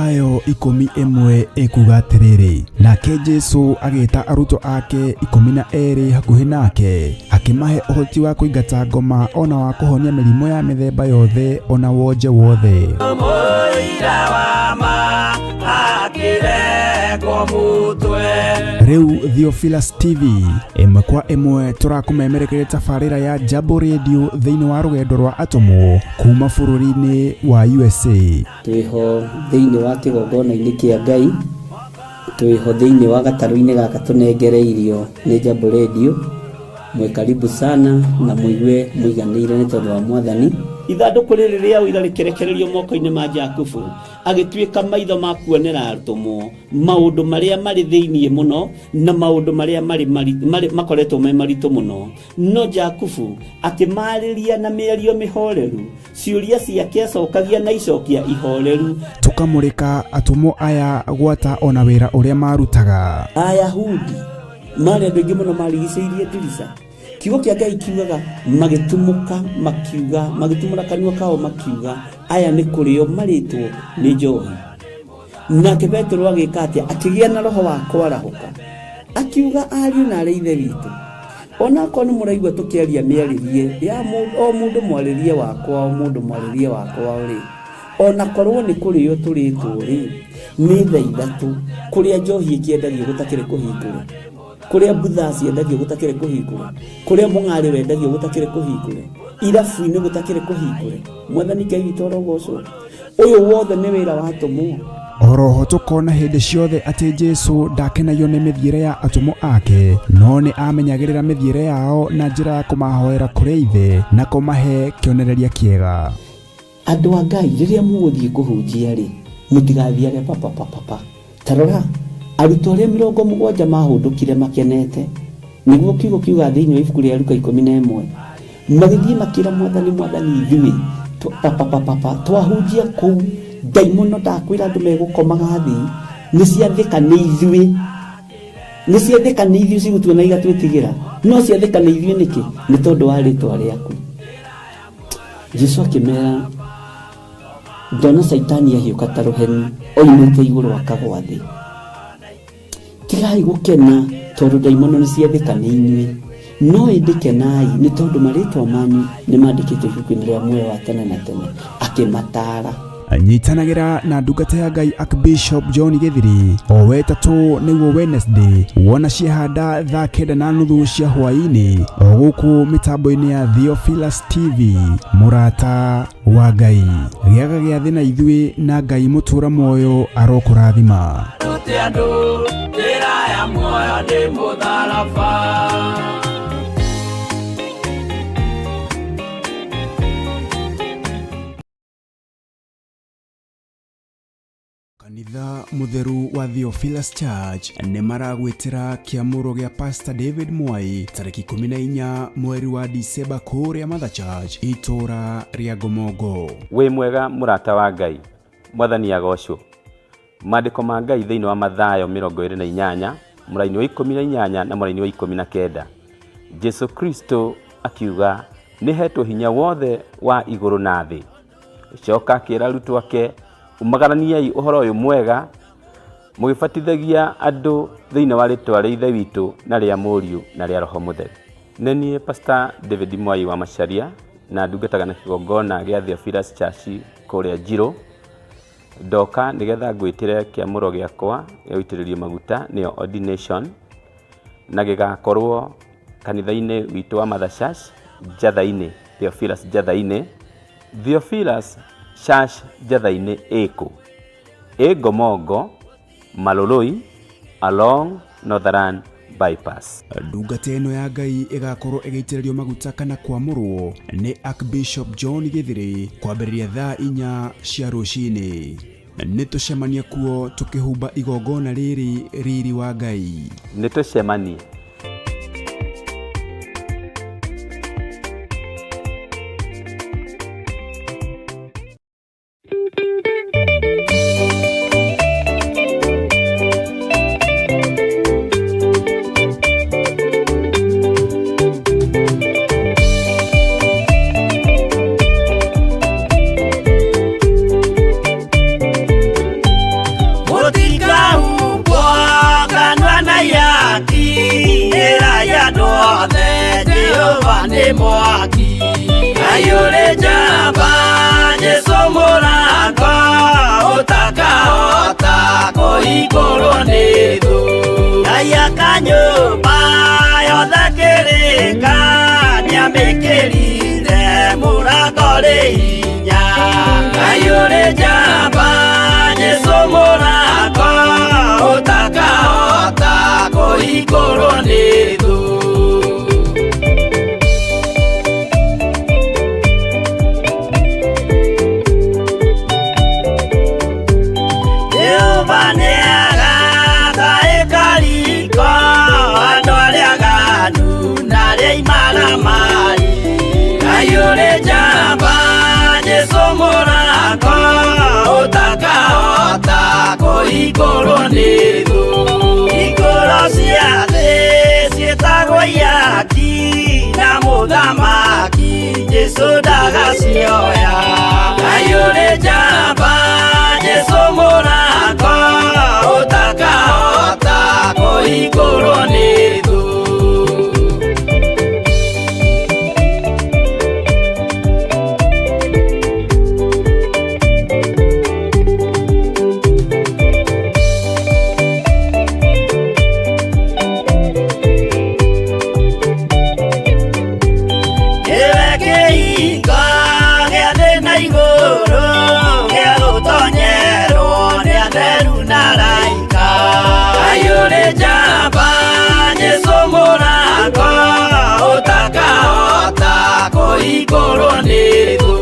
S3: Mathayo 11 ĩkuga atĩrĩrĩ, nake Jesu agĩta arutwo ake 12 hakuhĩ nake, akĩmahe ũhoti wa kũingata ngoma ona wa kũhonia mĩrimũ ya mĩthemba yothe ona wonje wothe.
S2: Mũira wa ma akĩrengwo mũtwe.
S3: Rĩu Theophilus TV ĩmwe kwa ĩmwe tũrakũmemerekeria tabarĩra ya Jambo Radio thĩinĩ wa rũgendo rwa atũmwo kuma bũrũri-inĩ wa USA.
S4: Twĩho thĩinĩ wa kĩgongona-inĩ kĩa Ngai, twĩho thĩinĩ wa gatarũ-inĩ gaka tũnengereirio nĩ Jambo Radio. Mwĩ karibu sana na mũigue mũiganĩire nĩ tondũ wa Mwathani.
S5: Ithandũkũ rĩrĩ rĩa ũira rĩkĩrekererio moko-inĩ ma Jakubu, agĩtuĩka maitho ma kuonera atũmwo maũndũ marĩa marĩ thĩinĩ mũno na maũndũ marĩa marĩ makoretwo me maritũ mũno. No Jakubu akĩmarĩria na mĩario mĩhoreru, ciũria ciake acokagia na icokia ihoreru.
S3: Tũkamũrĩka atũmwo aya gwata ona wĩra ũrĩa marutaga.
S5: Ayahudi marĩ andũ aingĩ mũno marigicĩirie ndirica. Kiugo kĩa Ngai kiugaga magĩtumũka makiuga, magĩtumũra kanua kao makiuga, aya nĩ kũrĩo marĩtwo nĩ njohi. Nake Petero agĩka atĩa? Akĩgĩa na roho wa kwarahũka, akiuga ariũ na arĩ ithe witũ, onakorwo nĩ mũraigua tũkĩaria mĩarĩrie ya o mũndũ mwarĩrie wakwa, o mũndũ mwarĩrie wakwa rĩ, onakorwo nĩ kũrĩo tũrĩtwo rĩ, nĩ thaa ithatũ kũrĩa njohi ĩkĩendagio gũtakĩrĩ kũhingũre, kũrĩa mbutha ciendagio gũtakĩrĩ kũhingũre, kũrĩa mũng'arĩ wendagio gũtakĩrĩ kũhingũre, irabu-inĩ gũtakĩrĩ kũhingũre. Mwathani Ngai witũ arogocwo. Ũyũ wothe nĩ wĩra wa atũmwo.
S3: Oroho tũkona hĩndĩ ciothe atĩ Jesu ndakenagio nĩ mĩthiĩre ya atũmwo ake, no nĩ amenyagĩrĩra mĩthiĩre yao na njĩra ya kũmahoera kũrĩ Ithe na kũmahe kĩonereria kĩega.
S5: Andũ a Ngai, rĩrĩa mũgũthiĩ kũhunjia rĩ, mũtigathiage papapapapa. Ta rora, arutwo arĩa 70 mahũndũkire makenete, nĩguo kiugo kiuga thĩinĩ wa ibuku rĩa Luka 11, magĩthiĩ makĩra Mwathani, Mwathani, ithuĩ papapapapa twahunjia kũu, ndaimono ndakwĩra andũ megũkomaga thĩ, nĩ ciathĩka nĩ ithuĩ, nĩ ciathĩka nĩ ithuĩ cigũtuona igatwĩtigĩra, no ciathĩka nĩ ithuĩ nĩkĩ? Nĩ tondũ wa rĩtwa rĩaku. Jesu akĩmera, ndona Caitani ahiũka ta rũheni oimĩte igũrũ akagwa thĩ. Tigai gũkena tondũ ndaimono nĩ ciathĩka nĩ inyuĩ, no ĩndĩ kenai nĩ tondũ marĩtwa manyu nĩ mandĩkĩtwo ibuku-inĩ rĩa muoyo wa tene na tene. Akĩmataara.
S3: Nyitanagĩra na ndungata ya Ngai Archbishop John Gĩthiri o wetatũ nĩguo Wednesday wona ciehanda thaa 9:30 cia hwaĩ-inĩ o gũkũ mĩtambo-inĩ ya Theophilus TV. Mũrata wa Ngai, gĩaga gĩathĩ na ithuĩ na Ngai mũtũra muoyo arokũrathima.
S2: Rute andũ njĩra ya muoyo nĩ mũtharaba.
S3: Kanitha Mũtheru wa Theophilus Church nĩ maragwĩtĩra kĩamũro gĩa Pastor David Mwai tarĩki 14 mweri wa Dicemba kũrĩa Mother Church itũũra rĩa Ngomongo.
S6: Wĩ mwega mũrata wa Ngai, Mwathani agocwo. Maandĩko ma Ngai thĩinĩ wa Mathayo 28 mũraini wa 18 na mũraini wa 19. Jesu Kristo akiuga nĩ hetwo hinya wothe wa igũrũ na thĩ. Coka akĩra arutwo ake, umagaraniai ũhoro ũyũ mwega mũgĩbatithagia andũ thĩinĩ wa rĩtwa rĩa Ithe witũ na rĩa Mũriũ na rĩa Roho Mũtheru. Nĩ niĩ Pastor David Mwai wa Macharia na ndungataga na kĩgongona gĩa Theophilus Church kũrĩa Njirũ. Ndoka nĩgetha ngwĩtĩre kĩamũro gĩakwa gĩa gũitĩrĩrio maguta nĩyo ordination, na gĩgakorwo kanitha-inĩ witũ wa Mother Church Njatha-inĩ, Theophilus Njatha-inĩ. Theophilus Church Njatha-inĩ ĩkũ? Ĩ Ngomongo, Maloloi, along Northern Bypass.
S3: Ndungata ĩno ya Ngai ĩgakorwo ĩgĩitĩrĩrio maguta kana kwamũrwo nĩ Archbishop John Gĩthiri kwambĩrĩria thaa 4 cia rũcinĩ. Nĩ tũcemanie kuo tũkĩhumba igongona rĩrĩ riri wa Ngai.
S6: Nĩ tũcemanie.
S2: Jehova nĩ mwaki. Ngai ũrĩ njamba, Jesũ mũrango, ũtakahota kũhingũrwo nĩ thũ. Ngai aka nyũmba yothe kĩrĩka, nĩamĩkĩrire mũrango rĩ hinya. Ngai ũrĩ njamba, Jesũ mũrango, ũtakahota kũhingũrwo nĩ thũ. Jehova nĩagaka ĩkariko, andũ arĩa aganu na arĩa imaramari. Ngai ũrĩ njamba, Jesũ mũrango, ũtakahota kũhingũrwo nĩ thũ. Hingũro cia thĩ ciĩtagwo ihaki, na mũthamaki Jesũ ndagacioya. Ngai ũrĩ njamba, Jesũ mũrango, ũtakahota kũhingũrwo nĩ thũ. Nĩwe kĩhingo gĩa thĩ na igũrũ, gĩa gũtonyerwo nĩ atheru na araika. Ngai ũrĩ njamba, Jesũ mũrango, ũtakahota kũhingũrwo nĩ thũ.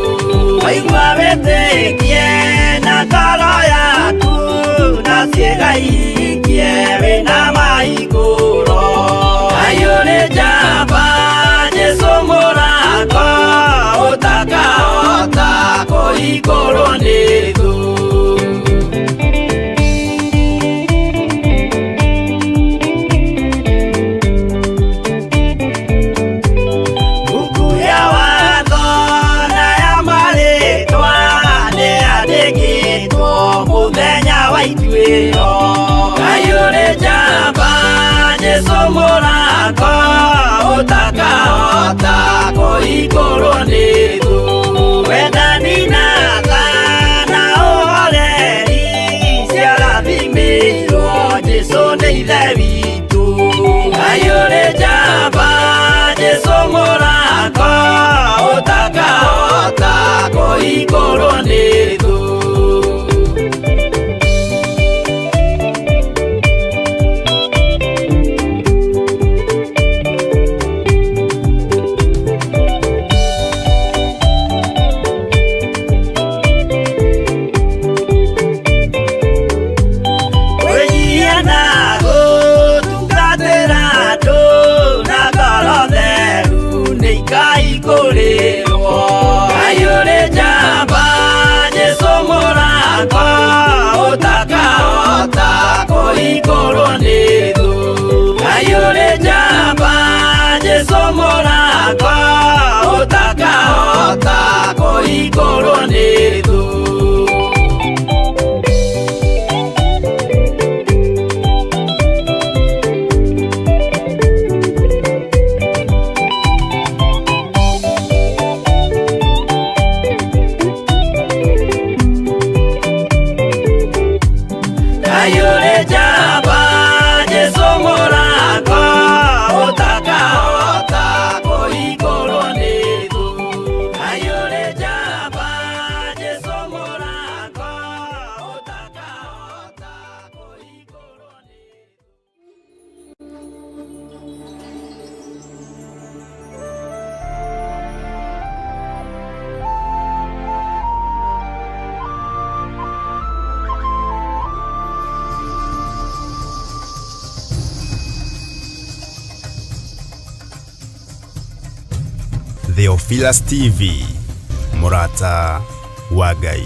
S2: Waigua wĩtĩkie na ngoro yaku, na ciĩga ihingie wĩna mahingũro. Ngai ũrĩ njamba, Jesũ mũrango, ũtakahota kũhingũrwo nĩ thũ. Mbuku ya watho na ya marĩtwa nĩyandĩkĩtwo mũthenya wa ituĩro. Ngai ũrĩ njamba, Jesũ mũrango, ũtakahota kũhingũrwo nĩ thũ. Wendani na tha na ũhoreri ciarathimĩirwo Jesũ nĩ Ithe witũ. Ngai ũrĩ njamba, Jesũ mũrango, ũtakahota kũhingũrwo nĩ thũ. Kwĩnyihia na gũtungatĩra andũ na ngoro theru nĩ ikaihingũrĩrwo. Ngai ũrĩ njamba, Jesũ mũrango, ũtakahota kũhingũrwo nĩ thũ. Ngai ũrĩ njamba, Jesũ mũrango, ũtakahota kũhingũrwo nĩ thũ. Ngai ũrĩ njamba, Jesũ mũrango, ũtakahota kũhingũrwo nĩ thũ. Ngai ũrĩ njamba, Jesũ mũrango, ũtakahota kũhingũrwo nĩ thũ.
S1: Theophilus TV, mũrata wa Ngai.